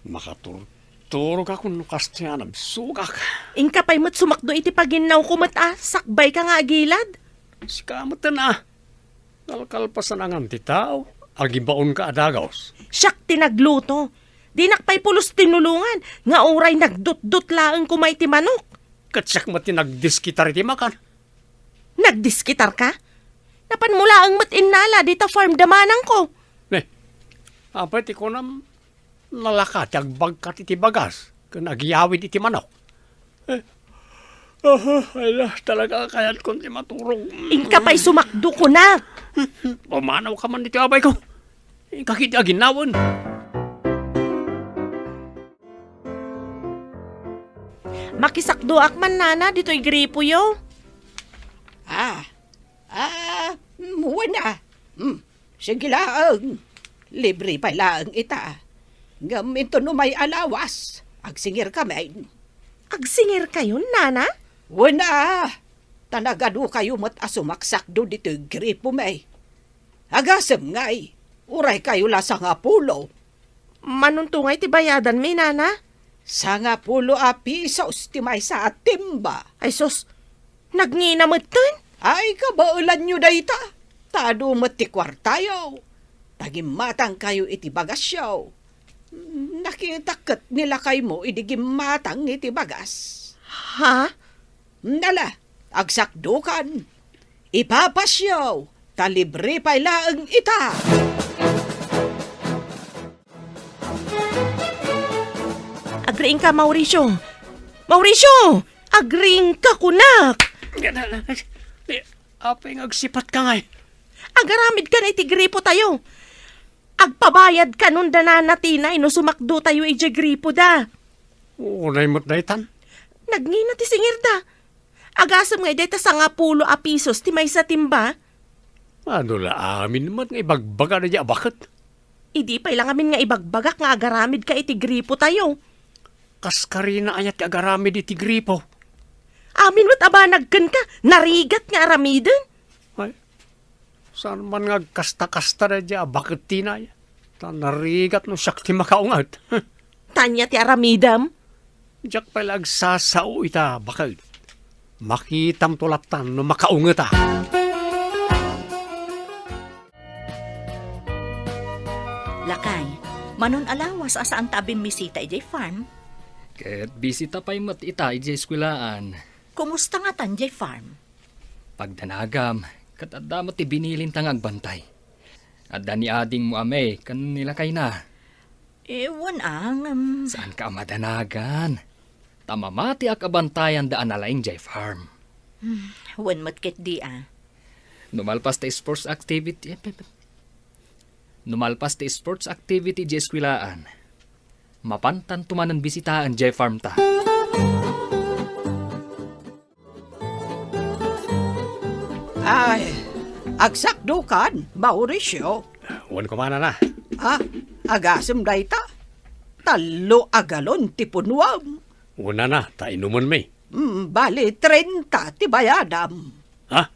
Makaturturog ako no kasta a nabsogak. Inka pay met sumakdo iti paginnawko met a sakbayka nga agilad. Sika met a. Kalkalpasan a ngan ti tao, agibaonka a dagus. Siak ti nagluto. Dinak pay pulos tinulongan, nga uray nagdutdut laeng koma iti manok. Ket siak met ti nagdiskitar iti makan. Nagdiskitarka? Napanmo laeng met innala dita farm da manangko. Ne, apay ti kunam, nalaka ti agbagkat iti bagas ken agyawid iti manok? Eh, aha, ay na, talaga kayatkon ti maturog. Inka pay sumakdo, kunak. Pumanawka man ditoy, abayko. Inka ketdi aginnawen. Makisakdoak man, Nana, ditoy gripoyo. Ah, ah, mm, wen a. Mm, sige laeng. Libre pay laeng ita. Ngem inton umay a lawas, agsingirkami. Agsingirkayon, Nana? Wen a, ta nagadukayo met a sumaksakdo ditoy gripomi. Agasem ngay, uraykayo la sangapulo. Manunto ngay ti bayadanmi, Nana? Sangapulo a pisos ti maysa a timba. Ay sus, nagngina metten? Ay, kabaelanyo dayta. Ta adu met ti kuartayo. Ta gimmatangkayo iti bagasyo. Nakitak ket ni lakaymo idi gimmatang iti bagas. Ha? Nala, agsakdokan. Ipapasyo, ta libre pay laeng ita. Agriingka, Mauricio. Mauricio! Agriingka, kunak! Apay nga agsipatka ngay? Agaramidkan iti gripotayo. Agpabayadkanon da Nana Tinay no sumakdotayo idiay gripoda. Unay met daytan. Nagngina ti singirda. Agasem ngay dayta sangapulo a pisos ti maysa timba? Adu la amin met nga ibagbagada diay a baket? Idi pay la ngamin nga ibagbagak nga agaramidka iti gripotayo. Kas karina aya ti agaramid iti gripo? Amin met a banag kenka, narigat nga aramiden. Ay, saan man nga agkasta-kasta daydiay a baket, Tinay? Ta narigat no siak ti makaunget. Ania ti aramidem? Diak pay la agsasao ita, baket. Makitamto lattan no makaungetak. Lakay, manon a lawas a saanta a bimmisita idiay farm? Ket bisita pay met ita idiay eskuelaan. Kumusta ngatan diay farm? Pagdanagam, ket adda met ti binilinta nga agbantay. Adda ni adingmo a May ken ni lakayna. Eh, wen a, ngem saanka a madanagan. Ta mamatiak a bantayanda a nalaing diay farm. Hmm, wen met ketdi a. No malpas ti sports activity, eh, pe-, pe-, no malpas ti sports activity diay eskuelaan, mapantanto manen bisitaen diay farm ta. Ay, agsakdokan, Mauricio. Wen koma, Nana. Ah, agasem dayta. Tallo a galon ti punuam. Wen, Nana, ta inumenmi. Mm, bali, trenta ti bayadam. Ha?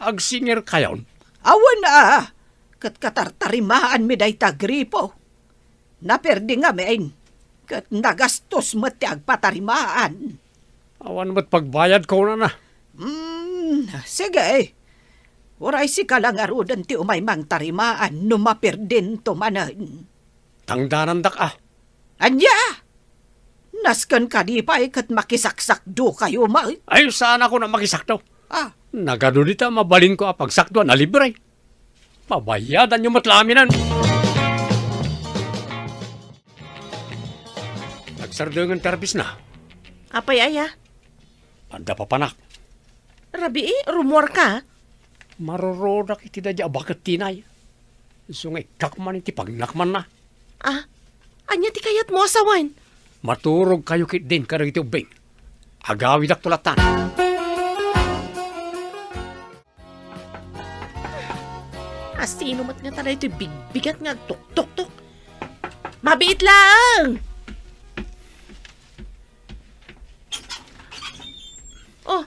Agsingirkayon? Awan a, ket katartarimaanmi dayta gripo. Naperdi ngamin, ket nagastos met ti agpatarimaan. Awan met pagbayad, kunana. Hmm, sige. Uray sika la ngaruden ti umay mangtarimaan no maperdinto manen. Tangdanandak a. Ania? Nasken kadi pay ket makisaksakdokayo met? Ay, saan a kuna makisakdo. Ah. Nagadu dita mabalinko a pagsakdoan a libre. Pabayadanyo met la aminen. Nagsardengen ti arbisna. Apay aya? Adda papanak. Rabii, rumuarka? Marurudak iti daydiay a baket, Tinay. Isu nga ikkak man iti pagnakmanna. Ah, ania ti kayatmo a sawen? Maturogkayo ketdin kadagiti ubbing. Agawidakto lattan. Asino met ngata daytoy bigbigat nga agtuktoktok? Mabiit laeng! Oh,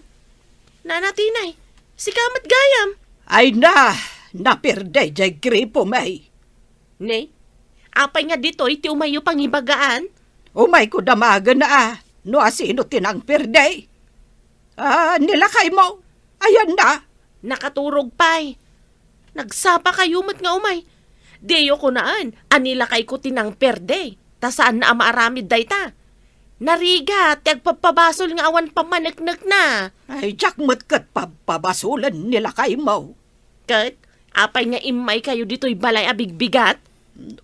Nana Tinay, sika met gayam? Ay na, naperde diay gripo, May. Ne, apay nga ditoy ti umayyo pangibagaan? Umayko damagen a, no asino ti nangperde. Ah, ni lakaymo, ayanna? Nakaturog pay. Nagsapakayo met nga umay. Diyo kunaan a ni lakayko ti nangperde, ta saanna a maaramid dayta. Narigat ti agpabpabasol nga awan pammaneknekna. Ay, diak met ket pabpabasolen ni lakaymo. Ket, apay nga immaykayo ditoy balay a bigbigat?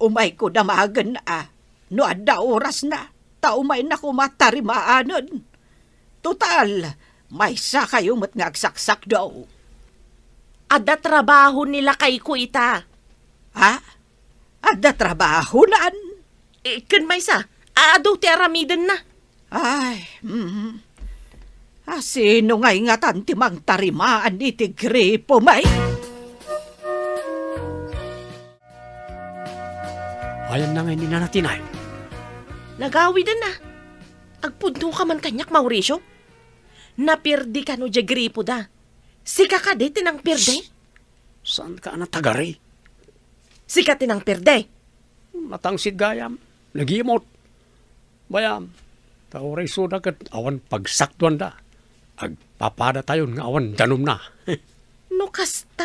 Umayko damagen a, no adda orasna, ta umayna koma tarimaanen. Total, maysakayo met nga agsaksakdo. Adda trabaho ni lakayko ita. Ha? Adda trabahonan? Eh, ken maysa, adu ti aramidenna. Ay, mm. A, sino ngay ngatan ti mangtarimaan iti gripo, may? Ayanna ngay ni Nana Tinay? Nagawidanna. Agpudno ka man kaniak, Mauricio. Napierde kano diay gripoda. Sika kadi ti nangpierde? Shh! Saanka a natagari? Sika ti nangpierde. Natangsit gayam. Nagimot. Bayam, ta uray isuda ket awan pagsakduanda. Agpapadatayon nga awan danumna. No kasta,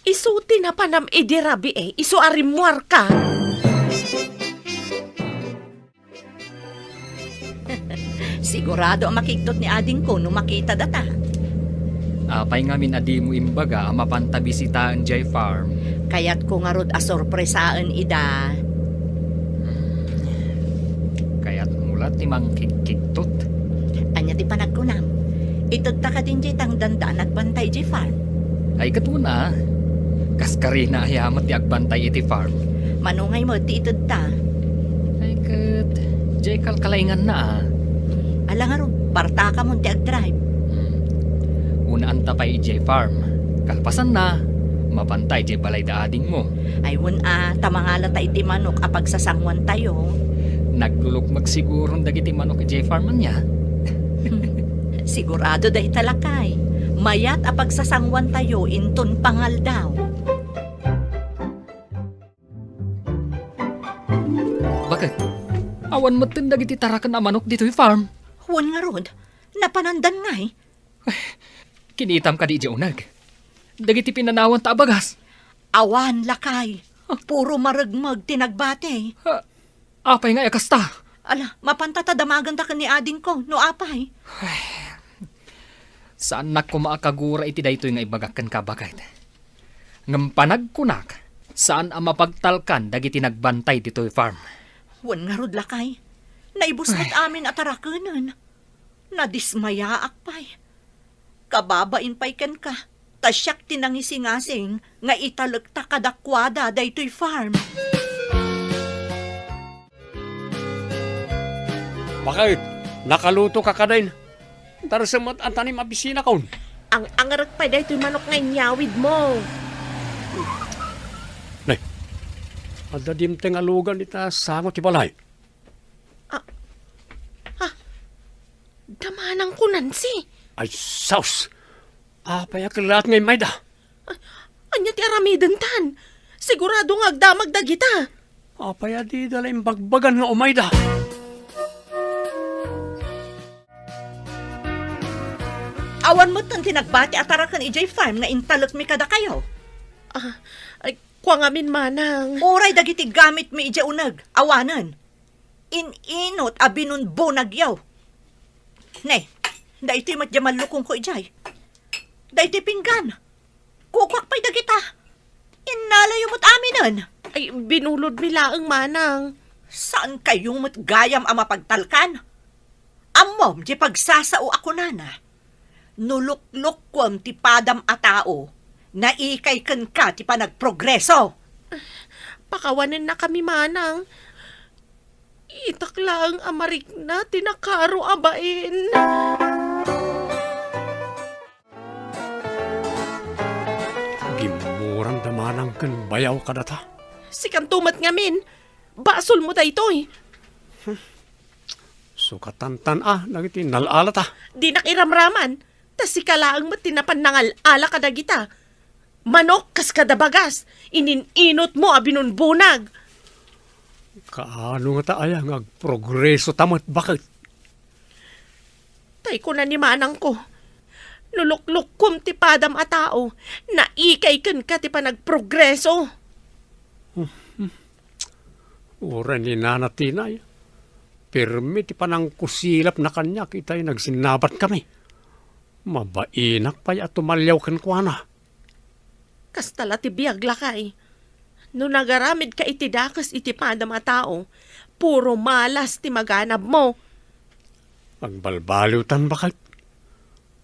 isu ti napanam idi rabii, isu a rimmuarka. Sigurado a makigtot ni adingko no makita data. Apay ngamin a dimo imbaga a mapanta bisitaen diay farm? Kayatko ngarud a sorpresaen ida. Kayatmo la ti mangkigkigtot. Ania ti panagkunam? Itedta kadin diay tangdanda a nagbantay diay farm? Ay, ket wen a. Kas karina aya met ti agbantay iti farm? Mano ngay met ti itedta? Ay, ket diay kalkalainganna a. Ala ngarud, partakamon ti agdrive. Hmm. Unaanta pay idiay farm. Kalpasanna, mapanta idiay balay da adingmo. Ay, wen a, ta mangalata iti manok a pagsasanguantayo. Naglulukmeg siguron dagiti manok idiay farm ania? Sigurado dayta, lakay. Mayat a pagsasanguantayo inton pangaldaw. Baket? Awan metten dagiti taraken a manok ditoy farm. Wen ngarud, napanandan ngay. Kinitam kadi idiay uneg? Dagiti pinanawanta a bagas? Awan, lakay. Ah. Puro maregmeg ti nagbati. Ah, apay nga a kasta? Ala, mapanta ta damagenta ken ni adingko, no apay. Ay, saannak koma a kagura iti daytoy nga ibagak kenka, baket. Ngem panagkunak, saan a mapagtalkan dagiti nagbantay ditoy farm. Wen ngarud, lakay. Naibus met amin a tarakenen. Nadismayaak pay. Kababain pay kenka, ta siak ti nangisingasing nga italekta kadakuada daytoy farm. Baket, nakaluto ka kadin? Darsem met a tanem a bisinakon. Ang-angarek pay daytoy manok nga inyawidmo. Nay, adda dimteng a lugan ita sango ti balay. Ah, ah, da manangko, Nancy. Ay, sus! Apay a kellaat nga immayda? Ah, ania ti aramidentan? Sigurado nga agdamag dagita. Apay a dida la imbagbagan nga umayda? Awan metten ti nagbati a taraken idiay farm nga intalekmi kadakayo. Ah, ay, kua ngamin, manang. Uray dagiti gamitmi idiay uneg, awanen. In-inot a binunbunagyo. Ne, daytoy met diay mallukongko idiay. Daytoy pinggan. Kukuak pay dagita. Innalayo met aminen. Ay, binulodmi laeng, manang. Saankayo met gayam a mapagtalkan? Ammom ti pagsasao a kunana, "No luklukkuem ti padam a tao, naikay kenka ti panagprogreso." Pakawanennakami, manang. Itak laeng a marikna ti nakaro a bain. Gimmuranda manang ken bayaw kadata. Sikanto met ngamin, basolmo daytoy. Sukatantan a dagiti nal-alata. Dinak iramraman, ta sika laeng met ti napan nangal-ala kadagita. Manok kas kada bagas, inin-inotmo a binunbunag. Kaano ngata aya nga agprogreso ta met, baket? Tay kuna ni manangko, "No luklukkom ti padam a tao, naikay kenka ti panagprogreso." Uray ni Nana Tinay, pirmi ti panangkusilapna kaniak itay nagsinnabatkami. Mabainak pay a tumaliaw kenkuana. Kasta la ti biag, lakay. No nagaramidka iti dakes iti padam a tao, puro malas ti maganabmo. Agbalbaliwtan, baket.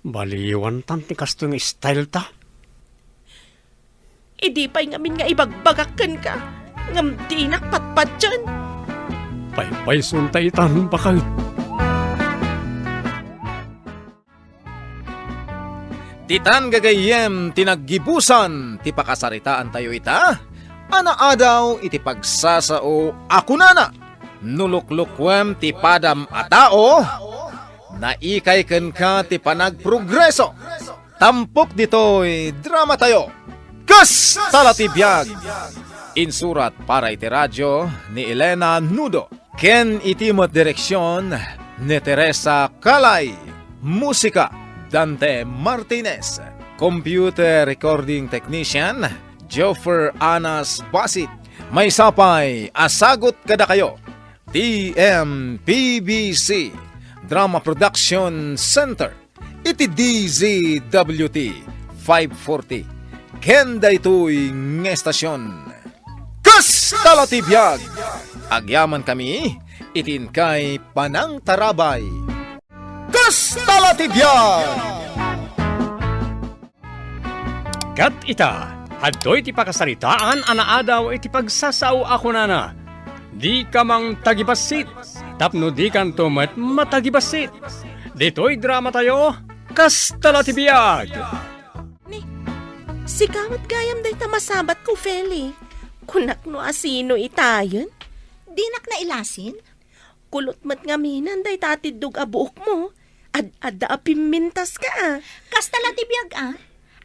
Baliwantan ti kastoy nga style ta. Idi pay ngamin nga ibagbagak kenka, ngem dinak patpatien. Paypayson ta itan, baket. Ditan gagayyem ti naggibusan ti pakasaritaantayo ita, a naadaw iti pagsasao a kunana, "No luklukuem ti padam a tao, naikay kenka ti panagprogreso." Tampok ditoy dramatayo, Kasta la ti Biag! Insurat para iti radio ni Elena Nudo. Ken iti met direksion ni Teresa Calay, musika, Dante Martinez, computer recording technician, Joffer Anas Basit, maysa pay a sagut kadakayo, T M P B C Drama Production Center. Iti D Z W T five forty, ken daytoy nga estasion, Kasta la ti Biag! Agyamankami iti inkay panangtarabay. Kasta la ti Biag! Ket ita, adtoy ti pakasaritaan a naadaw iti pagsasao a kunana, "Dika mangtagibassit, tapno dikanto met matagibassit." Ditoy dramatayo, Kasta la ti Biag! Ni, sika met gayam dayta masabatko, Feli. Kunak no asino itayen? Dinak nailasin? Kulot met ngaminen dayta atiddog a buokmo. Ad-adda a pimmintaska, a. Kasta la ti biag, a.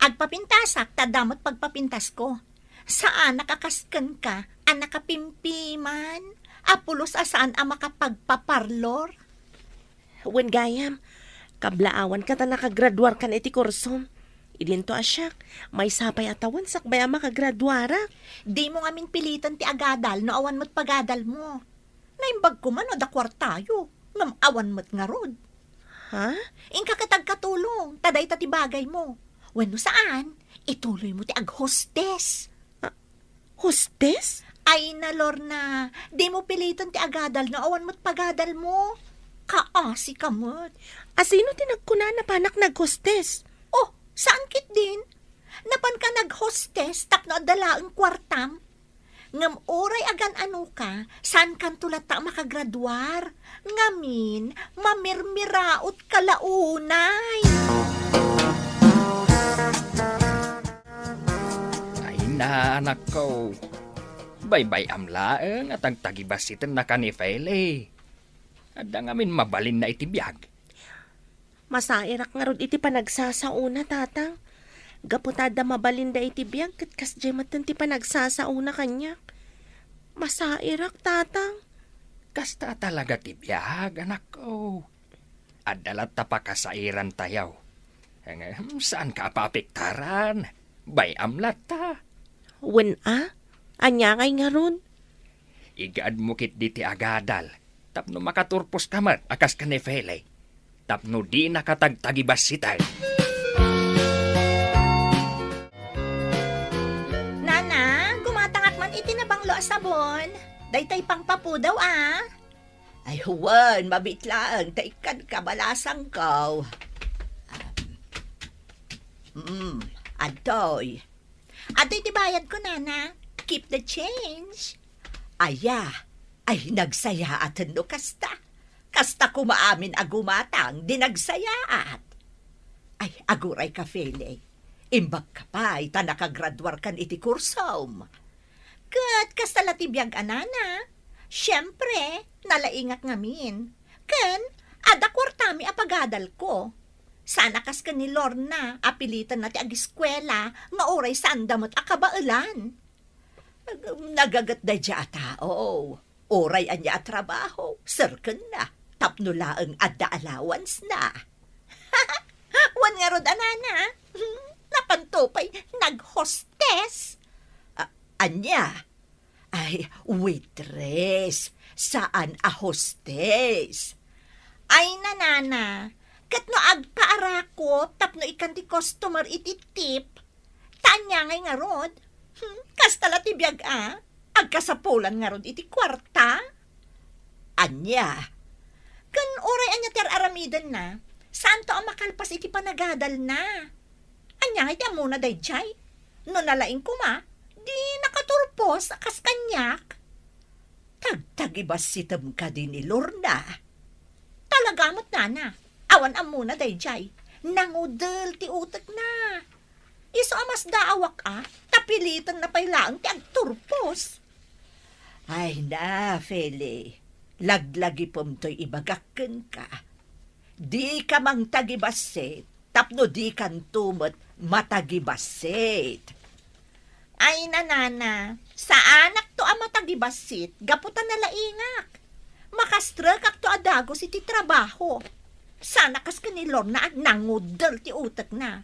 Agpapintasak, ta adda met pagpapintasko. Saanak a kas kenka a nakapimpiman, a pulos a saan a makapagpaparlor. Wen gayam, kablaawanka ta nakagraduarkan iti kursom. Idinto a siak, maysa pay a tawen sakbay a makagraduarak. Dimo ngamin piliten ti agadal no awan met pagadalmo. Naimbag koma no adda kuartayo, ngem awan met ngarud. Ha? Inka ket agkatulong, ta dayta ti bagaymo. Wenno saan, ituloymo ti aghostes. Ah, hostes? Ay na, Lorna, dimo piliten ti agadal no awan met pagadalmo. Kaasika met. Asino ti nagkuna napanak naghostes? Oh, saan ketdin? Napanka naghostes tapno adda laeng kuartam? Ngem uray agan-anoka, saankanto latta a makagraduar. Ngamin, mamirmiraotka la unay. Ay na, anakko. Baybay-am laeng a tagtagibassitennaka ni Feli. Adda ngamin mabalinna iti biag. Masairak ngarud iti panagsasaona, Tatang. Gapu ta adda mabalinda iti biag ket kasdiay metten ti panagsasaona kaniak. Masairak, Tatang. Kasta talaga ti biag, anakko. Adda latta pakasairantayo. Ngem, saanka a paapektaran. Bay-am latta. Wen a? Ania ngay ngarud? Igaedmo ketdi ti agadal tapno makaturposka met a kas ken ni Feli, tapno dinaka tagtagibassiten. Nana, gumatangak man iti nabanglo a sabon. Daytay pangpapudaw, a. Ay, wen, mabiit laeng ta ikkan kabalasangko. Mm, adtoy. Adtoy ti bayadko, Nana. Keep the change. Aya, ay, nagsayaaten no kasta. Kasta koma amin a gumatang di nagsayaat. Ay, agurayka, Feli. Imbagka pay ta nakagraduarkan iti kursom. Ket kasta la ti biag a, Nana. Siempre, nalaingak ngamin. Ken, adda kuartami a pagadalko. Saan a kas ken ni Lorna a pilitenna ti agiskuela nga uray saanda met a kabaelan. Nagaget daydiay a tao. Uray ania a trabaho, serkenna tapno laeng adda allowance-na. Wen ngarud a, Nana, napanto pay naghostes. A-, ania? Ay, waitress, saan a hostes. Ay, Nana, ket no agpaarakop tapno ikkan ti customer iti tip, ta ania ngay ngarud? Hmm, kasta la ti biag a, agkasapulan ngarud iti kuarta? Ania? Ken uray ania ti ar-aramidenna, saanto a makalpas iti panagadalna. Ania ngay ti ammona daydiay? No nalaing koma, di nakaturpos a kas kaniak. Tagtagibassitem kadi ni Lorna? Talaga met, Nana. Awan ammona daydiay. Nangudel ti utekna. Isu a masdaawak a, ta pilitenna pay laeng ti agturpos. Ay na, Feli, laglagipem toy ibagak kenka. Dika mangtagibassit, tapno dikanto met matagibassit. Ay, nanana, saanakto a matagibassit gapu ta nalaingak. Makastrekakto a dagus iti trabaho. Sana kas ken ni Lorna a nangudel ti utekna.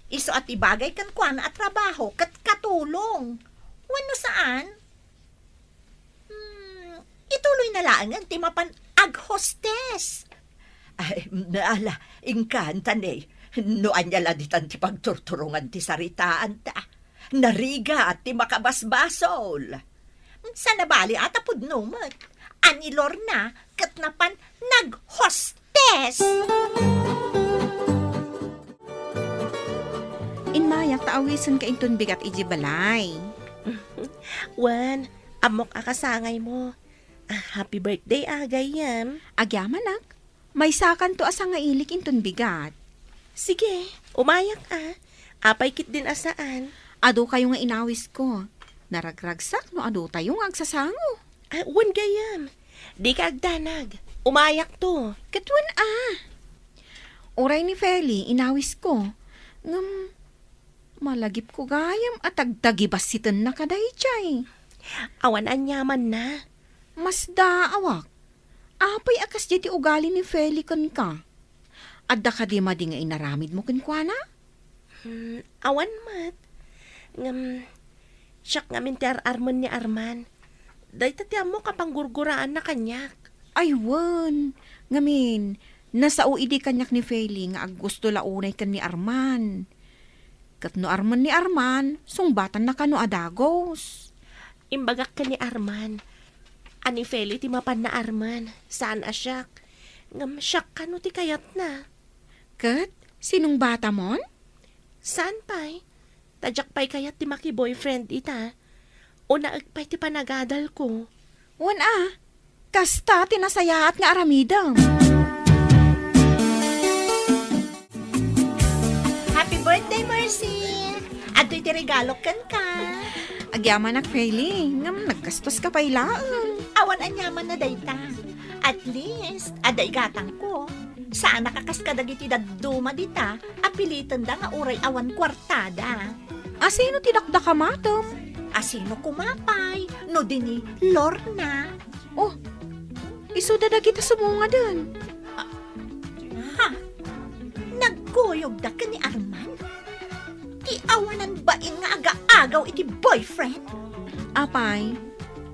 Isu a ti bagay kenkuana a trabaho ket katulong. Wenno saan? Hmm, ituloy na laengen ti mapan aghostes. Ay, ala, inkantan, eh. No ania la ditan ti pagturturongan ti saritaanta. Narigat ti makabasbasol. Saan a bali a ta pudno met. A ni Lorna ket napan naghostes. Immayak ta awisenka inton bigat idiay balay. Wen, ammok a kasangaymo. Ah, happy birthday a, gayyem. Agyamanak, maysakanto a sangailik inton bigat. Sige, umayak a. Apay ketdin a saan? Adu kayo nga inawisko. Naragragsak no adu tayo nga agsasango. Ah, wen gayyem. Dika agdanag. Umayakto. Ket wen a. Uray ni Feli, inawisko. Ngem, malagipko gayam a tagtagibassitennaka daydiay. Awan aniamanna. Masdaawak. Apay a kasdiay ti ugali ni Feli kenka? Adda kadi madi nga inaramidmo kenkuana? Hmm, awan met. Ngem, siak ngamin ti ar-armen ni Arman. Dayta ti ammok a panggurguraanna kaniak. Ay, wen. Ngamin, nasao idi kaniak ni Feli nga aggusto la unay ken ni Arman. Ket no armen ni Arman, sungbatanna kano a dagus. Imbagak ken ni Arman a ni Feli ti mapanna armen, saan a siak. Ngem siak kano ti kayatna. Ket sinungbatamon? Saan pay? Ta diak pay kayat ti maki-boyfriend ita. Unaek pay ti panagadalko. Wen a, kasta ti nasayaat nga aramidem. Happy birthday, Mercy! Adtoy ti regalok kenka. Agyamanak, Feli, ngem naggastoska pay laeng. Awan aniamanna dayta. At least, adda igatangko. Saanak a kas kadagiti dadduma dita a pilitenda nga uray awan kuartada. Asino ti dakdakamatem? Asino koma pay no di ni Lorna? Oh, isuda dagita sumungaden. Ha? Nagkuyogda ken ni Arman? Ti awanan bain nga agaagaw iti boyfriend? Apay,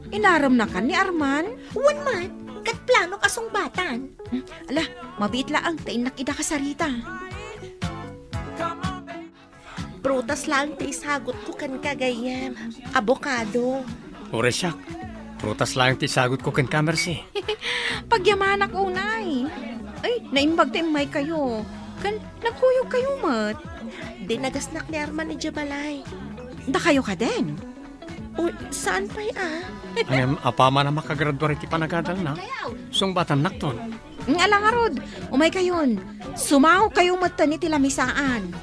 inaremnakan ni Arman? Wen met, ket planok a sungbatan. Hmm, ala, mabiit laeng ta innak ida kasarita. Prutas laeng ti isagutko kenka, gayyem. Abokado. Uray siak, prutas laeng ti isagutko kenka, Mercy. Pagyamanak unay. Ay, naimbag ta immaykayo. Ken nagkuyogkayo met. Di nagasnak ni Arman idiay balay. Dakayo kaden? Uy, saan pay a? Ngem, apaman a makagraduar iti panagadalna, sungbatan nakton. Nga la ngarud, umaykayon. Sumaokayo metten iti lamisaan.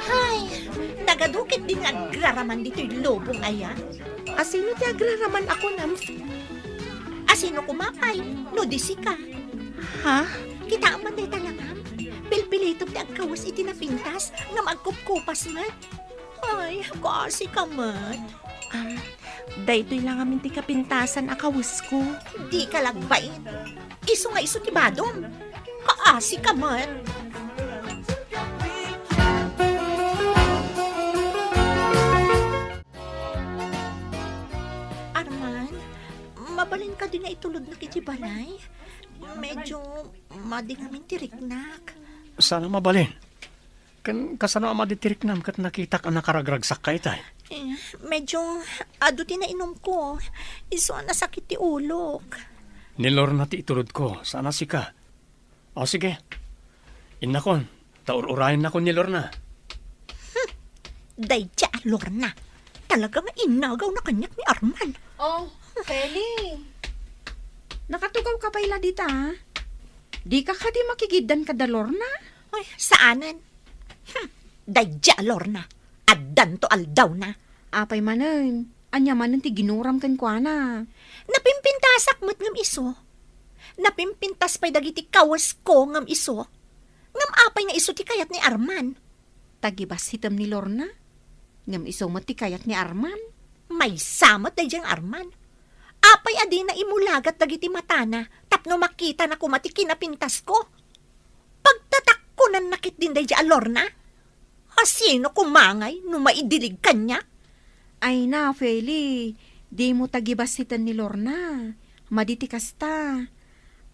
Hay, nagadu ketdin nga agraraman ditoy lubong aya. Asino ti agraraman a kunam? Asino koma pay, no di sika? Ha? Kitaem man dayta langam? Pilpilitem ti agkawes iti napintas, ngem agkupkupas met. Ay, kaasi ka met. Um, daytoy la ngamin ti kapintasan a kawesko. Di ka lagbain. Isu nga isu ti badom. Kaasi ka met. Arman, mabalin kadi nga itulodnak iti balay? Medyo madi ngamin ti riknak. Saan a mabalin. Ken kasano a madi ti riknam ket nakitak a nakaragragsakka itay? Eh, medyo adu ti nainumko. Isu a nasakit ti ulok. Ni Lorna ti itulodko, saan a sika. O, sige. Innakon, ta ur-urayennakon ni Lorna. Hmm. Dayta a Lorna. Talaga nga inagawna kaniak ni Arman. Oh, Feli. Nakatugawka pay la dita, a? Dika kadi makigiddan kada Lorna? Ay, saanen. Hmm, daydi a Lorna. Addanto aldawna. Apay manen, ania manen ti ginuram kenkuana? Napimpintasak met ngem isu. Napimpintas pay dagiti kawesko ngem isu. Ngem apay nga isu ti kayat ni Arman? Tagibasitem ni Lorna, ngem isu met ti kayat ni Arman. Maysa met daydiay nga Arman. Apay a dina imulagat dagiti matana tapno makitana koma ti kinapintasko? Pagtatakkonanna ketdin daydiay a Lorna? Asino koma ngay no maidilig kaniak? Ay na, Feli, dimo tagibasiten ni Lorna. Madi ti kasta.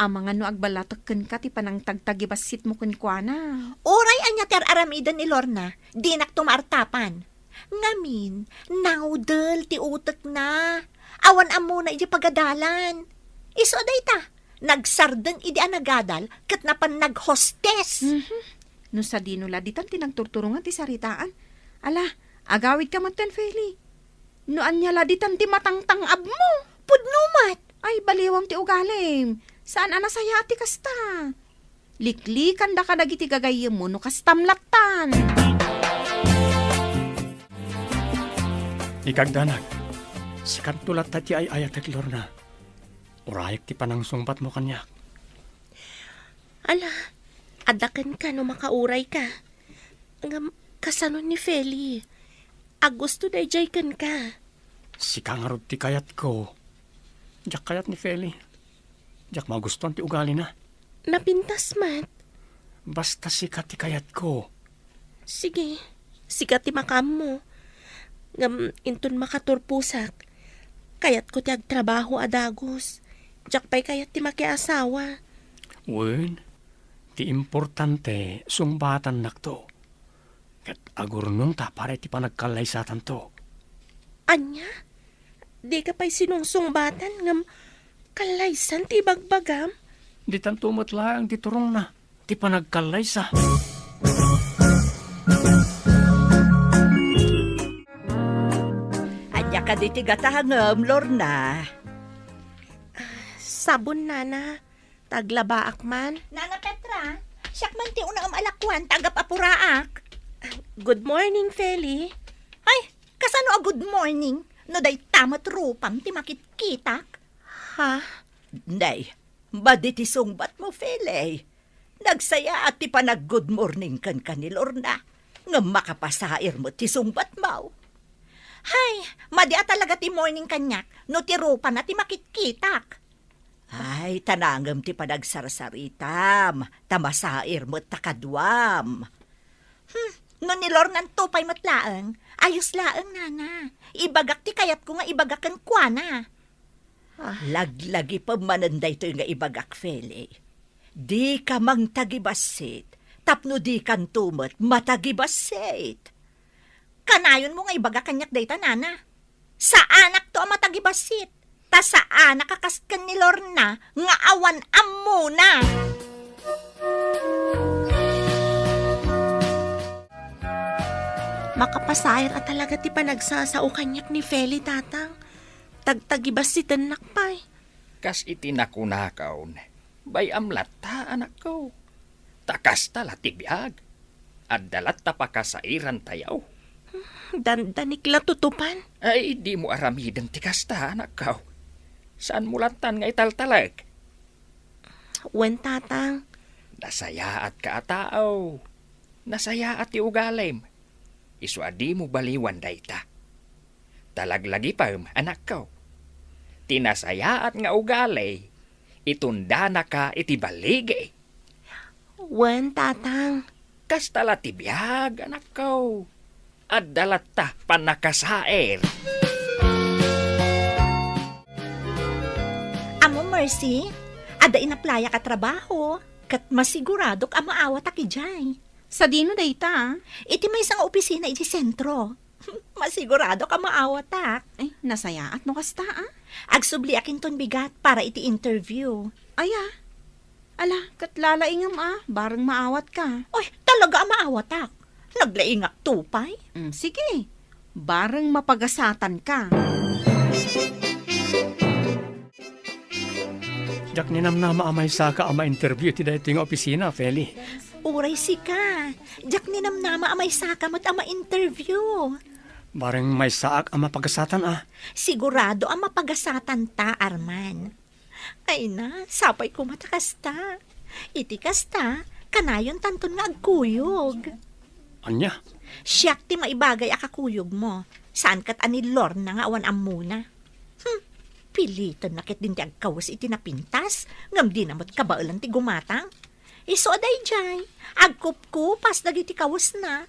Amangan no agballatek kenka ti panangtagtagibasitmo kenkuana. Uray ania ti ar-aramiden ni Lorna, dinakto maartapan. Ngamin, nangudel ti utekna. Awan ammona idiay pagadalan. Isu a dayta, nagsardeng idi a nagadal ket napan naghostes. Mhm. No sadino la ditan ti nagturturongan ti saritaan. Ala, agawidka metten, Feli. No ania la ditan ti matangtang-abmo? Pudno met! Ay, baliwam ti ugalim. Saan a nasayaat ti kasta. Liklikan daka dagiti gagayyemmo no kastam lattan. Ikagdanag, sikanto latta ti ay-ayatek, Lorna. Urayek ti panangsungbatmo kaniak. Ala, adda kenka no makaurayka. Ngem kasano ni Feli? Agusto daydiay kenka. Sika ngarud ti kayatko. Diak kayat ni Feli. Diak magustuan ti ugalina. Napintas met. Basta sika ti kayatko. Sige, sika ti makaammo. Ngem inton makaturposak, kayatko ti agtrabaho a dagus. Diak pay kayat ti makiasawa. Wen, ti importante, sungbatannakto. Ket agurnongta para iti panagkallaysatanto. Ania? Dika pay sinungsungbatan ngem kallaysan ti ibagbagam? Ditanto met laeng ti turongna ti panagkallaysa. Ania kadi ti gatangem, Lorna? Sabon, Nana. Taglabaak man. Nana Petra, siak man ti unaem a lakuan ta agap-apuraak. Good morning, Feli. Ay, kasano a good morning? No dayta met rupam ti makitkitak. Ha? Nay, madi ti sungbatmo, Feli. Nagsayaat ti panag-good morning kenka ni Lorna. Ngem makapasair met ti sungbatmo. Hay, madi a talaga ti morning kaniak no ti rupana ti makitkitak. Ay, ta nangem ti panagsarsaritam, ta masair met ta kaduam. Hmm, no ni Lornanto pay met laeng, ayos laeng, Nana. Ibagak ti kayatko nga ibaga kenkuana. Ah. Laglagipem manen daytoy nga ibagak, Feli. Dika mangtagibassit, tapno dikanto met matagibassit. Kanayonmo nga ibaga kaniak dayta, Nana. Saanakto a matagibassit, ta saanak a kas ken ni Lorna nga awan ammona. Makapasair a talaga ti panagsasao kaniak ni Feli, Tatang. Tagtagibassitennak pay. Kas iti nakunakon, bay-am latta, anakko. Ta kasta la ti biag. Adda latta pakasairantayo. Dandanik la tutupan. Ay, dimo aramiden ti kasta, anakko. Saanmo lattan nga italtalek? Wen, Tatang. Nasayaatka a tao. Nasayaat ti ugalim. Isu a dimo baliwan dayta. Ta laglagipem, anakko. Ti nasayaat nga ugali, itundanaka iti baligi. Wen, Tatang. Kasta la ti biag, anakko. Adda latta pannakasair. Amo, Mercy, adda inaplayak a trabaho, ket masiguradok a maawatak idiay. Sadino dayta? Iti maysa nga opisina iti sentro. Masiguradok a maawatak. Ay, nasayaat no kasta, ah. Agsubliak inton bigat para iti interview. Aya. Ala, ket lalaingem, ah, bareng maawatka. Oy, talaga a maawatak. Naglaingakto pay. Mm, sige. Bareng mapagasatanka. Diak ninamnama a maysaka a ma-interview iti daytoy nga opisina, Feli. Uray sika, diak ninamnama a maysaka met a ma-interview. Bareng maysaak a mapagasatan a. Sigurado a mapagasatan ta, Arman. Ay na, sapay koma ta kasta. Iti kasta, kanayon tanton nga agkuyog. Ania? Siak ti maibagay a kakuyogmo. Saan ket a ni Lorna nga awan ammona. Hmm, pilitenna ket din ti agkawes iti napintas, ngem dina met kabaelan ti gumatang. Isu a daydiay, agkupkupas dagiti kawesna.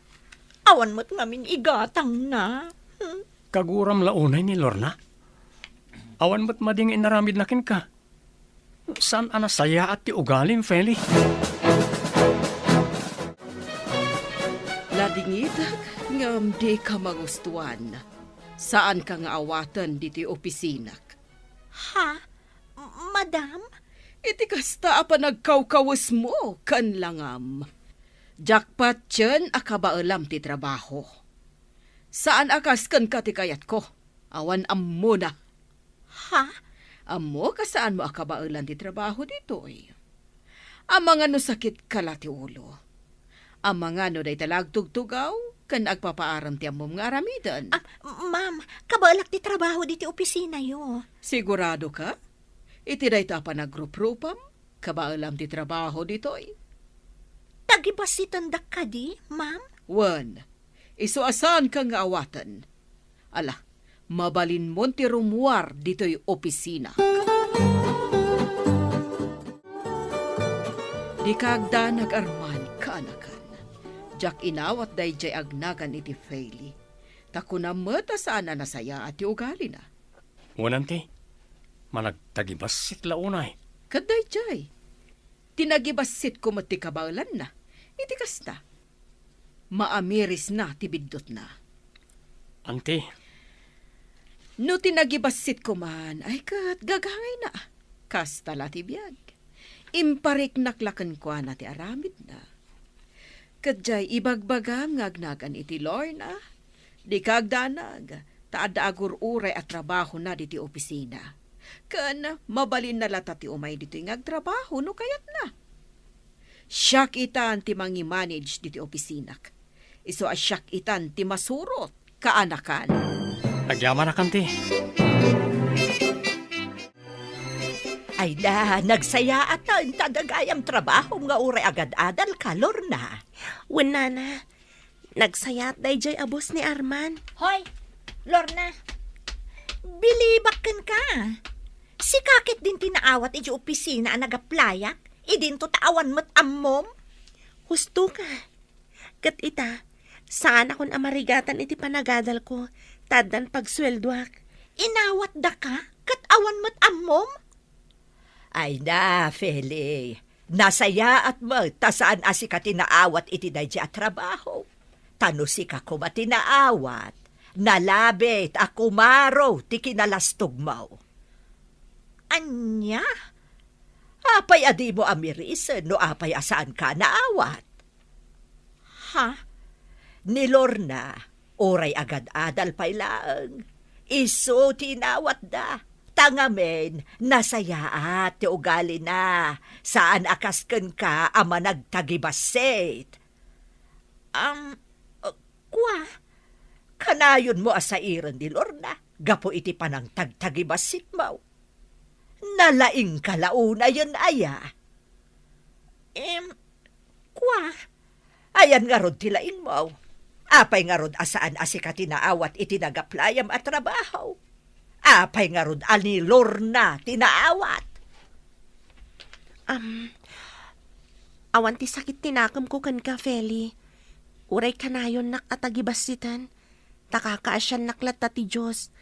Awan met ngamin igatangna. Hmm. Kaguram la unay ni Lorna? Awan met madi nga inaramidna kenka. Saan a nasayaat ti ugalim, Feli? Ladingit, ngem dika magustuan. Saanka nga awaten ditoy opisinak. Ha? Madam? Iti kasta a panagkawkawesmo ken langam, diak patien a kabaelam ti trabaho. Saan a kas kenka ti kayatko. Awan ammona. Ha? Ammok a saanmo a kabaelan ti trabaho ditoy. Amangan no sakitka la ti ulo. Amangan no dayta la agtugtugaw ken agpapaaram ti ammom nga aramiden. Ah, ma'am, kabaelak ti trabaho diti opisinayo. Sigurado ka? Iti dayta a panagruprupam, kabaelam ti trabaho ditoy. Tagibassitandak kadi, ma'am? Wen, isu a saanka nga awaten. Ala, mabalinmon ti rummuar ditoy opisina. Dika agdanag, Arman, kaanakan. Diak inawat daydiay agnagan iti Feli. Ta kunam met a saan a nasayaat ti ugalina. Wen, anti, managtagibassit la unay. Ket daydiay, tinagibassitko met ti kabaelanna. Iti kasta, maamirisna ti biddutna. Anti. No tinagibassitko man, ay ket gagangayna. Kasta la ti biag. Impariknak la kenkuana ti aramidna. Ket diay ibagbagam nga agnagan iti Lorna, dika agdanag, ta adda agur-uray a trabahona diti opisina. Ken mabalinna latta ti umay ditoy nga agtrabaho no kayatna. Siak itan ti mangimanage diti opisinak. Isu a siak itan ti masurot, kaanakan. Agyamanakan ti. Ay da, nagsayaat ta enta dagayam trabahom nga uray agad-adalka, Lorna. Wen, nana, nagsayaat daydiay a boss ni Arman. Hoy, Lorna, bilibak kenka. Sika ket din ti naawat iti opisina a nagaplayak, idinto ta awan met ammom? Husto ka. Ket ita, saanakon a marigatan iti panagadalko, ta addan pagsueldoak. Inawatdaka, ket awan met ammom? Ay na, Feli, nasayaat met ta saan a sika ti naawat iti daydiay a trabaho. Ta no sika koma ti naawat, nalabit a kumaro ti kinalastogmo. Ania? Apay a dimo amirisen no apay a saanka a naawat? Ha? Ni Lorna, uray agad-adal pay laeng, isu ti inawatda. Ta ngamin, nasayaat ti ugalina. Saan a kas kenka a managtagibassit. Am, uh, kua, kanayonmo a sairen ni Lorna gapu iti panangtagtagibassitmo. Nalaingka la unayen aya? Em, kua, ayan ngarud ti laingmo? Apay ngarud a saan a sika ti naawat iti nagaplayam a trabaho? Apay ngarud a ni Lorna ti naawat? Am, awan ti sakit ti nakemko kenka, Feli. Uray kanayonnak a tagibassiten, ta kakaasiannak latta ti Dios.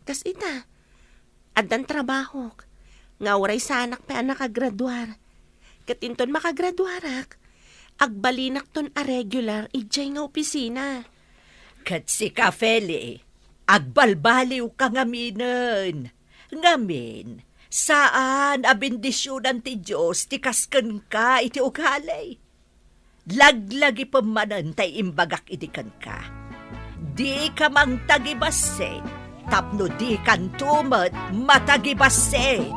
Kas ita, addan trabahok, nga uray saanak pay a nakagraduar. Ket inton makagraduarak, agbalinakton a regular idiay nga opisina. Ket sika, Feli, agbalbaliwka ngaminen. Ngamin, saan a bendisionan ti Dios ti kas kenka iti ugali. Laglagipem manen tay imbagak idi kenka. Dika mangtagibassit tapno dikanto met matagibassit.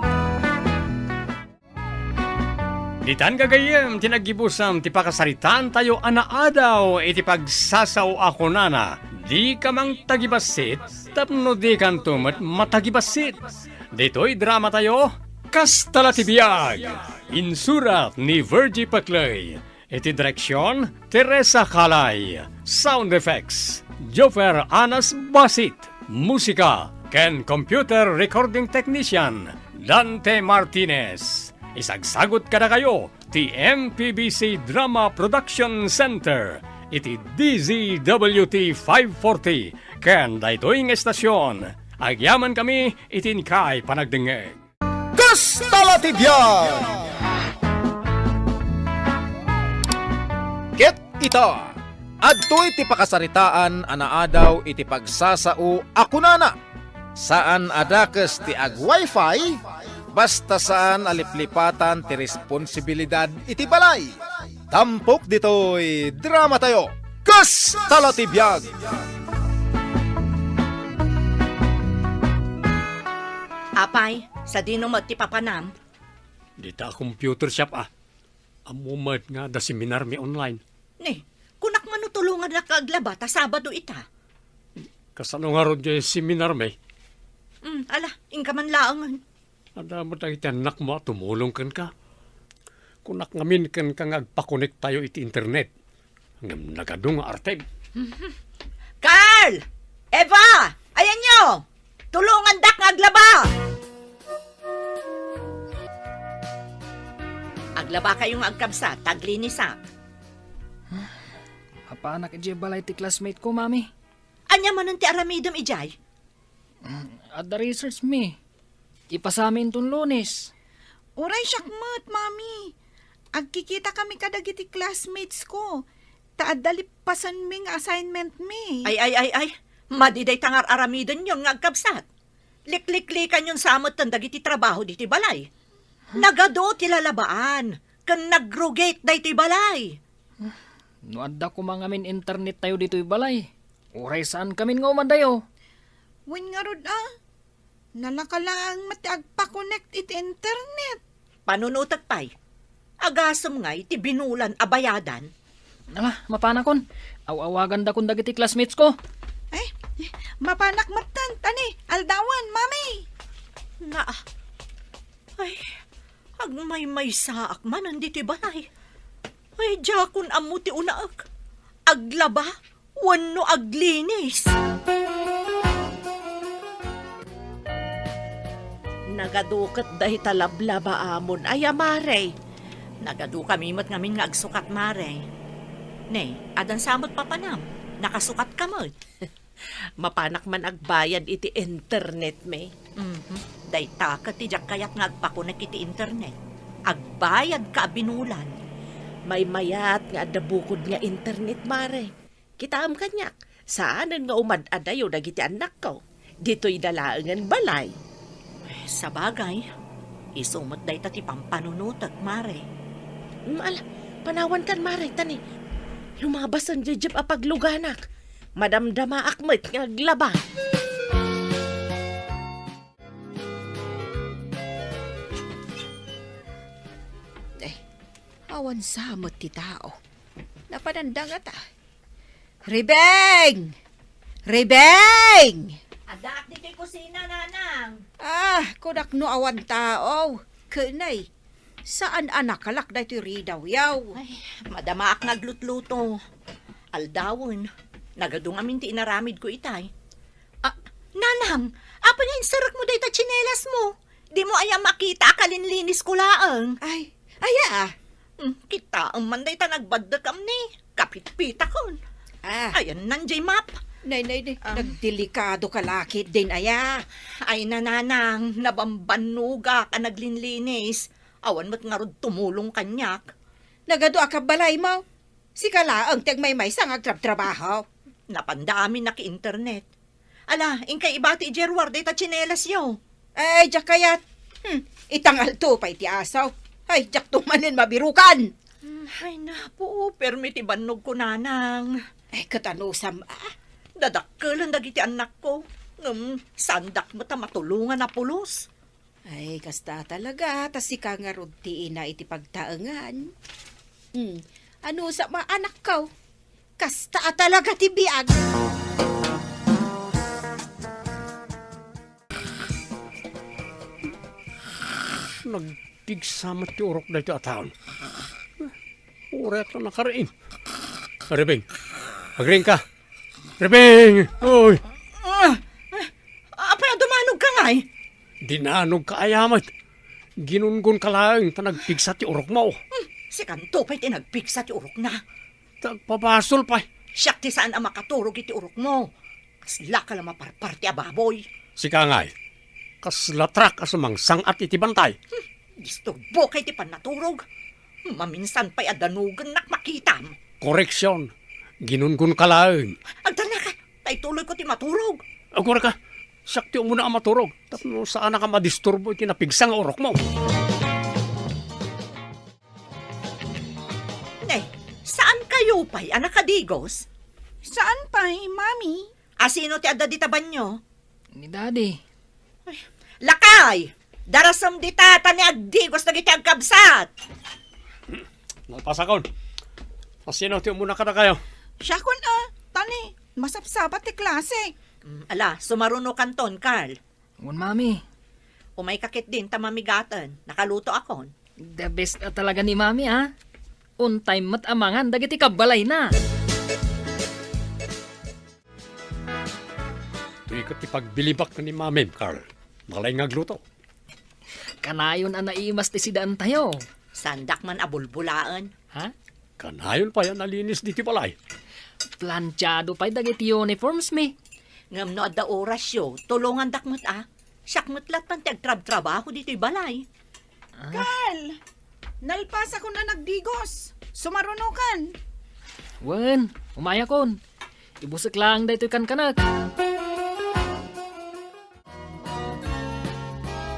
Ditan gagayyem ti naggibusam ti pakasaritaantayo a naadaw iti pagsasao a kunana, "Dika mangtagibassit tapno dikanto met matagibassit." Ditoy dramatayo, Kasta la ti biag. Insurat ni Virgie Paclay. Iti direksion, Teresa Calay. Sound effects, Joffer Anas Basit. Musika ken computer recording technician, Dante Martinez. Isagsagut kadakayo ti M P B C Drama Production Center iti D Z W T five forty ken daytoy nga estasion. Agyamankami iti inkay panagdengngeg. Kasta la ti biag! Ket ita, adtoy ti pakasaritaan a naadaw iti pagsasao a kunana, "Saan a dakes ti ag-wifi, basta saan a liplipatan ti responsibilidad iti balay." Tampok ditoy dramatayo, Kasta la ti biag! Apay, sadino met ti papanam? Dita computer shop, a. Ammo met nga adda seminarmi online. Ni, kunak man no tulongannak nga aglaba ta Sabado ita. Kasano ngarud diay seminarmi? Mm, ala, inka man laengen. Adda met dagiti annakmo a tumulong kenka. Kunak ngamin kenka nga agpakonektayo iti internet. Ngem nagadu nga artem. Carl! Eva! Ayanyo! Tulongandak nga aglaba! Aglabakayo nga agkabsat, ta aglinisak. Mapanak idiay balay ti classmate ko, Mami. Ania manen ti aramidem idiay? Adda research mi. Ipasami inton Lunes. Uray siak met, Mami. Agkikitakami kadagiti classmates ko. Ta adda lippasenmi nga assignment mi. Ay, ay, ay, ay. Madi dayta nga ar-aramidenyo nga agkabsat. Likliklikanyon sa metten dagiti trabaho ditoy balay. Nagadu ti lalabaan, ken nagrugit daytoy balay. No adda koma ngamin internet tayo ditoy balay, uray saan kamin nga umadayo. Wen ngarud a, nalaka laeng met ti agpakonekt iti internet. Panunotek pay. Agasem ngay ti binulan a bayadan? Ala, mapanakon. Aw-awagandakon dagiti classmates ko. Ay, mapanak metten, tani, aldawen, Mami. Na, ay, agmaymaysaak manen ditoy balay. Ay, diakon ammo ti unaek. Aglaba wenno aglinis. Nagadu ket dayta lablabaamon aya, Mare? Nagadukami met ngamin nga agsukat, Mare. Ne, adda sa met papanam? Nakasukatka met? Mapanak man agbayad iti internet, me. Mhm. Dayta ket ti diak kayat nga agpakonek iti internet. Agbayadka a binulan. Maymayat nga adda bukod nga internet, Mare. Kitaem kaniak, saanen nga umad-adayo dagiti annakko. Ditoy da laengen balay. Sabagay, isu met dayta ti pampanunotek, Mare. Mm, ala, panawankan, Mare, tani lumabasen diay Jeep a pagluganak. Madamdamaak met nga aglaba. Eh, awan sa met ti tao. Napanandangata. Ribeng! Ribeng! Addaak ditoy kusina, Nanang. Ah, kunak no awan tao. Kenay, saan a nakalak daytoy ridawyaw. Ay, madamaak nga aglutluto. Aldawen, nagadu ngamin ti inaramidko itay. Ah, Nanang, apay nga inserrekmo dayta tsinelasmo? Dimo aya makita a kalinlinisko laeng? Ay, aya? Hmm, kitaem man dayta nagbaddekam ni kapitpitakon. Ah. Ayanna diay map. Nay, nay, nay, ah, nagdelikadoka la ketdin aya. Ay, Nanang, nabambannogak a naglinlinis. Awan met ngarud tumulong kaniak. Nagadu a kabbalaymo? Sika laeng ti agmaymaysa nga agtrabtrabaho. Napanda amin a ki-internet. Ala, inkay ibati idiay ruar dayta tsinelasyo. Ay, diak kayat. Hmm, itangalto pay ti asaw. Ay, diakto manen mabirukan. Hmm, ay, napo, permi ti bannogko, Nanang. Ay, ket anusam, ah? Dadakkelen dagiti annakko. Ngem, saandak met a matulongan a pulos. Ay, kasta talaga, ta sika ngarud ti ina iti pagtaengan. Hmm, ano sa ma-, anakko? Kasta talaga ti biag. Nagpigsa met ti urok daytoy a taon. Uray a nakariing. Ribing, agriing ka. Ribing! Oy! Ah, ah, apay a dumanog ka ngay? Dinanog ka aya met. Ginungon ka laeng ta nagpigsa ti urok mo. Hmm, sikanto pay ti nagpigsa ti urok na. Tagpabasol pay. Siak ti saan a makaturog iti urok mo. Kasla ka la maparparti a baboy. Sika ngay, kasla truck a sumangsang-at iti bantay. Hmm, disturbo kay ti pannaturog. Maminsan pay a danugennak makitam. Koreksyon, ginungon ka laeng. Agdarna ka, ta ituloy ko ti maturog. Agura ka, siak ti umuna a maturog. Tapno saanak a madisturbo iti napigsa nga urok mo. Ne, saan kayo pay a nakadigos? Saan pay, Mami? Asino ti adda dita banyo? Ni Daddy. Ay, lakay! Darasem dita, ta ni agdigos dagiti agkabsat! Nalpasakon. Asino ti umuna kadakayo? Siakon a, ta ni masapsapat ti klase. Mm, ala, sumarunokanton, Carl. Wen, Mami. Umay ka ketdin ta mamigaten. Nakaluto akon. The best a talaga ni Mami, a. On time met a mangan dagiti kabbalayna. Toy ket ti pagbilibak ni Mamim, Carl. Malay nga agluto. Kanayon a naimas ti sidaantayo. Saandak man a bulbolaen. Ha? Kanayon pay a nalinis ditoy balay. Plantiado pay dagiti uniforms mi. Ngem no adda orasyo, tulongandak met a. Siak met lattan ti agtrabtrabaho ditoy balay. Ah. Carl! Nalpasakon a nagdigos. Sumarunokan. Wen, umayakon. Ibusek laeng daytoy kankanak.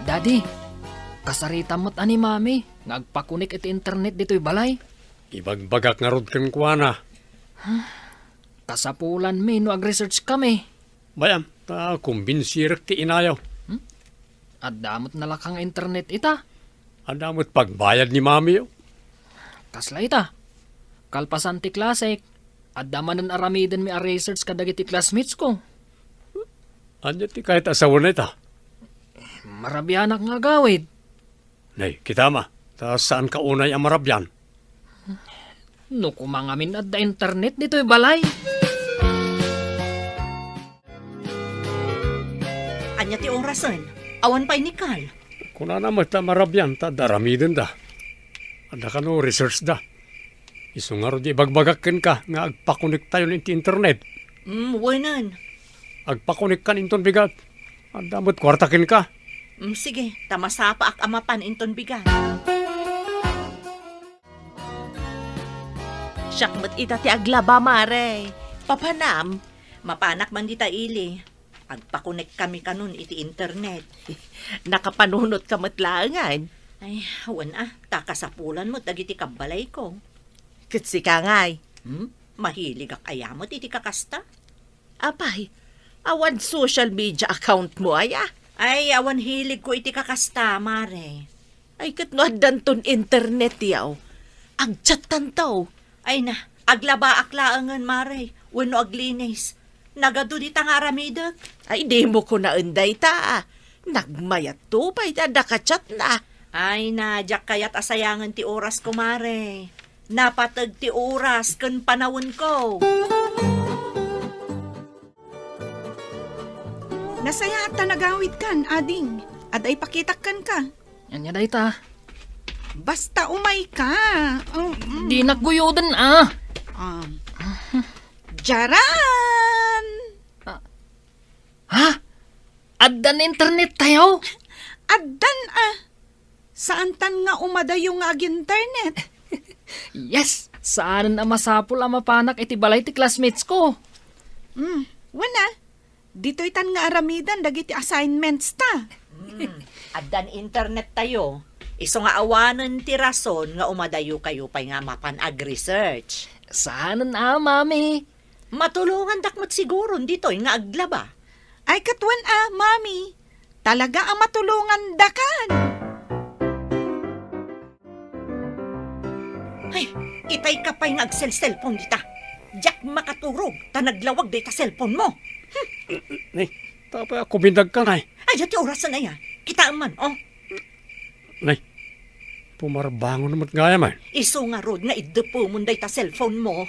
Daddy, kasaritam met a ni Mami nga agpakonek iti internet ditoy balay. Ibagbagak ngarud kenkuana. Kasapulanmi no agresearch kami. Bay-am, ta kumbinsirek ti inayo. Hmm? Adda met nalaka nga internet ita. Adda met pagbayad ni Mamiyo. Kasla ita. Kalpasan ti klasek, adda manen aramidenmi a research kadagiti classmates ko. Ania ti kayat a sawen ita? Marabianak nga agawid. Nay, kitam a, ta saanka unay a marabian. No koma ngamin adda internet ditoy balay. Ania ti orasen? Awan pay ni Carl. Kunana met ta marabian ta adda aramidenda. Adda kano research da. Isu ngarud ibagbagak kenka nga agpakonektayon iti internet. Mm, wenen. Agpakonekkan inton bigat. Adda met kuarta kenka. Mm, sige, ta masapaak a mapan inton bigat. Siak met ita ti aglaba, Mare. Papanam? Mapanak man dita ili. Agpakonek kami kanon iti internet. Nakapanunot ka met laengen. Ay, wen a, ta kasapulan met dagiti kabbalayko. Ket sika ngay? Hmm? Mahiligak aya met iti kakasta? Apay, awan social media account mo aya? Ay, awan hilig ko iti kakasta, Mare. Ay, ket no addanton internet yaw, agchattanto. Ay na, aglabaak laengen, Mare, wenno aglinis. Nagadu dita nga aramidek. Ay, dimo kunaen dayta. Nagmayatto pay ti adda ka-chatna. Ay na, diak kayat a sayangen ti oras ko, Mare. Napateg ti oras ken panawenko. Nasayaat ta nagawidkan, ading. Adda ipakitak kenka. Ania dayta? Basta umayka. Oh, mm. Dinak guyoden, a. Ah. Diaran! Ah. Ha? Addan internettayo? Addan a. Saantan nga umadayo nga ag-internet. Yes! Saanen a masapul a mapanak iti balay ti classmates ko. Mm, wen a, ditoytan nga aramiden dagiti assignments ta. Mm, addan internettayo. Isu nga awanen ti rason nga umadayokayo pay nga mapan ag-research. Saanen a, Mami. Matulongandak met siguron ditoy nga aglaba. Ay, ket wen a, Mami. talaga a matulongandakan. Ay, itay ka pay nga agselselpon dita. Diak makaturog ta naglawag dayta selponmo. Nay, tapay a kumindag ka, nay. Ay, ti orasen aya. Kitaem man, oh. Nay, pumarbangon met gayam, eh. Isu ngarud nga iddepemon dayta selponmo.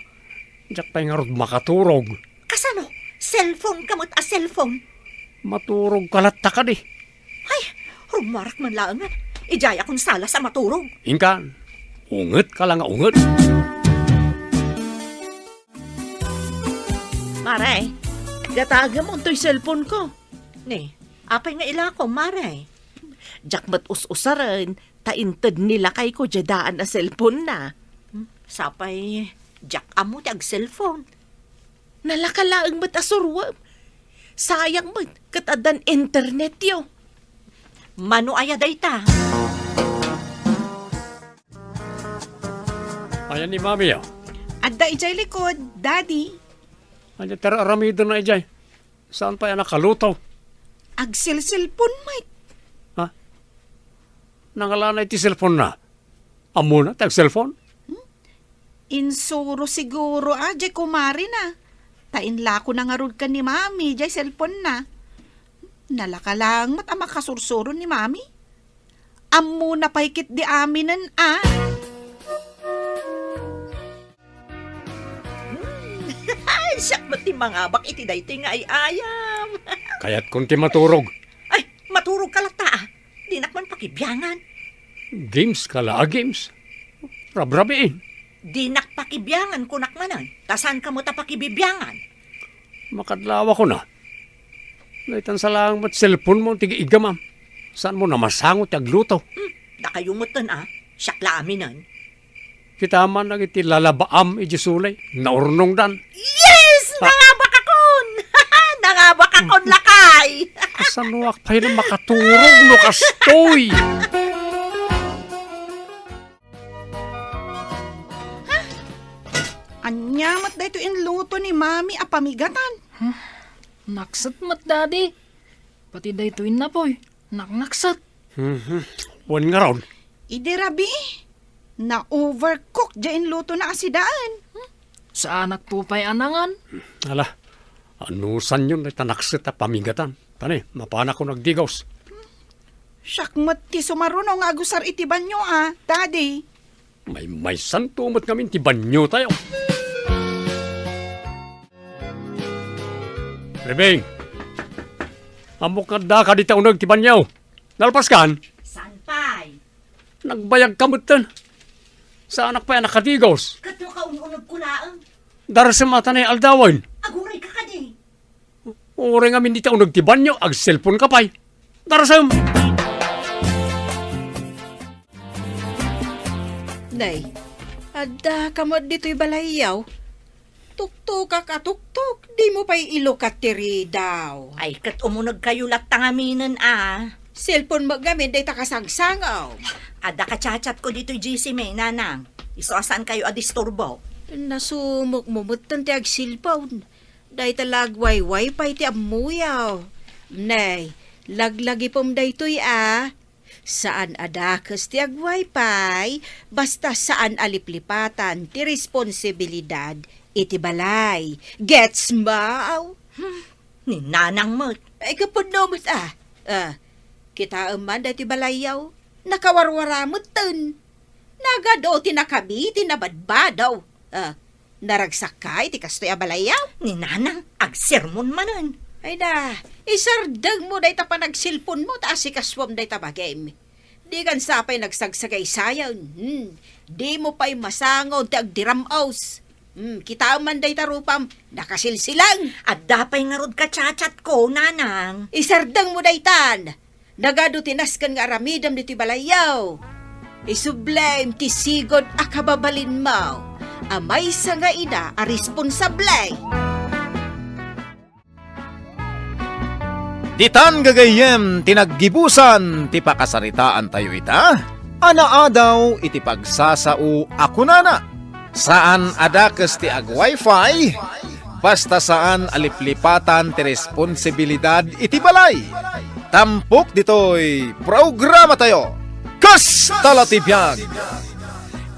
Diak pay ngarud makaturog. Kasano? Selpon ka met a selpon? Maturog ka latta kadi. Ay, rummuarak man laengen. Idiayakon salas a maturog. Inka, unget ka la nga unget. Mare, gatagem untoy selponko. Ni, apay nga ilakom, Mare? Diak met us-usaren, ta inted ni lakayko diay daan a selponna. Hmm, sapay, diak ammo ti agselpon. Nalaka laeng met a suroem. Sayang met, ket addan internetyo. Mano aya dayta? Ayan ni Mami, ah. Adda idiay likod, Daddy. Ania ti ar-aramidna idiay? Saan pay a nakaluto? Agselselpon met. Ha? Nangalana iti selponna? Ammona ti agselpon? Hmm? Insuro siguro a diay kumarena. Ta inlakona ngarud ken ni Mami diay selponna. Nalaka laeng met a makasursuro ni Mami. Ammona pay ketdi aminen a. Hmm. Siak met ti mangabak iti daytoy nga ay-ayam. Kayatkon ti maturog. Ay, maturog ka latta, ah. Dinak man pakibiangan. Games ka la a games. Rabrabiin. Dinak pakibiangan, kunak manen. Ta saan ka met a pakibibiangan? Makadlawakon a. Daytan sa laeng met selponmo ti igam. Saanmo namasango ti agluto? Hmm, dakayo metten a. Siak la aminen. Kita man dagiti lalabaam idiay sulay, naurnongdan. Yes! Ah. Nangabakakon! Nangabakakon, lakay! Kasanoak pay la makaturog no kastoy? Ha? Ania met daytoy inluto ni Mami a pamigatan? Hmm, nakset met, Daddy. Pati daytoy innapoy, naknakset. Mhm. Wen ngarud. Idi rabii, na-overcook diay inlutona a sidaen. Hmm? Saanak to pay a nangan. Ala, anusanyon dayta nakset a pamigatan. Tani, mapanakon agdigos. Siak met ti sumaruno nga agusar iti banio a, Daddy. Maymaysanto met ngamin ti baniotayo. Rebeng, ammok nga adda kadi ti uneg ti banio. Nalpaskan? Saan pay? Nagbayag ka metten. Saanak pay a nakadigos. Ket no kaun-unegko laeng. Darsem a ta ni aldawen. Aguray ka kadi. Uray ngamin dita uneg ti banio, agselpon ka pay. Darsem! Nay, adda ka met ditoy balayyo. Tuktokak a tuktok, dimo pay ilukat ti ridaw. Ay, ket umunegkayo latta ngaminen a. Selpon met ngamin dayta kasangsangaw. Adda ka chatchatko ditoy G C, me, nanang. Isu a saankayo a disturbo. Nasumokmo metten ti agselpon. Dayta la agwaywifi ti ammoyo. Nay, laglagipem daytoy a. Saan a dakes ti agwayfi, basta saan a liplipatan ti responsibilidad iti balay. Gets mo? Hmm, ni nanang met. Ay, kapudno met a. Ah, kitaem man daytoy balayyo. Nakawarwara metten. Nagadu ti nakabi ti nabadbado. Ah, naragsakka iti kastoy a balayyo? Ni nanang, agsermon manen. Ay da, isardengmo dayta panagselponmo ta asikasuem dayta bagim. Dikan sa pay nagsagsagaysayan. Hmm, dimo pay masango ti agdiram-os. Hmm, kitaem man dayta rupam, nakasilsilang. Adda pay ngarud ka chatchatko, nanang. Isardengmo daytan. Nagadu ti nasken nga aramidem ditoy balayyo. Isublem ti sigud a kababalinmo a maysa nga ina a responsable. Ditan gagayyem ti naggibusan ti pakasaritaantayo ita a naadaw iti pagsasao a kunana, saan a dakes ti ag-wifi, basta saan a liplipatan ti responsibilidad iti balay. Tampok ditoy programatayo, Kasta la ti Biag.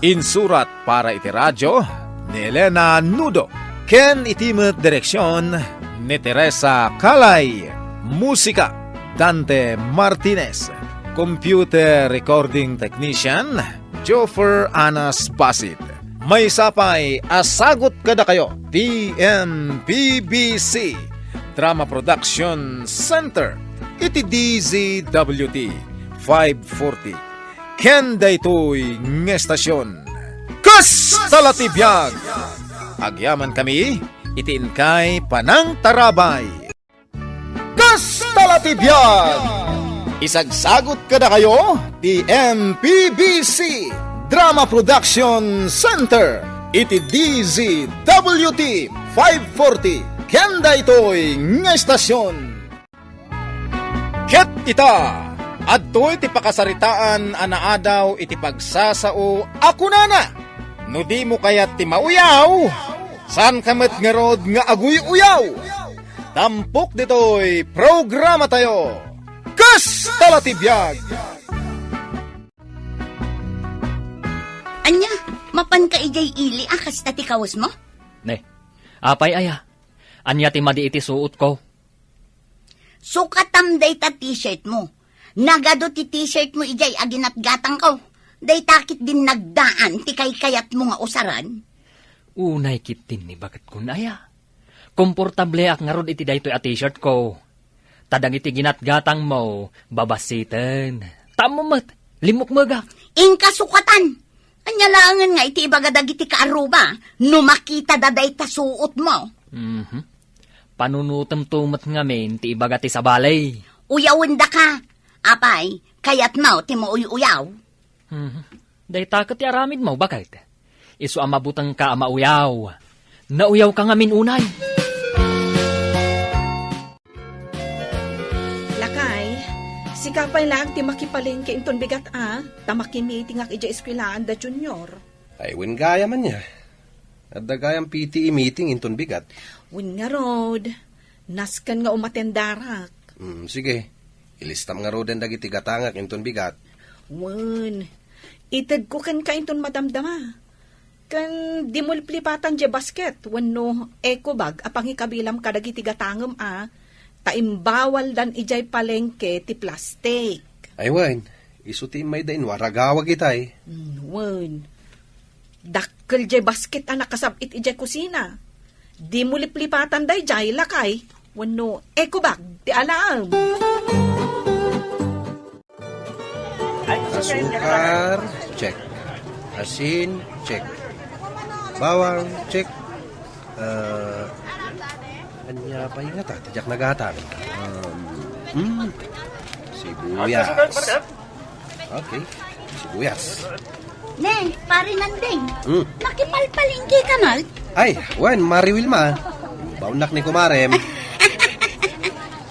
Insurat para iti radio ni Elena Nudo ken iti met direksion ni Teresa Calay. Musika, Dante Martinez. Computer recording technician, Joffer Anas Basit. Maysa pay a sagut kadakayo ti M P B C Drama Production Center iti D Z W T five forty. Ken daytoy nga estasion, Kasta la ti Biag. Agyaman kami iti inkay panangtarabay. Kasta la ti biag! Isagsagut kadakayo ti M P B C Drama Production Center iti D Z W T five forty ken daytoy nga estasion. Ket ita, adtoy ti pakasaritaan a naadaw iti pagsasao a kunana, "No dimo kayat ti mauyaw, saanka met ngarud nga aguy-uyaw." Tampok ditoy programatayo, Kasta la ti Biag! Ania, mapanka idiay ili a kasta ti kawesmo? Ne, apay aya? Ania ti madi iti suotko? Sukatam dayta t-shirtmo. Nagadu ti t-shirtmo idiay a ginatgatangko. Dayta ketdin nagdaan ti kaykayatmo nga usaran. Unay ketdin ni bagetkon aya. Komportableak ngarud iti daytoy a t-shirtko. Ta dagiti ginatgatangmo, babasiten. Ta ammom met, limmukmegak. Inka sukatan! Ania laengen nga iti ibaga dagiti kaarruba no makitada dayta suotmo? Mhm. Panunotemto met ngamin ti ibaga ti sabali. Uyawendaka. Apay, kayatmo ti mauy-uyaw? Mhm. Dayta ket ti aramidmo, baket. Isu a mabutengka a mauyaw. Nauyawka ngamin unay. Lakay, sika pay laeng ti makipalengke inton bigat a, ta makimitingak idiay eskuelaan da Junior. Ay, wen gayam ania. Adda gayam P T A meeting inton bigat. Wen ngarud, nasken nga umatendarak. Mm, sige. Ilistam ngaruden dagiti gatangak inton bigat. Wen, itedko kenka inton madamdama. Ken dimo liplipatan diay basket wenno eco bag a pangikabilam kadagiti gatangem a, ta imbawaldan idiay palengke ti plastik. Ay wen, isu ti immayda inwaragawag itay. Mm, wen. Dakkel diay basket a nakasab-it idiay kusina. Dimo liplipatan daydiay, lakay, wenno eco bag ti alaem. Asukar, check. Asin, check. Bawang, check. Ah, ania pay ngata ti diak nagatang? Um, hmm, sibuyas. Okay, sibuyas. Ne, Pare Nandeng. Hmm. Makipalpalengke ka met? Ay, wen, Mare Wilma. Baonnak ni kumarem.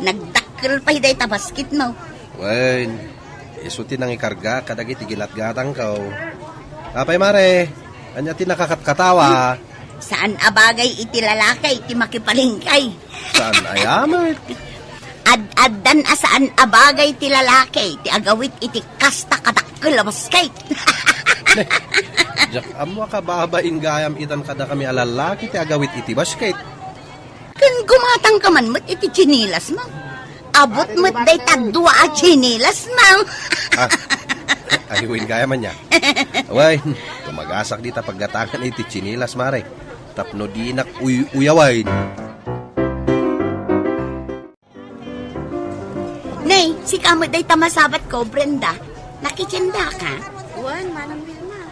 Nagdakkel pay dayta basketmo. Wen, isu ti nangikarga kadagiti ginatgatangko. Apay, Mare, ania ti nakakatkatawa? Saan a bagay iti lalaki ti makipalengke. Saan aya met? Ad-addan a saan a bagay ti lalaki ti agawit iti kasta kadakkel a basket. Diak ammo a kababain gayam itan kadakami a lalaki ti agawit iti basket. Ken gumatangka man met iti tsinilasmo. Abut met dayta dua a tsinilasmo. Ah, ay, wen gayam ania. Wen, tumagasak dita paggatangan iti tsinilas, Mare. Tapno dinak uy-uyawen. Nay, sika met dayta masabatko, Brenda. Nakitiendaka? Wen, Manang Wilma.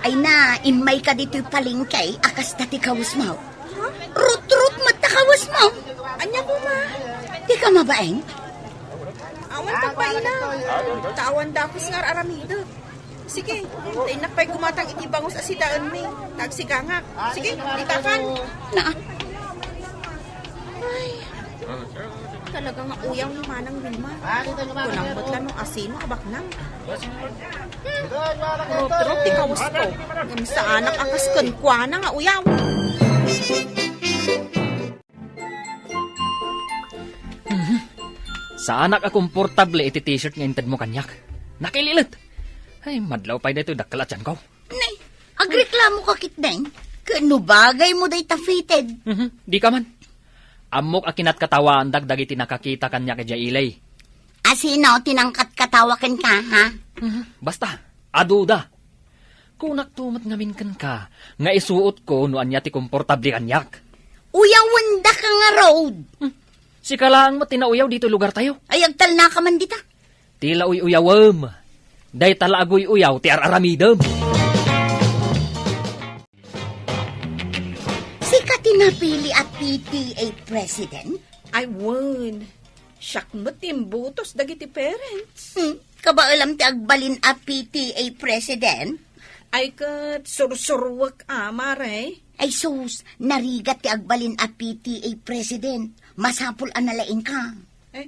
Ay na, immayka ditoy palengke a kasta ti kawesmo. Ha? Rutrut met ta kawesmo. Ania koma? Dika mabain? Awan pagbainam. Ta awan dakes nga ar-aramidek. Sige, ta innak pay gumatang iti bangus a sidaenmi. Tagsigangak. Sige, ditakan. Na. Ay, talaga nga uyaw ni Manang Wilma. Kunam met la no asino a baknang. Hmm. Rutrut ti kawesko. Ngem saanak a kas kenkuana nga uyaw. Mhm. Saanak a komportable iti t-shirt nga intedmo kaniak. Nakililet. Ay, madlaw pay daytoy dakkel a tianko. Nay, agreklamo ka ketdin? Ket no bagaymo dayta fitted. Mhm, dika man. Ammok a kinatkatawaandak dagiti nakakita kaniak idiay ili. A sino ti nangkatkatawa kenka, ha? Mhm, basta, aduda. Kunakto met ngamin kenka nga isuotko no ania ti komportable kaniak. Uyawendaka ngarud. Hmm. Sika laeng met ti nauyaw ditoy lugartayo. Ay, agtalnaka man dita. Ti la uy-uyawem. Dayta la aguy-uyaw ti ar-aramidem. Sika ti napili a P T A president? Ay, wen. Siak met ti imbutos dagiti parents. Hmm, kabaelam ti agbalin a P T A president? Ay, ket sursuruek a, Mare. Ay, sus, narigat ti agbalin a P T A president. Masapul a nalaingka. Ay,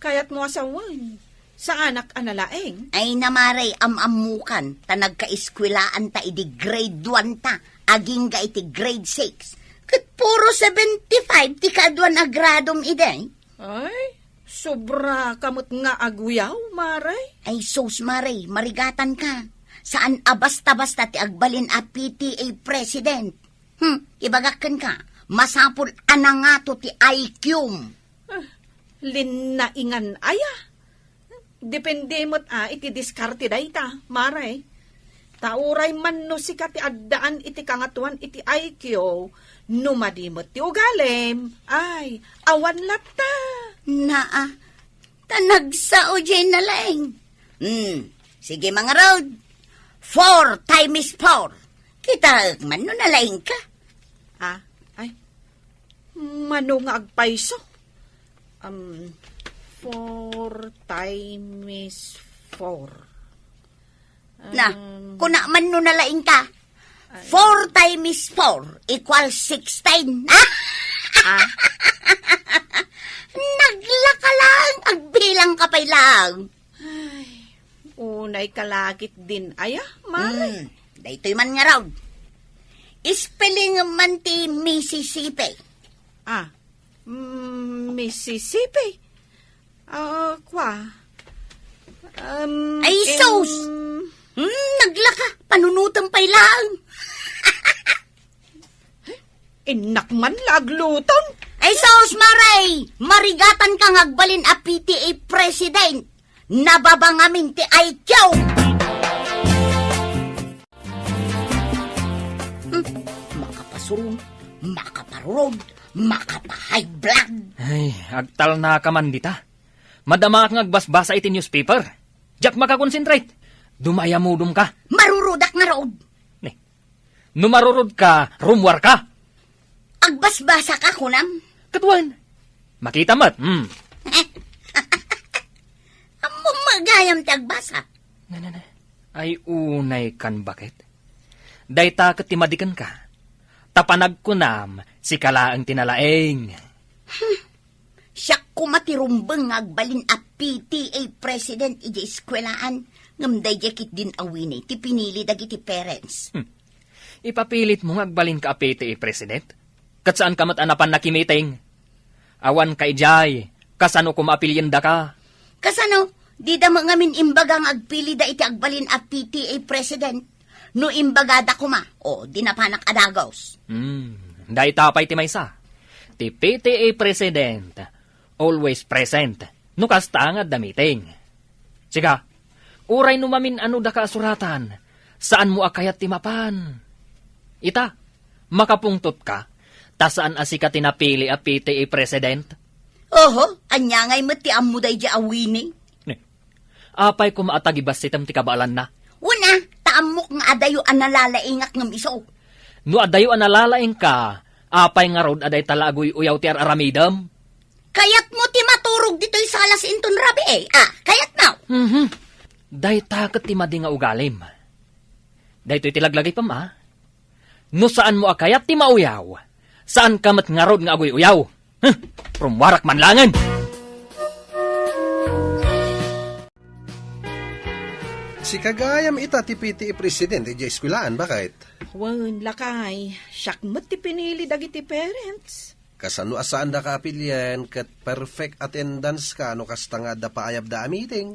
kayatmo a sawen. Saanak a nalaing? Ay, Mare, am-ammokan, ta nagkaeskuelaan ta idi grade one ta, agingga iti grade six. Ket puro seventy-five ti kaaduan a gradom idi. Ay, sobra ka met nga aguyaw, Mare. Ay, sus, Mare, marigatan ka. Saan a basta-basta ti agbalin a P T A president. Hmm, ibagak kenka, masapul a nangato ti I Q-m. Ah, linnaingan aya. Depende met a iti diskarte dayta, Mare. Ta uray man no sika ti addaan iti kangatoan iti I Q, no madi met ti ugalim, ay, awan latta. Naa, ta nagsao jay nalaing. Hmm, sige, mangarud. Four times four. Kitaek man no nalaingka. Ah, ay. Mano nga agpayso? Um, four times four. Na, um, kuna man no nalaing ka. Ay. Four times four equals sixteen. Ah? Naglaka lang, agbilang ka pay lang. Ay, unay ka lakit din aya, Mare. Hmm, daytoy man ngarud. Spelling man ti Mississippi. Ah, mm, Mississippi? Ah, kwa? Um, ay, sus! Em, hmm, naglaka. Panunutan pay lang. Innak man la agluton. Ay, sus, Mare! Marigatan ka nga agbalin a P T A president. Nababa ngamin ti I Q. Hmm, makapasurong, makaparurod, makapa-high blood. Ay, agtalna ka man dita. Madamaak nga agbasbasa iti newspaper. Diak makakonsentrate. Dumayamudom ka. Marurudak ngarud. Ne. No marurod ka, rummuar ka. Agbasbasa ka, kunam? Ket wen. Makita met, hmm. Ammom nga gayam ti agbasa. Na, na, na. Ay, unay kan baket. Dayta ket ti madiken ka. Ta panagkunam, sika laeng ti nalaeng. Hmm. Siak koma ti rumbeng nga agbalin a P T A president idiay eskuelaan, ngem daydiay ketdin a Winnie ti pinili dagiti parents. Hmm. Ipapilitmo nga agbalinka a P T A president? Ket saanka met a napan nakimiting? Awanka idiay, kasano koma a piliendaka? Kasano? Dida met ngamin imbaga nga agpilida iti agbalin a P T A president? No imbagada koma, o, di napanak a dagus. Hmm, dayta pay ti maysa. Ti P T A president, always present. No kasta nga adda meeting. Siga, uray no mamin-ano daka a suratan, saanmo a kayat ti mapan. Ita, makapungtotka, ta saan a sika ti napili a P T A president? Oho, ania ngay met ti ammo daydiay a Winnie? Ne. Apay koma a tagibassitem ti kabaelanna? Wen a, ta ammok nga adayo a nalalaingak ngem isu. No adayo a nalalaingka, apay ngarud a dayta la aguy-uyaw ti ar-aramidem? Kayatmo ti maturog ditoy salas inton rabii, a? Kayatmo? Mhm. Dayta ket ti madi nga ugalim. Daytoy ti laglagipem, a? No saanmo a kayat ti mauyaw, saanka met ngarud nga aguy-uyaw. Huh! Rummuarak man laengen! Sika gayam ita ti P T A president idiay eskuelaan, baket? Wen, lakay, siak met ti pinili dagiti parents. Kasano a saandaka a pilien ket perfect attendance ka no kasta nga adda paayabda a meeting?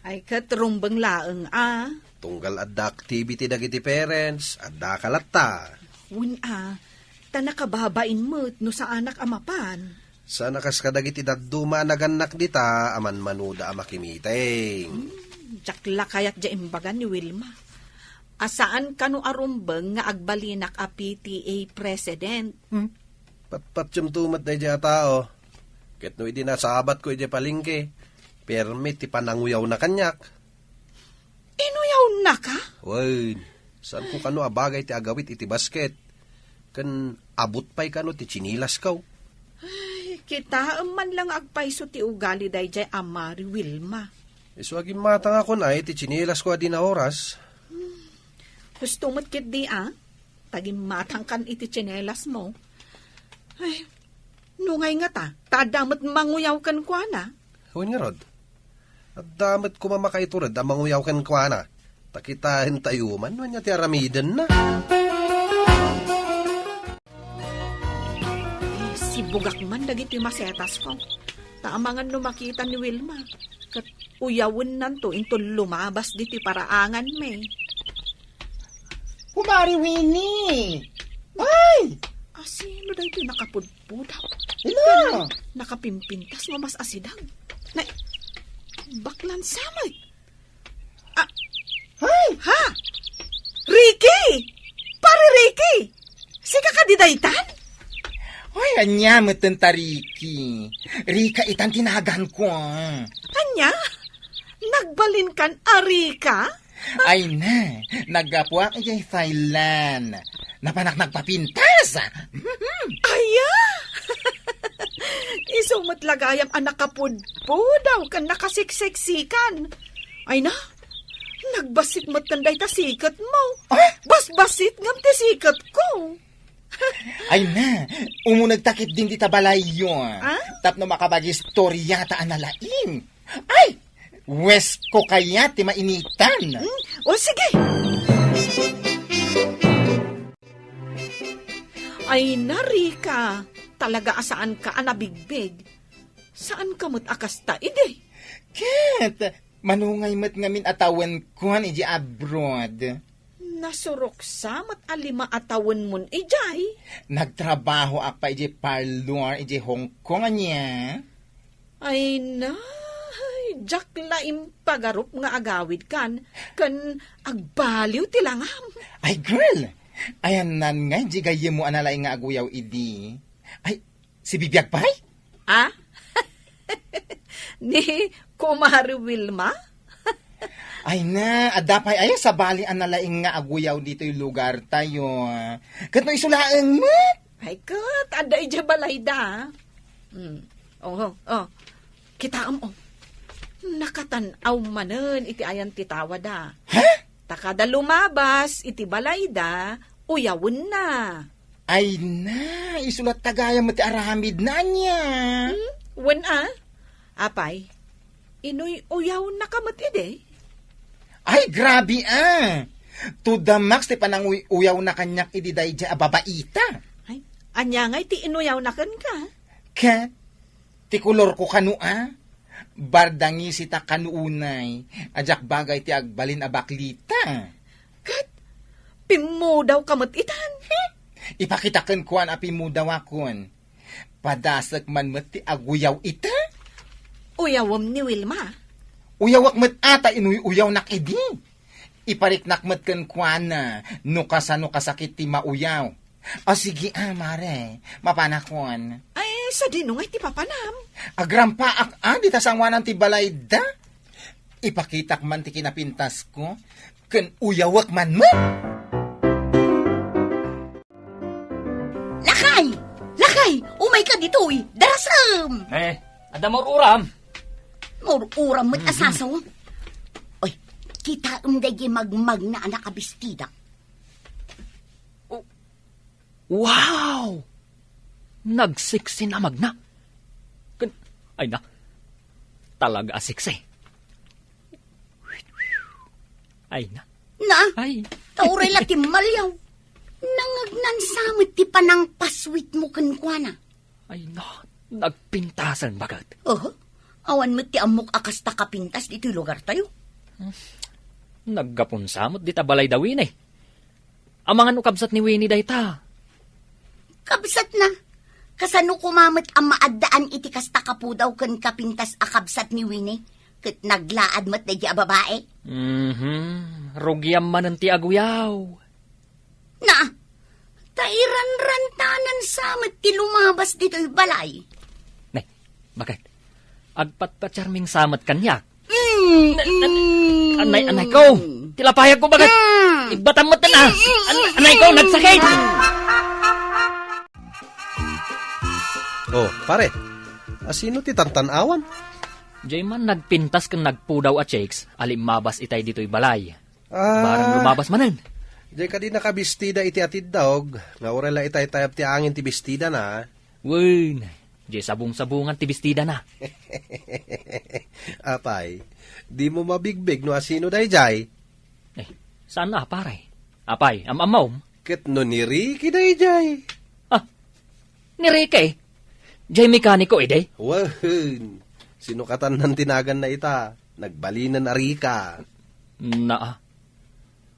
Ay, ket rumbeng laeng a. Tunggal adda activity dagiti parents, addaka latta. Wen a, ta nakababain met no saanak a mapan. Saan a kas kadagiti dadduma a nagannak dita a manmanuda a makimiting. Hmm, diak la kayat diay imbaga ni Wilma. A saan kano a rumbeng nga agbalinak a P T A president. Hmm? Patpatiem to met daydiay a tao. Ket no idi nasabatko idiay palengke, permi ti pananguyawna kaniak. Inuyawnaka? Wen, saanko kano a bagay ti agawid iti basket. Ken abut pay kano ti tsinilasko. Ay, kitaem man la nga agpayso ti ugali daydiay a Mari Wilma. Isu a gimmatangakon ay ti tsinilasko a di naoras. Husto met ketdi a, ta gimmatangkan iti tsinelasmo. Ay, nungay ngata, ta adda met manguyaw kenkuana. Wen ngarud, adda met koma makaitured a manguyaw kenkuana. Ta kitaentayo man no ania ti aramidenna. Sibugak man dagiti masetasko. Ta amangan no makita ni Wilma, ket uyawennanto inton lumabas ditoy paraanganmi. Kumari Winnie! Ay! Asino daytoy nakapudpudaw? Ina! Ken nakapimpintas nga mas asidag. Nay, baklan samet. Ah, Ay! Ha? Ricky! Pare Ricky! Sika kadi daytan? Ay, ania met ta Ricky? Rika itan ti naganko. Ania? Nagbalinkan a Rika? Ay na, naggapuak idiay Thailand. Napanak nagpapintas. Aya! Isu met la gayam a nakapudpudaw ken nakasiksiksikan. Ay na, nagbassit met ken dayta siketmo. Ah? Basbassit ngem ti siketko. Ay na, umunegta ketdin dita balayyo. Ah? Tapno makapag-istoriata a nalaing. Ay! Wesko kayat ti mainitan. Hmm? O, sige. Ay na, Rika, talaga a saanka a nabigbig. Saanka met a kasta idi. Ket, manungay met ngamin a tawenkuan idi abroad. Nasuroksa met a lima a tawenmon idiay. Nagtrabahoak pay idiay parlor idiay Hong Kong, ania? Ay, nay, diak la impagarup nga agawidkan, ken agbaliw ti langam. Ay, girl! Ayanna ngay di gayyemmo a nalaing nga aguyaw idi. Ay, sibibiag pay? Ah? Ni Kumare Wilma? Ay na, adda pay aya sabali a nalaing nga aguyaw ditoy lugartayo. Ket no isu laeng met? Ay, ket, adda idiay balayda. Hmm. Oh, oh. Kitaem, oh. Nakatan-aw manen iti ayan ti tawada. Ha? Ta kada lumabas iti balayda, uyawenna. Ay na, isu latta gayam ti aramidna, ania? Hmm? Wen a? Apay, inuy-uyawnaka met idi? Ay, grabe a! To the max ti pananguy-uyawna kaniak idi daydiay a babaita. Ay, ania ngay ti inuyawna kenka? Ket, ti kolorko kano a? Bardangisita kano unay, a diak bagay ti agbalin a baklita. Ket, pimmudawka met itan? Ipakita kenkuan a pimmudawakon. Padasek man met ti aguyaw ita? Uyawem ni Wilma? Uyawek met a ta inuy-uyawnak idi. Ipariknak met kenkuana no kasano kasakit ti mauyaw. A, sige a, mare, mapanakon. Ay, sadino ngay ti papanam? Agrampaak a, dita sangoanan ti balayda. Ipakitak man ti kinapintasko, ken uyawek man met. Lakay! Lakay! Umayka ditoy! Darasem! Eh, adda maur-uram? Maur-uram met a Mhm. sasaw. Oy, kitaem daydi magmagna a nakabistida. Oh. Wow! Nagseksi na magna. Ken, ay na. Talaga a seksi. Ay na. Na? Ay. Ta uray la timmaliaw. Nangagnan sa met ti panangpaswitmo kenkuana. Ay na, nagpintasen baket. Oho, awan met ti ammok a kasta kapintas ditoy lugartayo. Naggapunsa met dita balay da Winnie. Amangan no kabsat ni Winnie dayta. Kabsatna? Kasano koma met a maaddaan iti kasta kapudaw ken kapintas a kabsat ni Winnie? Ket naglaad met daydi a babae? Mhm. Rugiam manen ti aguyaw. Na, ta iranrantanan sa met ti lumabas ditoy balay. Ne, baket? Agpatpatiarming sa met kaniak. Mm, Na, na, mm. Anay, anay ko. Ti lapayag ko, baket? Mm. Igbatam met na. Mm, mm, An-, mm, anay ko, mm. Nagsakit. Oh, pare. Asino ti tantan-awan? Jay man nagpintas ken nagpudaw a chicks a limmabas itay ditoy balay. Ah. Barang lumabas manen. Jay kadi nakabistida iti atiddog, nga uray la itaytayab ti angin ti bistidana. Wen, jay sabong-sabongan ti bistidana. Apay, dimo mabigbig no asino dayjay? Eh, saan a, pare? Apay, am-ammom? Ket no ni Ricky dayjay? Ah, ni Ricky? Jay mekaniko idi? Wen, sinukatan nan ti naganna ita. Nagbalinen a Rica. Naa.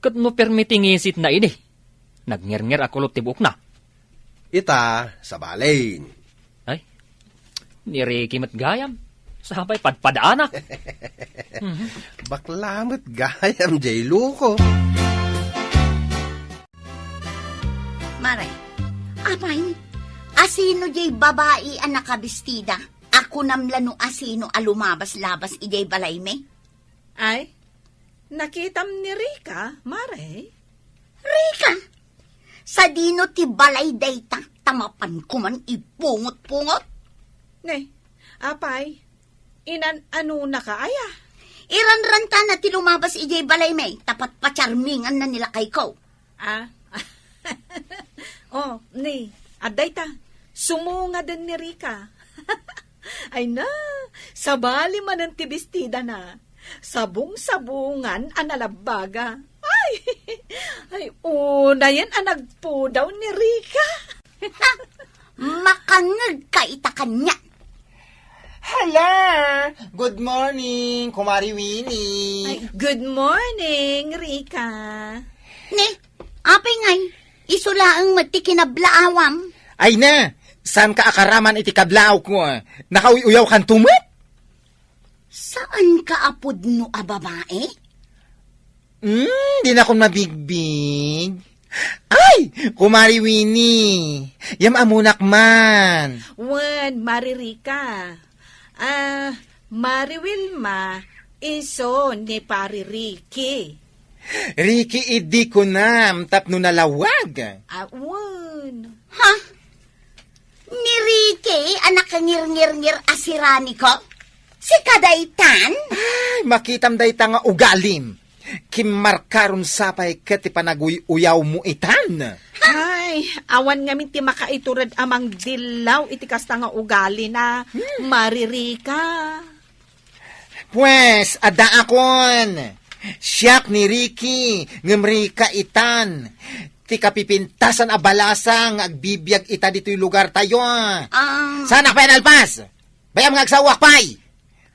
Ket no permi ti ngisitna idi? Nagngernnger a kulot ti buokna. Ita, sabalen. Ay, ni Ricky met gayam. Sapay padpadaanak. Mhm. Bakla met gayam, jay luko. Mare, apay, asino jay babai a nakabistida? A kunam la no asino a lumabas-labas idiay balaymi? Ay, nakitam ni Rica, Mare? Rica? Sadino ti balay dayta, ta mapanko man ipungot-pungot? Ne, apay, inan-anonaka aya? Iranrantana ti lumabas idiay balaymi, ta patpatiarminganna ni lakayko. Ah? Oh, ni, adda ita. Sumungaden ni Rica. Ay na, sabali manen ti bestidana. Sabong-sabongan a nalabbaga. Ay, ay, unayen a nagpudaw ni Rica. Makangngegka ita kaniak. Hala! Good morning, Kumari Winnie. Ay, good morning, Rica. Ni, apay ngay, isu laeng met ti kinablaawam. Ay na, saanka a karaman iti kablaawko? Nakauy-uyawkanto met? Saanka a pudno a babae? Hmm, dinakon mabigbig. Ay, Kumari Winnie, yam-amonak man. Wen, Mari Rica. Ah, Mari Wilma, isu ni Pari Ricky. Ricky idi kunam tapno nalawag. Ah, wen. Ha? Ni Ricky a nakangirngirngir a siraniko? Sika daytan? Ay, makitam dayta nga ugalim. Kimmarkaron sapay ket ti panaguy-uyawmo itan. Ay, awan ngamin ti makaitured a mangdillaw iti kasta nga ugalina, Hmm. Mari Rica. Pues, addaakon. Siak ni Ricky, ngem Rica itan. Ti kapipintasan a balasang nga agbibiag ita ditoy lugartayo. Ah. Saanak pay a nalpas? Bay-am nga agsawak pay.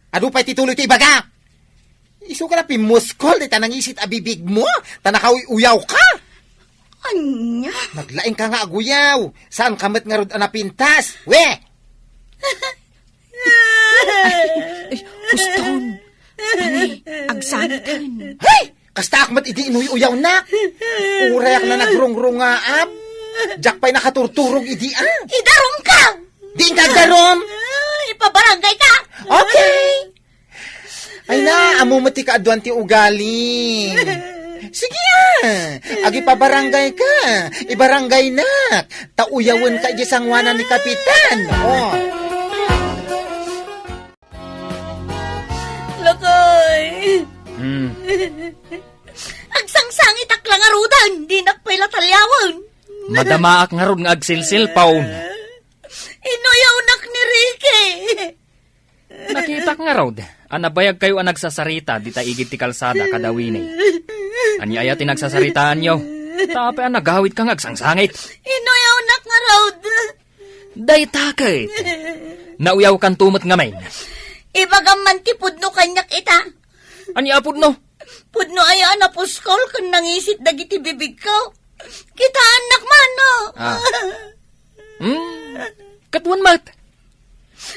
Adu pay ti tuloy ti ibaga. Isuka la pimmuskol dayta nangisit a bibigmo, ta nakauy-uyawka. Ania? Naglaingka nga aguyaw. Saanka met ngarud a napintas? We! Ay, ay, uston. Ani, agsaniten. Hay! Kastaak met idi inuy-uyawnak. Urayak la nagrungrungaab. Diak pay nakaturturog idi, ah. Idarumka! Diinka agdarum? Ah, ipabarangayka. Okay. Ay na, ammo met ti kaaduan ti ugali. Sige, ah. Agipabarangayka. Ibarangaynak. Ta uyawenka idiay sangoanan ni Kapitan. Oh. Lakay! Hmm. Agsangsangitak la ngaruden, dinak pay la taliawen. Madamaak ngarud nga agsilsilpaw. Inuyawnak ni Ricky. Nakitak ngarud a nabayagkayo a nagsasarita dita igid ti kalsada kada Winnie. Ania aya ti nagsasaritaanyo? Ta apay a nagawidka nga agsangsangit? Inuyawnak ngarud. Dayta ket, nauyawkanto met ngamin. Ibagam man ti pudno kaniak ita. Ania a pudno? Pudno aya a napuskol ken nangisit dagiti bibigko. Kitaennak man, no? Ah. Hmm. Ket wen met.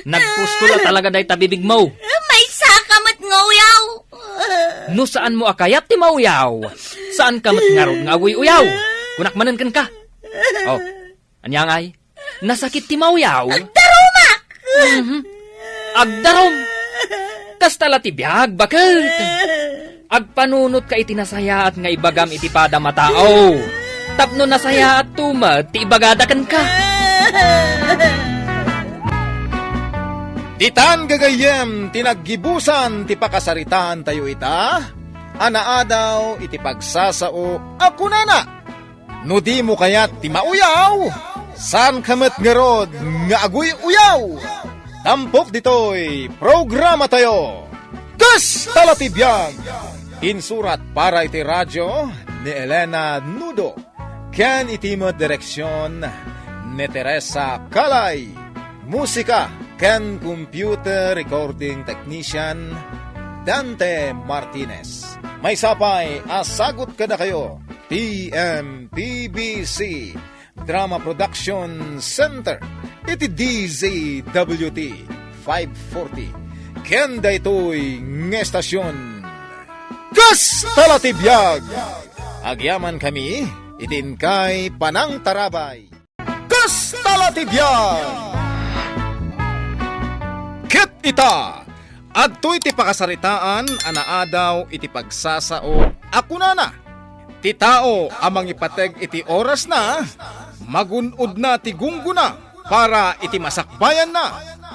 Nagpuskol a talaga dayta bibigmo. Maysa ka met nga uyaw. No saanmo a kayat ti mauyaw, saanka met ngarud nga aguy-uyaw. Kunak manen kenka. Oh, ania ngay? Nasakit ti mauyaw? Agdarumak! Mhm. Agdarum! Kasta la ti biag, baket! Agpanunotka iti nasayaat nga ibagam iti padam a tao. Tapno nasayaatto met ti ibagada kenka. Ditan gagayyem ti naggibusan ti pakasaritaantayo ita, a naadaw iti pagsasao a kunana, "No dimo kayat ti mauyaw, saanka met ngarud nga aguy-uyaw." Tampok ditoy programatayo, Kasta la ti Biag! Insurat para iti radio ni Elena Nudo, ken iti met direksion ni Teresa Calay. Musika ken computer recording technician, Dante Martinez. Maysa pay a sagut kadakayo, T M P B C Drama Production Center, iti D Z W T five forty. Ken daytoy nga estasion, Kasta la ti Biag! Agyamankami iti inkay panangtarabay. Kasta la ti biag! Ket ita, adtoy ti pakasaritaan a naadaw iti pagsasao a kunana, "Ti tao a mangipateg iti orasna, magun-odna ti gunggona para iti masakbayanna."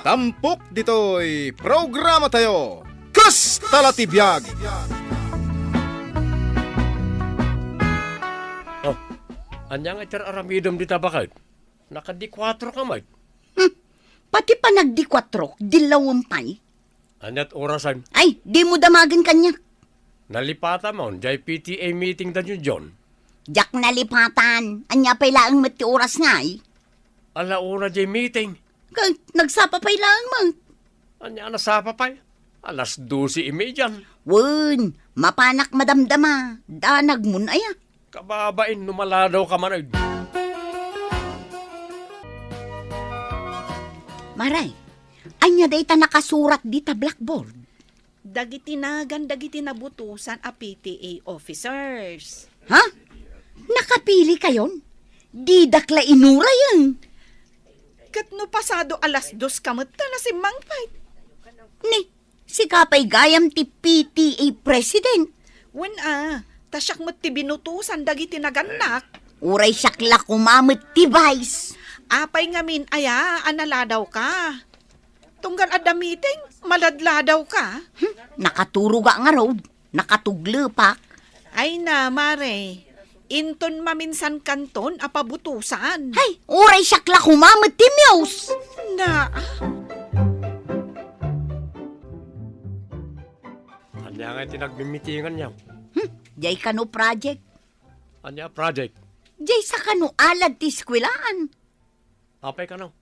Tampok ditoy programatayo, Kasta la ti Biag! Oh, ania nga iti ar-aramidem dita, baket? Nakadikuatro ka met. Hmm. Pati panagdikuatro, dillawem pay. Aniat orasen? Ay, dimo damagen kaniak. Nalipatan mo, jay P T A meeting da Junjun. Diak nalipatan. Ania pay laeng met ti oras ngay? Ala una jay meeting. Ket nagsapa pay laeng met. Ania a nasapa pay? Alas doce y median. Wen, mapanak madamdama. Danagmon aya. Kababain no maladaw ka man, ay. Maray, ania dayta nakasurat dita blackboard? Dagiti nagan dagiti nabutosan a P T A officers. Ha? Nakapili kayon? Didak la inurayen. Ket no pasado alas dos ka met ta nasimmangpet. Ni, sika pay gayam ti P T A president. Wen a, ta siak met ti binutosan dagiti nagannak. Uray siak la koma met ti vice. Apay ngamin aya a naladawka? Tunggal adda meeting, maladladaw ka? Hmm, nakaturoga ngarud, nakatuglepak. Ay na, Mare, inton maminsan kanton a pabutosan. Hay, uray siak la koma met ti muse. Na, ah. Ania nga ti nagmimitingan niya? Hmm, jay kano project? Ania project? Jay sa kano alad ti eskwelaan. Apay kano?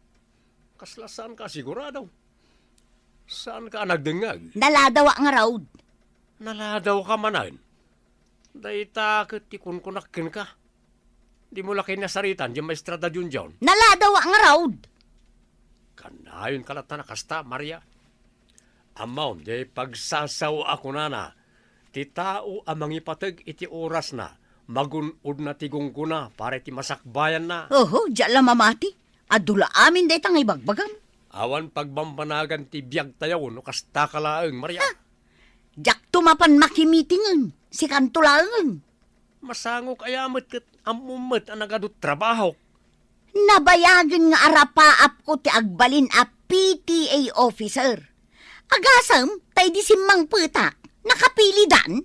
Kasla saan ka sigurado? Saan ka nagdengngeg? Naladawa ngarud. Naladaw ka manen? Dayta ket ti kunkunak kenka. Dimo la kinasaritan di maestra da Junjun. Naladawa ngarud. Kanayon ka latta na kasta, Maria. Ammom, di pagsasao a kunana, ti tao a mangipateg iti orasna, magun-odna ti gunggona para iti masakbayanna. Oho, diak la mamati. Adu la amin dayta nga ibagbagam. Awan pagbambanagan ti biagtayo no kasta ka laeng, Maria. Ah, diakto mapan makimitingen, sikanto laengen. Masangok aya met ket ammom met a nagadu trabahok. Nabayagen nga arapaapko ti agbalin a P T A officer. Agasem, ta idi simmangpetak, nakapilidan?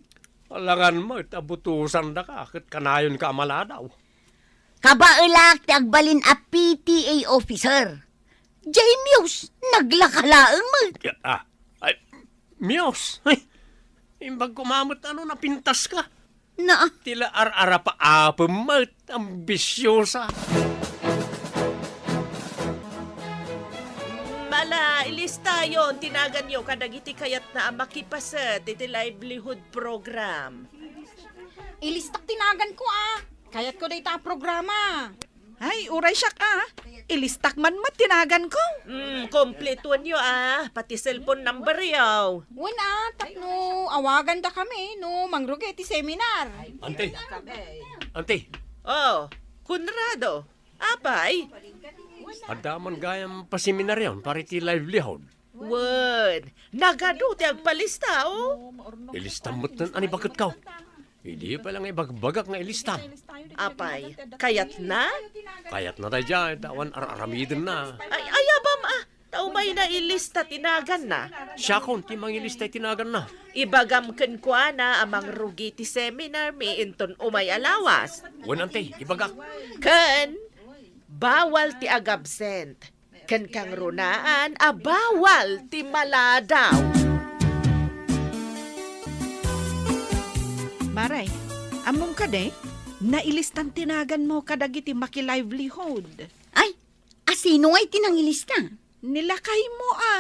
Alangan met a butosandaka ket kanayonka a maladaw. Kabaelak ti agbalin a P T A officer. Jay Muse, naglaka laeng met. Ah, ay, Muse, ay, imbag ko mamet ano napintas ka. Na. Ti la ar-arapaapem met, ambisiosa. Tayon ti naganyo kadagiti kayatna a makipaset iti livelihood program. Ilistak ti naganko, a. Kayatko dayta a programa. Ay, uray siak, a. Ilistak man met ti naganko. Hmm, kompletuenyo, a. Pati cellphone numberyo. Wen, a, tapno awagandakami no mangrugi ti seminar. Ante. Ante. Oh, Conrado. Apay? Adda man gayam paseminarion para iti livelihood. Wen, nagadu ti agpalista, o? Ilistam metten a ni baketko. Idi pay la nga ibagbagak nga ilistam. Apay, kayatna? Kayatna daydiay, ta awan ar-aramidenna. Ay, ayabam, a. Ta umayna ilista ti naganna. Siakon ti mangilista iti naganna. Ibagam kenkuana a mangrugi ti seminarmi inton umay a lawas. Wen, ante, ibagak. Ken, bawal ti agabsent. Ken kangrunaan a bawal ti maladaw. Mare, ammom kadi, nailistan ti naganmo kadagiti makilivelihood. Ay, a sino ngay ti nangilista? Ni lakaymo, a.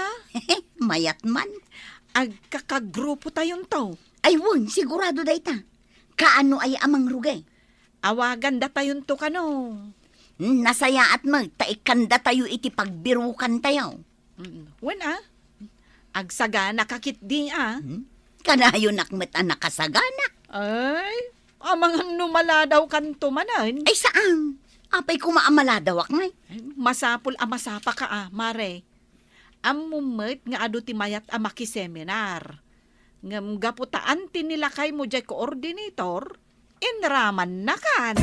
Mayat man. Agkakagrupo tayonto. Ay, wen, sigurado dayta. Kaano aya a mangrugi? Awagan datayonto kano. Hmm, nasayaat met ta ikkandatayo iti pagbirukantayo. Mm, wen, a? Agsagana ka ketdi, a? Hmm? Kanayonak met a nakasagana. Ay, amangan no maladaw kanto manen. Ay, saan? Apay koma a maladawak ngay? Ay, masapul a masapa ka, a, Mare. Ammom met nga adu ti mayat a makiseminar. Ngem gapu ta anti ni lakaymo diay coordinator, inramannakan.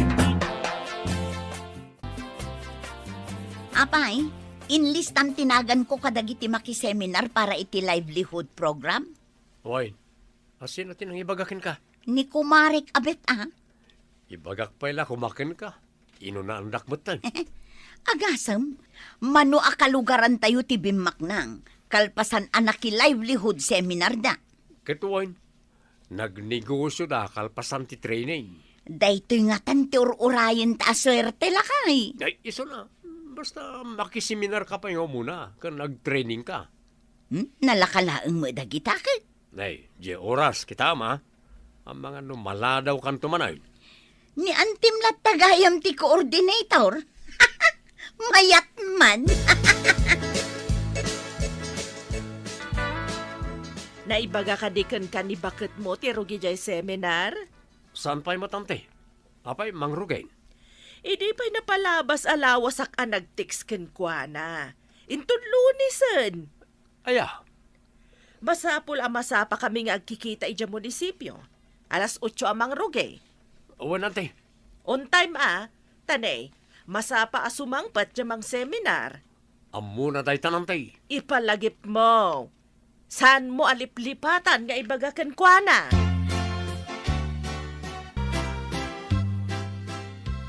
Apay, inlistam ti naganko kadagiti makiseminar para iti livelihood program? Wen, a sino ti nangibaga kenka? Ni kumarek a bet, a. Ibagak pay la koma kenka. Inunaandak metten. Agasem, mano a kalugarantayo ti bimmaknang, kalpasan a naki-livelihood seminar da. Ket wen, nagnegosioda kalpasan ti training. Daytoy ngatan ti ur-urayenta a suerte, lakay. Ay, isuna. Basta makiseminar ka pay nga umuna, ken nagtraining ka. Hmm? Nalaka laeng met dagita ket? Nay, diay oras, kitam, a. Amangan no maladaw kanto manen. Ni antim latta gayam ti coordinator. Mayat man. Naibaga kadi kenka ni baketmo ti rugi diay seminar? Saan pay met, ante? Apay, mangrugi? Idi pay napalabas a lawasak a nag-text kenkuana. Inton Lunesen. Aya? Masapul a masapakami nga agkikita idiay munisipio. Alas otso a mangrugi. Wen, ante. On time, a. Ta ne, masapa a sumangpet diay mangseminar. Ammona daytan, ante. Ipalagipmo. Saanmo a liplipatan nga ibaga kenkuana?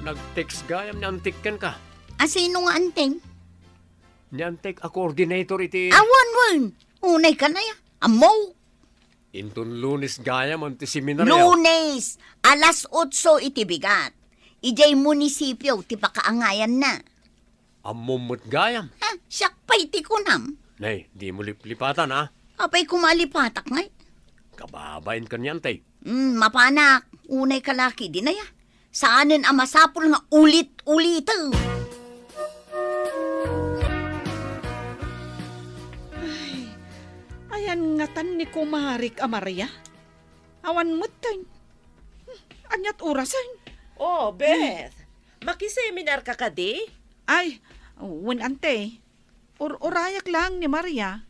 Nag-text gayam ni antik kenka. A sino nga anting? Ni antik a coordinator iti Awan, wen. Unay ka na ya. Ammo. Inton Lunes gayam ti seminaryo. Lunes, alas otso iti bigat. Idiay munisipio ti pakaangayanna. Ammom met gayam. Ha? Siak pay ti kunam. Nay, dimo liplipatan, a. Apay koma a lipatak ngay? Kababain ken ni antik. Hmm, mapanak. Unay ka la ketdi, nay, a. Saanen a masapul nga ulit-uliten. Ay, ayan ngatan ni kumarik a Maria? Awan metten. Hmm, aniat orasen? Oh, Beth. Makiseminar ka kadi? Ay, wen, ante. Ur-urayak laeng ni Maria.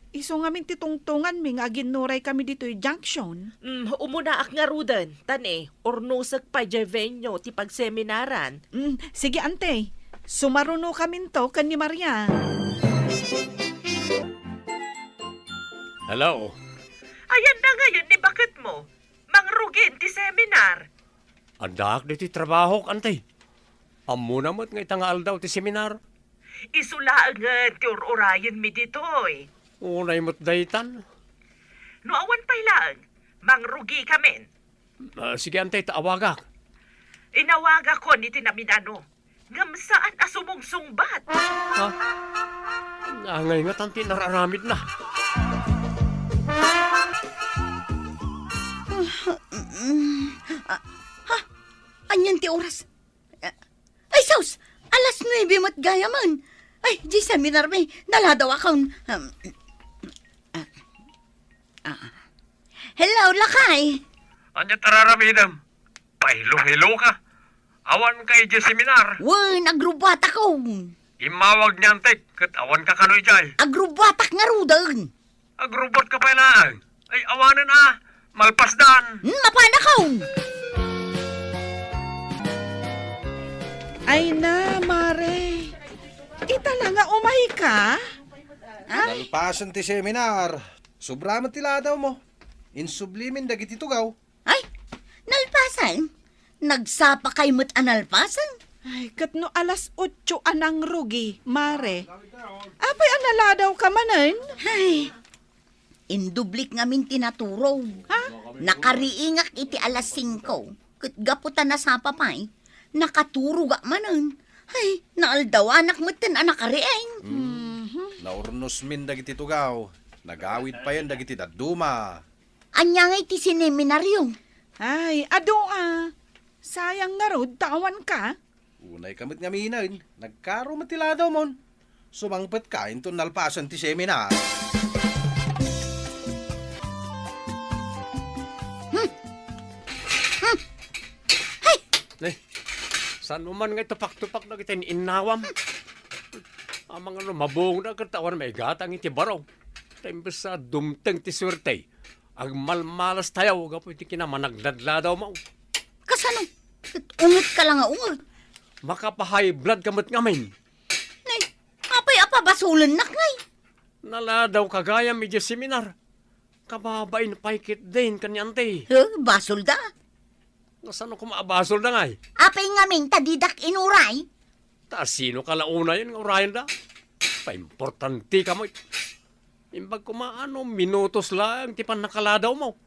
Isu ngamin ti tungtonganmi nga aginnuray kami ditoy junction. Mm, umunaak ngaruden, ta ne, urnosek pay diay venue ti pagseminaran. Mm, sige, ante. Sumarunokaminto ken ni Maria. Hello? Ayanna ngayen ni baketmo. Mangrugin ti seminar. Addaak ditoy trabahok, ante. Ammona met nga ita nga aldaw ti seminar. Isu laengen ti ur-urayenmi ditoy. Unay met daytan. No awan pay laeng, mangrugikamin. Ah, sige, ante, ta awagak. Inawagakon iti naminano, ngem saan a sumungsungbat. Ha? Angay ngatan ti nararamidna. Ah, ha? Anian ti oras? Ah, ay, sus! Alas nuebe met gayamen. Ay, di seminar mi. Naladawakon. Um, ah, ah. Hello, lakay. Ania ti araramidem? Pahilo-hilo ka. Awan ka idiay seminar. Wen, agrubbuatakon. Immawag ni antek, ket awan ka kano idiay. Agrubbuatak ngaruden. Agrubbuat ka pay laeng. Ay, awanen a. Malpasdan. Hmm, mapanakon. Ay na, Mare. Ita la nga umay ka? Ah? Nalpasen ti seminar. Sobra met ti ladawmo. Insublimin dagiti tugaw. Ay, nalpasen? Nagsapakay met a nalpasen? Ay, ket no alas otso a nangrugi, Mare. Apay a naladawka manen? Ay, indublik ngamin ti naturog. Ha? Nakariingak iti alas singko. Ket gapu ta nasapa pay, nakaturogak manen. Ay, naaldawanak metten a nakariing. Mhm. Naurnosmin dagiti tugaw. Nagawid payen dagiti dadduma. Ania ngay ti sineminaryo? Ay, adu a. Sayang ngarud ta awan ka. Unay ka met ngaminen, nagkaro met ti ladawmon. Sumangpet ka inton nalpasen ti seminar. Hmm. Hmm. Hay! Ne, saan mo man nga itupak-tupak dagiti innawam? Amangan no mabungda ket awan maigatang iti baro. Ta imbes a dumteng ti suerte, agmalmalas tayo gapu iti kinamanagladladaw mo. Kasano? Unget ka lang nga unget. Makapahay blood ka met ngamin. Nay, apay a pabasolennak, ngay? Naladaw ka gayam idiay seminar. Kababain pay ketdin ken ni Ante. Huh, basolda? Kasano koma a basolda, ngay? Apay ngamin ta didak inuray? Ta sino ka la unayen nga urayenda? Paimportante ka met. Imbag koma a no minutos laeng ti pannakaladawmo.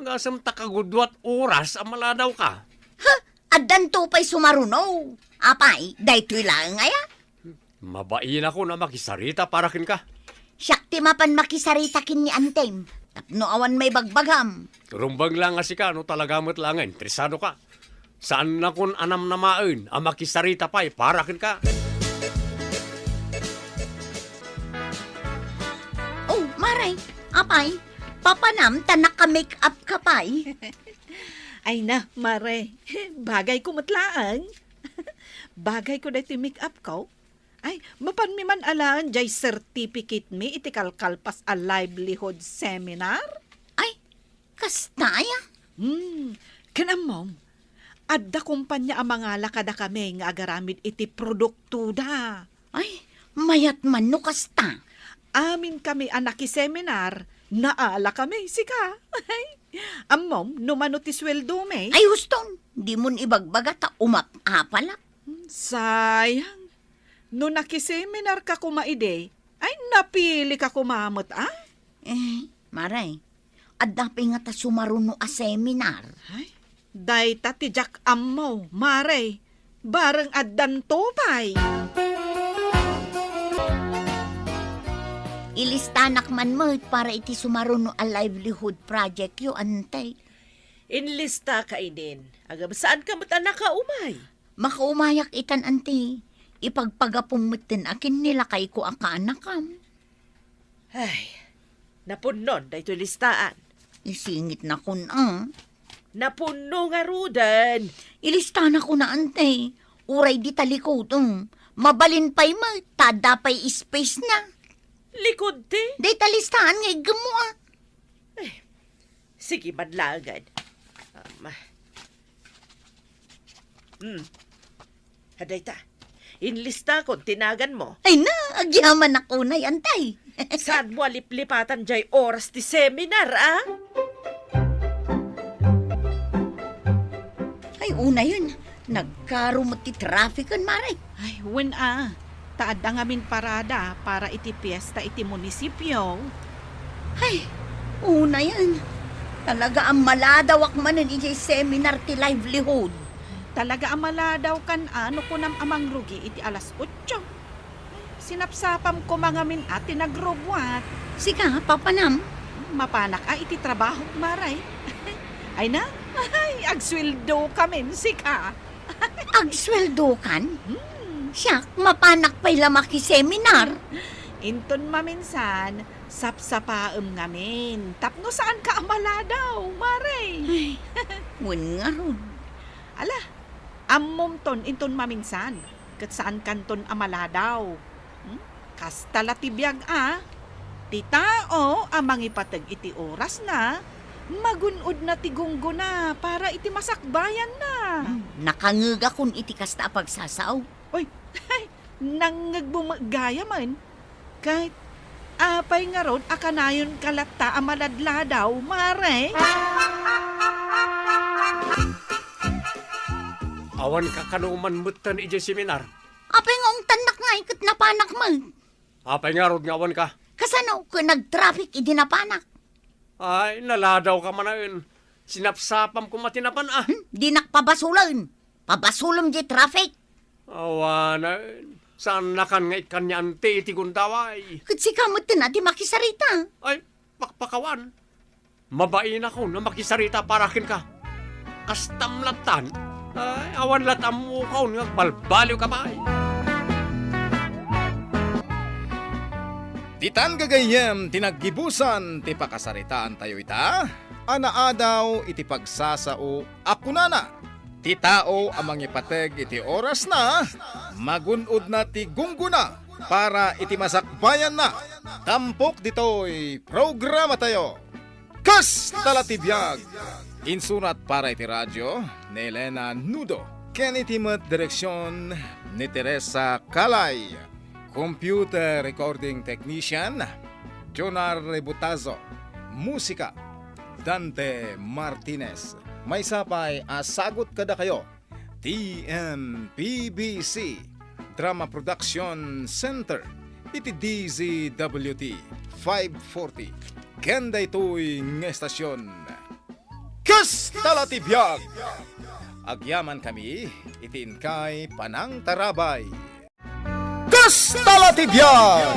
Agasem ta kagudua ti oras a maladaw ka. Ha? Addanto pay sumaruno. Apay, daytoy laeng aya? Mabainakon a makisarita para kenka. Siak ti mapan makisarita ken ni Antem. Tapno awan maibagbagam. Rumbeng la nga sika no talaga met la nga interesado ka. Saannakon a namnamaen a makisarita pay para kenka. Oh, Mare, apay, papanam ta naka-make up ka pay. Ay na, Mare, bagay ko met laeng. Bagay ko daytoy make up ko. Ay, mapanmi man alaen jay certificate mi iti kalkalpas a livelihood seminar? Ay, kasta aya? Hmm, ken ammom, adda kompania a mangala kadakami nga agaramid iti produktoda. Ay, mayat man no kasta. Amin kami a nakiseminar, naala kami, sika. Ammom, no mano ti sueldo mi? Ay, huston, dimon ibagbaga ta umap-apalak. Hmm, sayang. No nakiseminar ka koma idi, ay, napili ka koma met, a? Eh, Mare, adda pay ngata sumaruno a seminar? Ay, dayta ti diak ammo, Mare. Bareng addanto pay. Ilistanak man met para iti sumaruno a livelihood projectyo, Ante. Inlistaka inin. Agam, saanka met a nakaumay? Makaumayak itan, Ante. Ipagpagapom metten a ken ni lakayko a kaanakam. Ay, napunnon daytoy listaan. Isingitnakon a. Napunno ngaruden. Ilistanakon a, Ante. Uray dita likod, um. Mabalin pay met, ta adda pay space na. Likod ti? Dayta listaan nga iggemmo a. Ay, sige man laengen. Um, hmm. Adayta, inlistakon ti naganmo. Ay na, agyamanak unay, Ante. Saanmo a liplipatan jay oras ti seminar, a? Ay, unayen, nagkaro met ti traffic-en, Mare. Ay, wen a. Ta adda ngamin parada para iti piesta iti munisipio. Ay, unayen. Talaga a maladawak manen idiay seminar ti livelihood. Talaga a maladawkan a no kunam a mangrugi iti alas otso. Ay, Sinapsapam koma ngamin a ti nagrubbuat. Sika, papanam? Mapanak a iti trabahok, Mare. Ay na, ay, agsueldo kamin, sika. Agsueldo kan? Hmm. Siak, mapanak pay la makiseminar. Inton maminsan, sapsapaem ngamin. Tapno saan ka a maladaw, Mare. Ay, wen ngarud. Ala, ammom ton inton maminsan, ket saan kanton a maladaw. Hmm? Kasta la ti biag a, ti tao a mangipateg iti orasna, magun-odna ti gunggona para iti masakbayanna. Hmm, nakangegakon iti kasta a pagsasao. Oy, nangngegmo met gayamen. Ket apay ngarud a kanayonka latta a maladladaw, Mare? Awan ka kano man metten idiay seminar. Apay nga ungtannak ngay ket napanak met? Apay ngarud nga awan ka? Kasano ket nagtraffic idi napanak? Ay, naladaw ka manaen. Sinapsapam koma ti napan, ah. Hmm, dinak pabasolen. Pabasolem di traffic. Awanen, saan nakan nga ikkanyaanti iti gundaway. Ket sika metten a di makisarita. Ay, pakpakawan. Mabainakon a makisarita para kenka. Kastam lattan. Ay, awan lat ammokon nga agbalbaliw ka pay. Ditan gagayyem ti naggibusan ti pakasaritaantayo ita, a naadaw iti pagsasao a kunana, ti tao a mangipateg iti orasna, magun-odna ti gunggona para iti masakbayanna. Tampok ditoy programatayo. Kasta la ti biag! Insurat para iti radio ni Elena Nudo ken iti met direksion ni Teresa Calay. Computer recording technician, Jonar Rebutazo. Musika, Dante Martinez. Maysa pay a sagut kadakayo, T M P B C Drama Production Center iti D Z W T five forty. Ken daytoy nga estasion, Kasta la ti biag! Agyamankami iti inkay panangtarabay. Kasta la ti biag!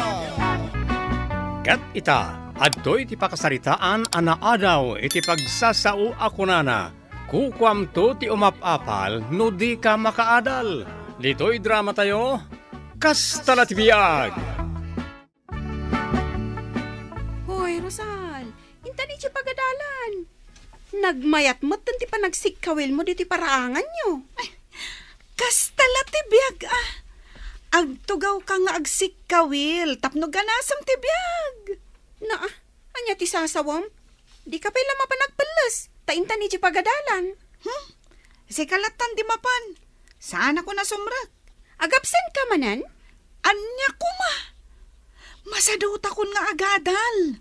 Ket ita, adtoy ti pakasaritaan a naadaw iti pagsasao a kunana, "Kukuamto ti umap-apal no dika makaadal." Ditoy dramatayo, Kasta la ti biag! Hoy, Rosal, intan idiay pagadalan. Nagmayat metten ti panagsikkawilmo ditoy paraanganyo. Ay, kasta la ti biag, ah. Agtugawka nga agsikkawil tapno ganasem ti biag. Na, ah, ania ti sasawem? Dika pay la mapan agpelles, ta intan idiay pagadalan. Hmm? Sika lattan di mapan. Saanakon a sumrek. Agabsenka manen? Ania koma? Masadutakon nga agadal.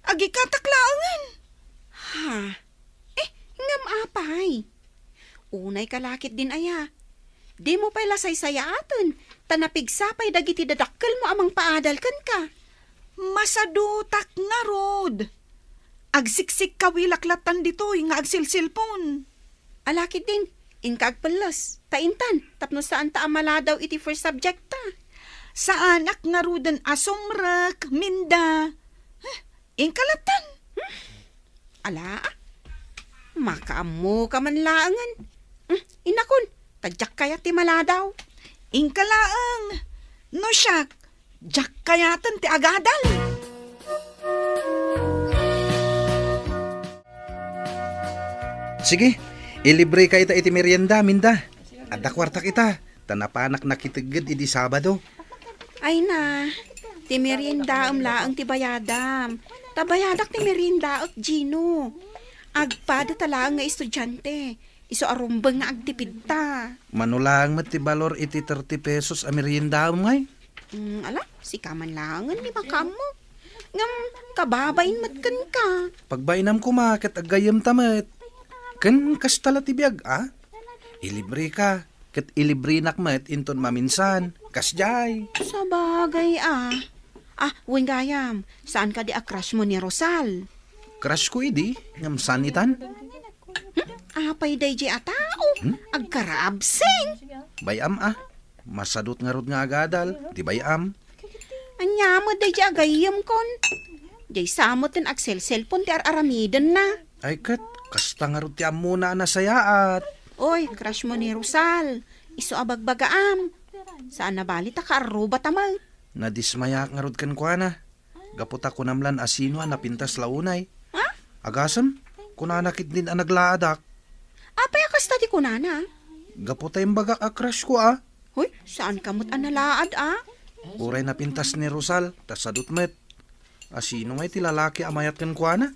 Agikatak laengen. Ha? Eh, ngem apay? Unayka la ketdin aya. Dimo pay la saysayaaten, ta napigsa pay dagiti dadakkelmo a mangpaadal kenka. Masadutak ngarud. Agsiksikkawilak lattan ditoy nga agsilsilpon. Ala ketdin, inka agpelles, ta intan, tapno saanta a maladaw iti first subject ta. Saanak ngaruden a sumrek, Minda. Huh, inka lattan. Hmm? Ala, ah. Makaammoka man laengen. Hmm, inakon, ta diak kayat ti maladaw. Inka laeng. No siak, diak kayaten ti agadal. Sige, ilibreka ita iti merienda, Minda. Adda kuartak ita, ta napanak nakitegged idi Sabado. Ay na, ti meriendaem laeng ti bayadam. Ta bayadak ti meriendaek, Gino. Agpada ta laeng nga estudiante. Isu a rumbeng nga agtipidta. Mano laeng met ti balor iti thirty pesos a meriendaem ngay? Mm, ala, sika man laengen ti makaammo. Ngem kababain met kenka. Pagbainam koma ket aggayyemta met. Ken kasta la ti biag, a? Ilibreka, ket ilibrenak met inton maminsan. Kasdiay. Sabagay, a. Ah, wen gayam, saan kadi a crush mo ni Rosal? Crush ko idi, ngem saan itan? Hmm? Apay daydiay a tao? Hmm? Agkaraabseng. Bay-am, a. Masadut ngarud nga agadal, ti bay-am. Ania met daydiay a gayyemkon? Diay sa met ti agselselpon ti ar-aramidenna. Ay ket, kasta ngarud ti ammona a nasayaat. Oy, crush mo ni Rosal. Isu a bagbagaam. Saan a bali ta kaarrubata met. Nadismayaak ngarud kenkuana. Gapu ta kunam lan a sino a napintas la unay. Ha? Agasem, kunana ketdin a naglaadak. Apay a kasta ti kunana? Gapu ta imbagak a crush ko a. Hoy, saan ka met a nalaad a? Uray napintas ni Rosal, ta sadut met. A sino ngay ti lalaki a mayat kenkuana?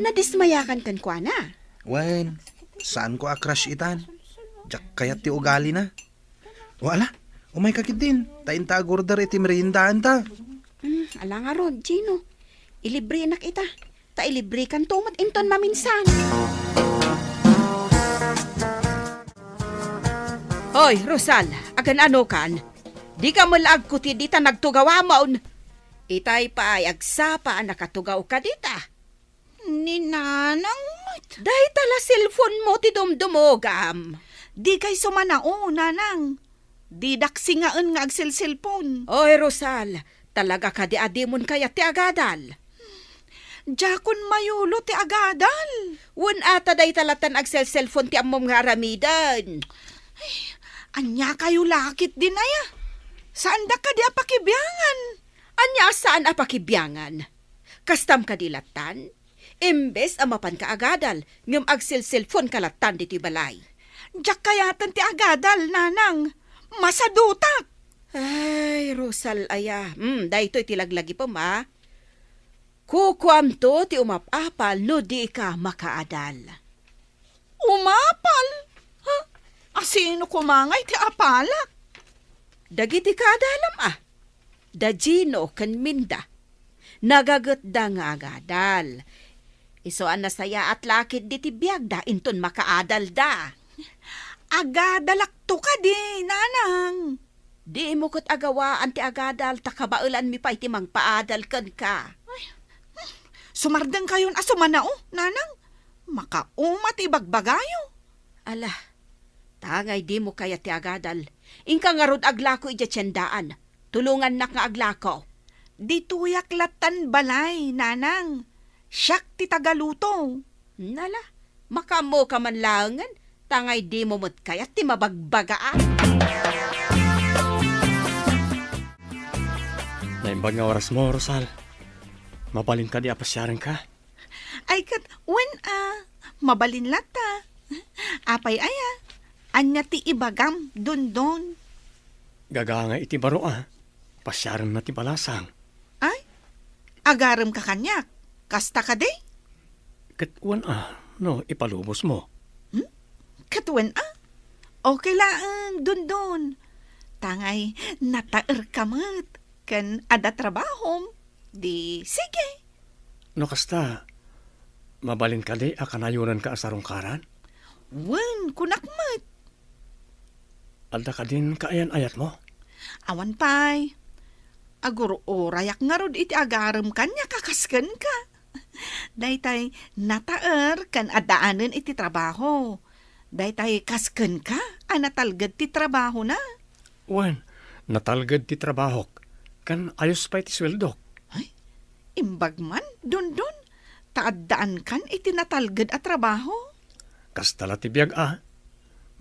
Nadismayakan kenkuana? Wen, saan ko a crush itan. Diak kayat ti ugalina. O ala, umayka ketdin, ta inta agurder iti meriendaanta. Hmm, ala ngarud, Gino. Ilibreenak ita. Ta ilibrekanto met inton maminsan. Hoy, Rosal, agan-anokan? Dika met la agkutid ita nagtugawamon. Itay pay agsapa a nakatugawka dita. Ni Nanang met. Dayta la cellphone mo ti dumdumogam. Dikay sumanao, Nanang. Didak singaen nga agselselpon. Oy, Rosal, talaga kadi a dimon kayat ti agadal? Diakon mayulo ti agadal. Wen ata dayta lattan agselselpon ti ammom nga aramiden. Ay, ania kayo lakit din aya? Saandak kadi a pakibiangan? Ania a saan a pakibiangan? Kastam kadi lattan? Imbes a mapanka agadal, ngem agselselpon ka lattan ditoy balay. Diak kayaten ti agadal, Nanang. Masadutak. Ay, Rosal aya. Hmm, daytoy ti laglagipem, a. Kukuamto ti umapapal no dika makaadal. Umapal? Ha? A sino koma ngay ti apalak? Dagiti kaadalam, a. Da Gino ken Minda. Nagagetda nga agadal. Isu a nasayaat la ketdi ti biagda inton makaadalda. Agadalakto kadi, Nanang. Dimo ket agawaan ti agadal ta kabaelanmi pay ti mangpaadal kenka. Ay, sumardengkayon a sumanao, Nanang. Makauma ti ibagbagayo. Ala, tangay dimo kayat ti agadal. Inka ngarud aglako idiay tiendaan. Tulongannak nga aglako. Ditoyak lattan balay, Nanang. Siak ti tagaluto. Nala, makaammoka man laengen, tangay dimo met kayat ti mabagbagaan. Naimbag nga oras mo, Rosal. Mabalin kadi a pasiarenka? Ay, ket wen a, mabalin latta. Apay aya? Ania ti ibagam, Dondon? Gagangay iti baro a, pasiarenna ti balasang. Ay, agaremka kaniak. Kasta kadi? Ket wen a, no ipalubosmo. Hmm? Ket wen a? Okay laeng, Dondon. Tangay nataerka met ken adda trabahom. Di, sige. No kasta, mabalin kadi a kanayonanka a sarungkaran? Wen, kunak met. Adda kadin kaayan-ayatmo? Awan pay. Agur-urayak ngarud iti agarem kaniak a kas kenka. Daytay nataer ken addaanen iti trabaho. Daytay kas kenka a natalged ti trabahona. Wen, natalged ti trabahok, ken ayos pay ti sueldok. Ay, imbag man, Dondon, ta addaankan iti natalged a trabaho. Kasta la ti biag a,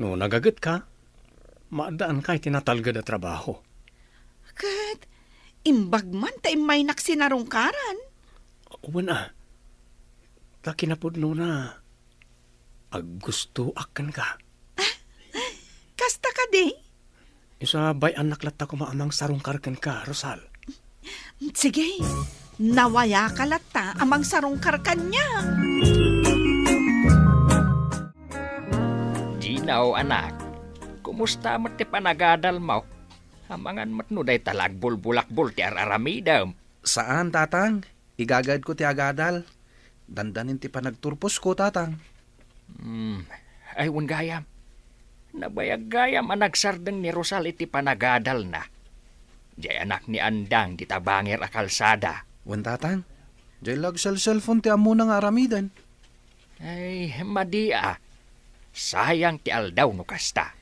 no nagagetka, maaddaanka iti natalged a trabaho. Ket imbag man ta immaynak sinarungkaran. Wen a, ta kinapudnona, aggustoak kenka. Kasta kadi? Isu a bay-annak latta koma a mangsarungkar kenka, Rosal. Sige, nawayaka latta a mangsarungkar kaniak. Gino, anak, kumusta met ti panagadalmo? Amangan met no dayta la agbulbulakbol ti ar-aramidem. Saan, Tatang. Igagaedko ti agadal. Dandanin ti panagturposko, Tatang. Hmm. Ay, wen gayam. Nabayag gayam a nagsardeng ni Rosal iti panagadalna. Diay anak ni Andang dita bangir a kalsada. Wen, Tatang. Diay la agselselpon ti ammona nga aramiden. Ay, madi a. Sayang ti aldaw no kasta.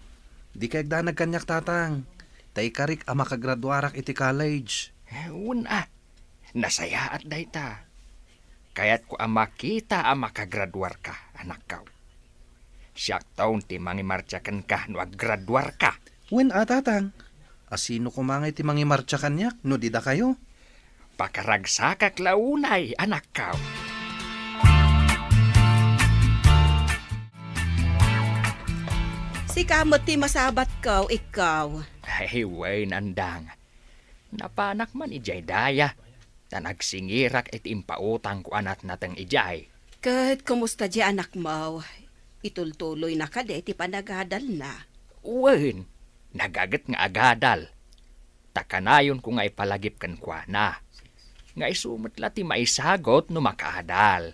Dika agdanag kaniak, Tatang. Ta ikarik a makagraduarak iti college. Wen a, nasayaat dayta. Kayatko a makita a makagraduarka, anakko. Siakton ti mangimartsa kenka no aggraduarka. Wen a, tatang. A, sino koma ngay ti mangimartsa kaniak no di dakayo? Pakaragsakak la unay, anakko. Sika met ti masabatko, ikkaw. Ay, wen, andang. Napanak man idiay daya, ta nagsingirak iti impautangko a natnateng idiay. Ket kumusta di anakmo? Itultuloyna kadi ti panagadalna? Wen, nagaget nga agadal. Ta kanayonko nga ipalagip kenkuana. Nga isu met la ti maisagut no makaadal.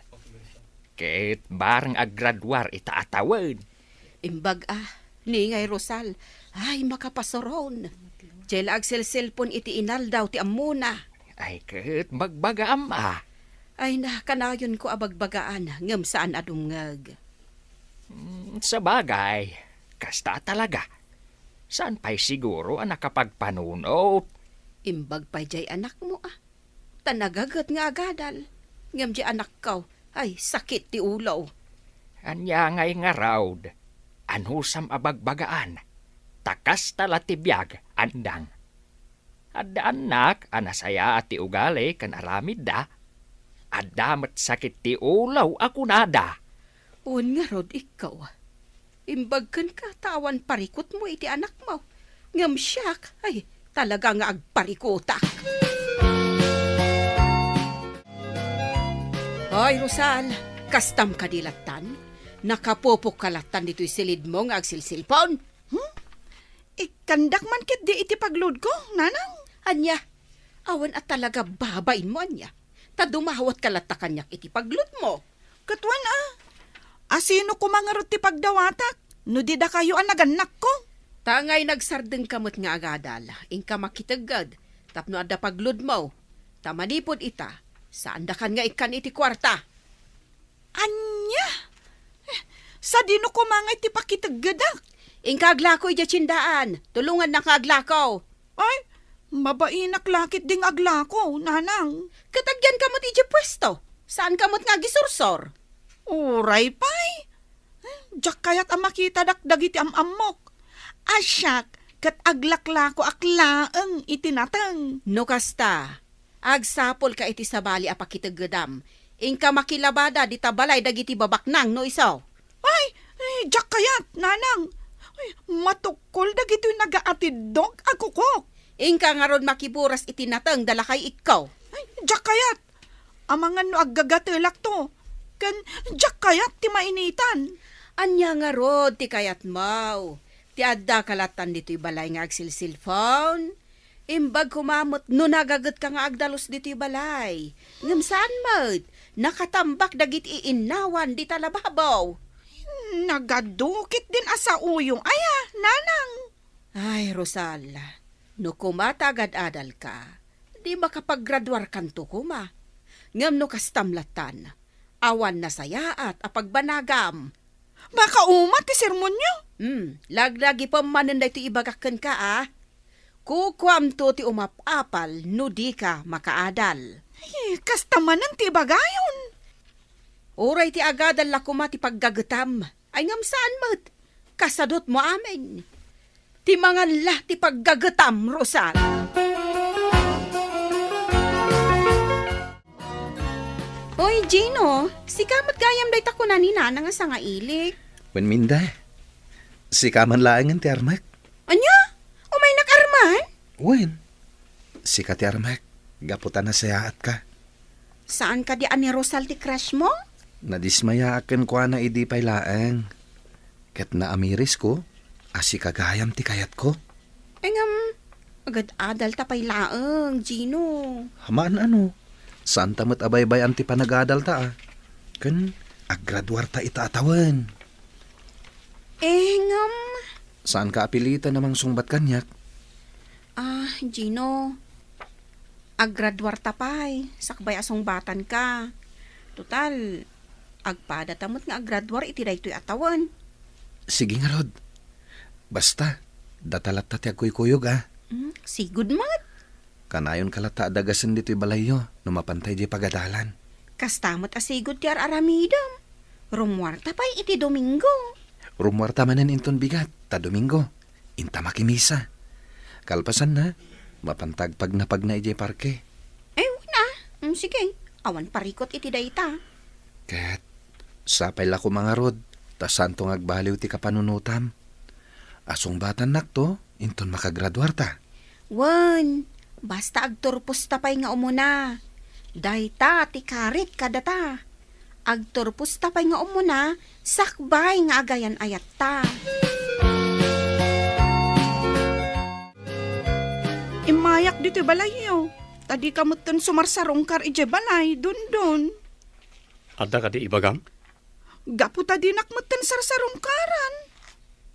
Ket bareng aggraduar ita a tawen. Imbag a, ni ngay Rosal, ay, makapasuron. Diay la agselselpon iti inaldaw ti ammona. Ay, ket bagbagaam a. Ay na, kanayonko a bagbagaan, ngem saan a dumngeg. Mm, sabagay, kasta a talaga. Saan pay siguro a nakapagpanunot? Imbag pay diay anakmo a. Ta nagaget nga agadal. Ngem di anakko, ay, sakit ti ulo. Ania ngay ngarud? Anusam a bagbagaan? Ta kasta la ti biag, andang. Adda annak a nasayaat ti ugali ken aramidda. Adda met sakit ti ulo a kunada. Wen ngarud, ikkaw. Imbag kenka ta awan parikutmo iti anakmo. Ngem siak, ay, talaga nga agparikutak. Hoy, Rosal, kastam kadi lattan? Nakapupokka lattan ditoy silidmo nga agsilsilpon? Hmm? Ikkandak man ketdi iti pagludko, nanang. Ania? Awan a talaga babainmo, ania? Ta dumawatka latta kaniak iti pagludmo. Ket wen a, a sino koma ngarud ti pagdawatak no di dakayo a nagannakko? Ta ngay nagsardengka met nga agadal, inka makitegged tapno adda pagludmo. Ta manipud ita, saandakan nga ikkan iti kuarta. Ania? Eh, sadino koma ngay ti pakiteggedak? Inka aglako idiay tiendaan. Tulongannak nga aglako. Ay, mabainak la ketdi nga aglako, nanang. Ket agyanka met idiay puesto. Saanka met nga agisursor. Uray pay. Eh, diak kayat a makitadak dagiti am-ammok. A siak, ket aglaklakoak laeng iti nateng. No kasta, agsapulka iti sabali a pakiteggedam. Inka makilabada dita balay dagiti babaknang no isu. Ay, ay, diak kayat, nanang. Ay, matukkol dagitoy nagaatiddog a kukok. Inka ngarud makiburas iti nateng da lakay ikko. Ay, diak kayat. Amangan no aggagatelakto. Ken diak kayat ti mainitan. Ania ngarud ti kayatmo? Ti addaka lattan ditoy balay nga agsilsilpon? Imbag koma met no nagagetka nga agdalus ditoy balay. Ngem saan met, nakatambak dagiti iinnawan dita lababo. Nagadukit din a sauyo aya, nanang. Ay, Rosal, no koma ta agad-adalka, di makapaggraduarkanto koma. Ngem no kastam lattan, awan nasayaat a pagbanagam. Makauma ti sermonyo? Hmm, laglagipem manen daytoy ibagak kenka, a. Kukuamto ti umap-apal no dika makaadal. Ay, kasta manen ti ibagayon. Uray ti agadal la koma ti paggagetam. Ay, ngem saan met. Kasadutmo amin. Ti mangan la ti paggagetam, Rosal. Oy, Gino, sika met gayam dayta kuna ni Nana nga sangailik. Wen, Minda, sika man laengen ti armek. Ania? Umaynak arman? Wen, sika ti armek, gapu ta nasayaatka. Saan kadi a ni Rosal ti crush mo? Nadismayaak kenkuana idi pay laeng. Ket naamirisko a sika gayam ti kayatko. Ay ngem, agad-adalta pay laeng, Gino. Haan ano, saanta met a baybay-an ti panagadalta, a. Ken aggraduarta ita a tawen. Eh, ngem. Saanka a pilitan a mangsungbat kaniak? Ah, Gino, aggraduarta pay, sakbay a sungbatanka. Total, agpadata met nga aggraduar iti daytoy a tawen. Sige ngarud. Basta, data latta ti agkuykuyog, a. Hmm, sigud met. Kanayonka latta a dagasen ditoy balayyo no mapanta idiay pagadalan. Kasta met a sigud ti ar-aramidem. Rummuarta pay iti Domingo. Rummuarta manen inton bigat ta Domingo. Inta makimisa. Kalpasanna, mapanta agpagnapagna idiay parke. Ay, wen a. Mm, sige. Awan parikut iti dayta. Ket sapay la koma ngarud, ta saanto nga agbaliw ti kapanunotam. Asungbatannakto inton makagraduarta. Wen, basta agturposta pay nga umuna. Dayta ti karit kadata. Agturposta pay nga umuna, sakbay nga agayan-ayatta. Immayak ditoy balayyo, ta dika metten sumarsarungkar idiay balay, Dondon. Adda kadi ibagam? Gapu ta dinak metten sarsarungkaran.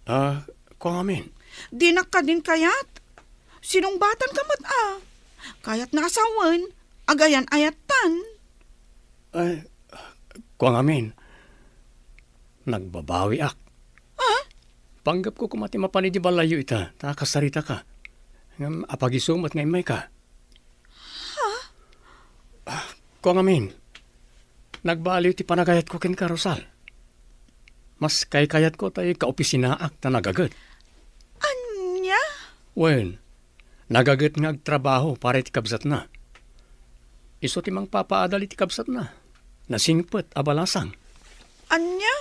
Ah, kua ngamin. Dinak kadin kayat? Sinungbatanka met a. Kayatna a sawen, agayan-ayattan. Ay, kua ngamin. Nagbabawiak. Ah? Panggepko koma ti mapan idiay balayyo ita, ta kasaritaka. Ngem apagiso met nga immayka. Ah, kua ngamin, nagbaliw ti panagayatko kenka, Rosal. Mas kaykayatko ta ikaopisinaak ta nagaget. Ania? Wen, nagaget nga agtrabaho para iti kabsatna. Isu ti mangpapaadal iti kabsatna. Nasingpet a balasang. Ania?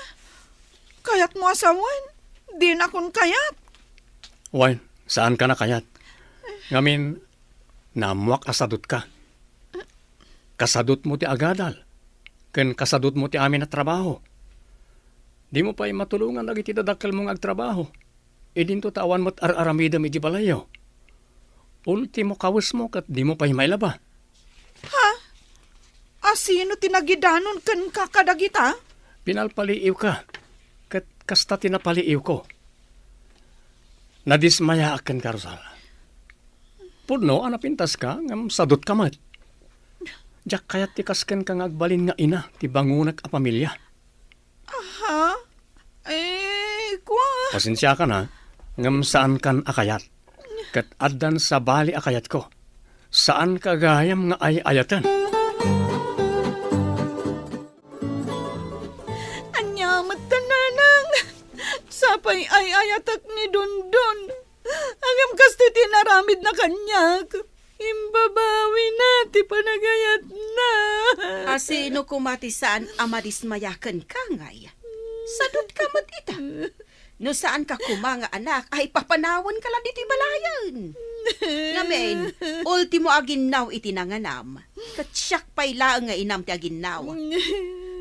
Kayatmo a sawen? Dinakon kayat. Wen, saankan a kayat. Ngamin, naammoak a sadutka. Kasadutmo ti agadal, ken kasadutmo ti amin a trabaho. Dimo pay matulongan dagiti dadakkelmo nga agtrabaho. Idinto ta awan met ar-aramidem iti balayyo. Ultimo kawesmo ket dimo pay mailaba. Ha? Asino ti nagidanon kenka kadagita? Pinalpaliiwka, ket kasta ti napaliiwko. Nadismayaak kenka, Rosal. Pudno a napintaska, ngem sadutka met. Diak kayat ti kas kenka nga agbalin nga ina ti bangonek a pamilia. Aha? Eh, kua? Pasensiakan, ha, ngem saankan a kayat. Ket addan sabali a kayatko. Saanka gayam nga ay-ayaten. Ania met, Nanang? Sapay ay-ayatek ni Dondon. Ngem kastoy ti inaramidna kaniak. Imbabawina ti panagayatna. A sino koma ti saan a madismaya kenka, ngay? Sadutka met ita. No saanka koma nga anak, ay papanawenka la ditoy balayen. Ngamin, ultimo aginnaw iti nanganam. Ket siak pay laeng nga inam ti aginnaw.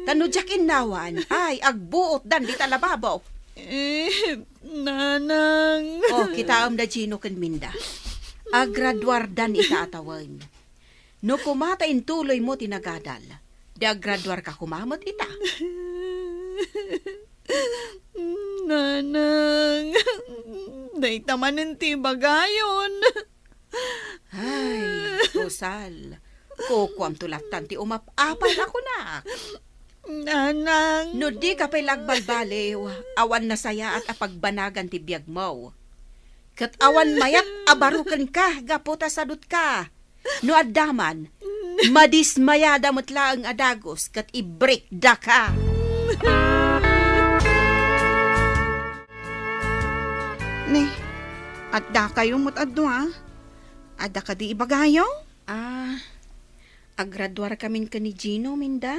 Ta no diak innawan, ay, agbuotdan dita lababo. Eh, Nanang. Oh, kitaem da Gino ken Minda. Agraduardan ita a tawen. No koma ta intuloymo ti nagadal, di agraduarka koma met ita. Nanang, dayta manen ti ibagayon. Ay, Rosal, kukuamto lattan ti umap-apay a kunak. Nanang. No dika pay la agbalbaliw, awan nasayaat a pagbanagan ti biagmo. Ket awan mayat a baro kenka gapu ta sadutka. No adda man, madismayada met laeng a dagus ket ibrekdaka. Ni, addakayo met a dua? Adda kadi ibagayo? Ah, agraduarkamin ken ni Gino, Minda.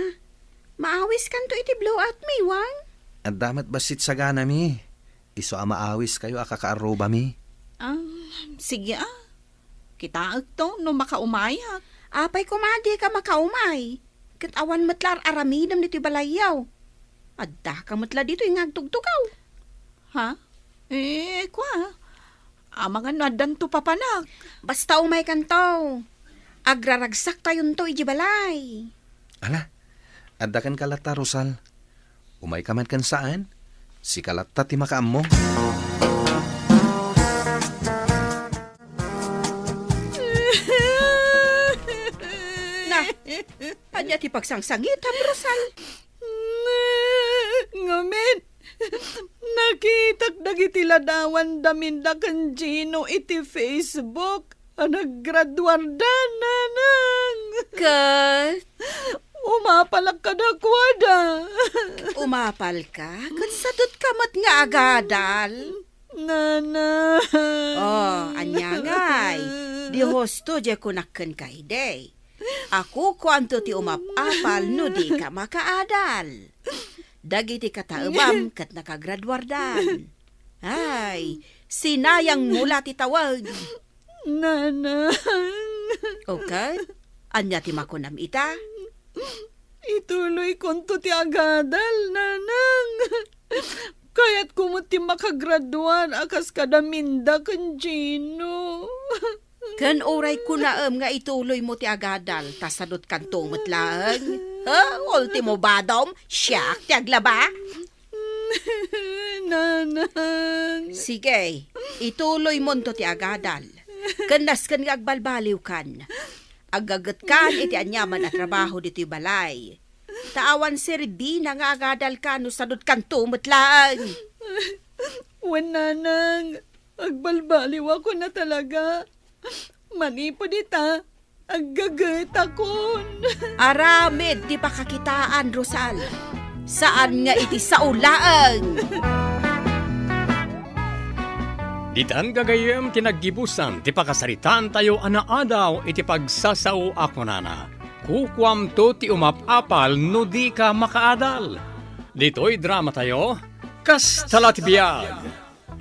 Maawiskanto iti blowout mi, Wang. Adda met bassit saganami. Isu a maawiskayo a kakaarrubami. Ah, sige a. Kitaekto no makaumayak. Apay koma dika makaumay? Ket awan met la ar-aramidem ditoy balayyo. Addaka met la ditoy nga agtugtugaw. Ha? Eh, kua. Amangan no addanto papanak. Basta umaykanto. Agraragsaktayon to idiay balay. Ala, adda kenka latta, Rosal. Umayka man ken saan, sika latta ti makaammo. Na, ania ti pagsangsangitam, Rosal? Ngamin, nakitak dagiti ladawan da Minda ken Gino iti Facebook. a naggraduardan, Nanang. Ket? Umapalak kadakuada. Umapalka? Ket sadut ka met nga agadal? Nanang. Oh, ania ngay? Di husto diay kunak kenka idi. A kukuamto ti umap-apal no dika makaadal. Dagiti kataemam ket nakagraduardan. Ay, sinayangmo la ti tawag. Nanang. O ket, ania ti makunam ita? Ituloykonto ti agadal, Nanang. Kayatko met ti makagraduar a kas kada Minda ken Gino. Ken uray kunaem nga ituloymo ti agadal, ta sadutkanto met laeng. Ha? Ultimo badom, siak ti aglaba? Nanang. Sige, ituloymonto ti agadal. Ken nasken nga agbalbaliwkan. Aggagetkan iti aniaman a trabaho ditoy balay. Ta awan serbina nga agadalka no sadutkanto met laeng. Wen, Nanang, agbalbaliwakon a talaga. Manipud ita, aggagetakon. Aramid ti pakakitaan, Rosal. Saan nga iti sao laeng. Ditan gagayyem ti naggibusan ti pakasaritaantayo a naadaw iti pagsasao a kunana, "Kukuamto ti umap-apal no dika makaadal." Ditoy dramatayo, Kasta la ti biag.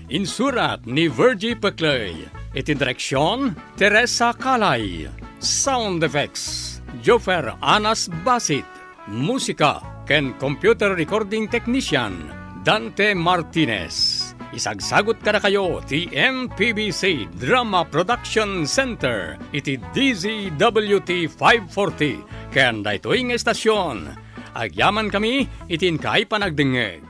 Insurat ni Virgie Peclay. Iti direksion, Teresa Calay. Sound effects, Joffer Anas Basit. Musika ken computer recording technician, Dante Martinez. Isagsagut kadakayo ti M P B C Drama Production Center iti D Z W T five forty ken daytoy nga estasion. Agyamankami iti inkay panagdengngeg.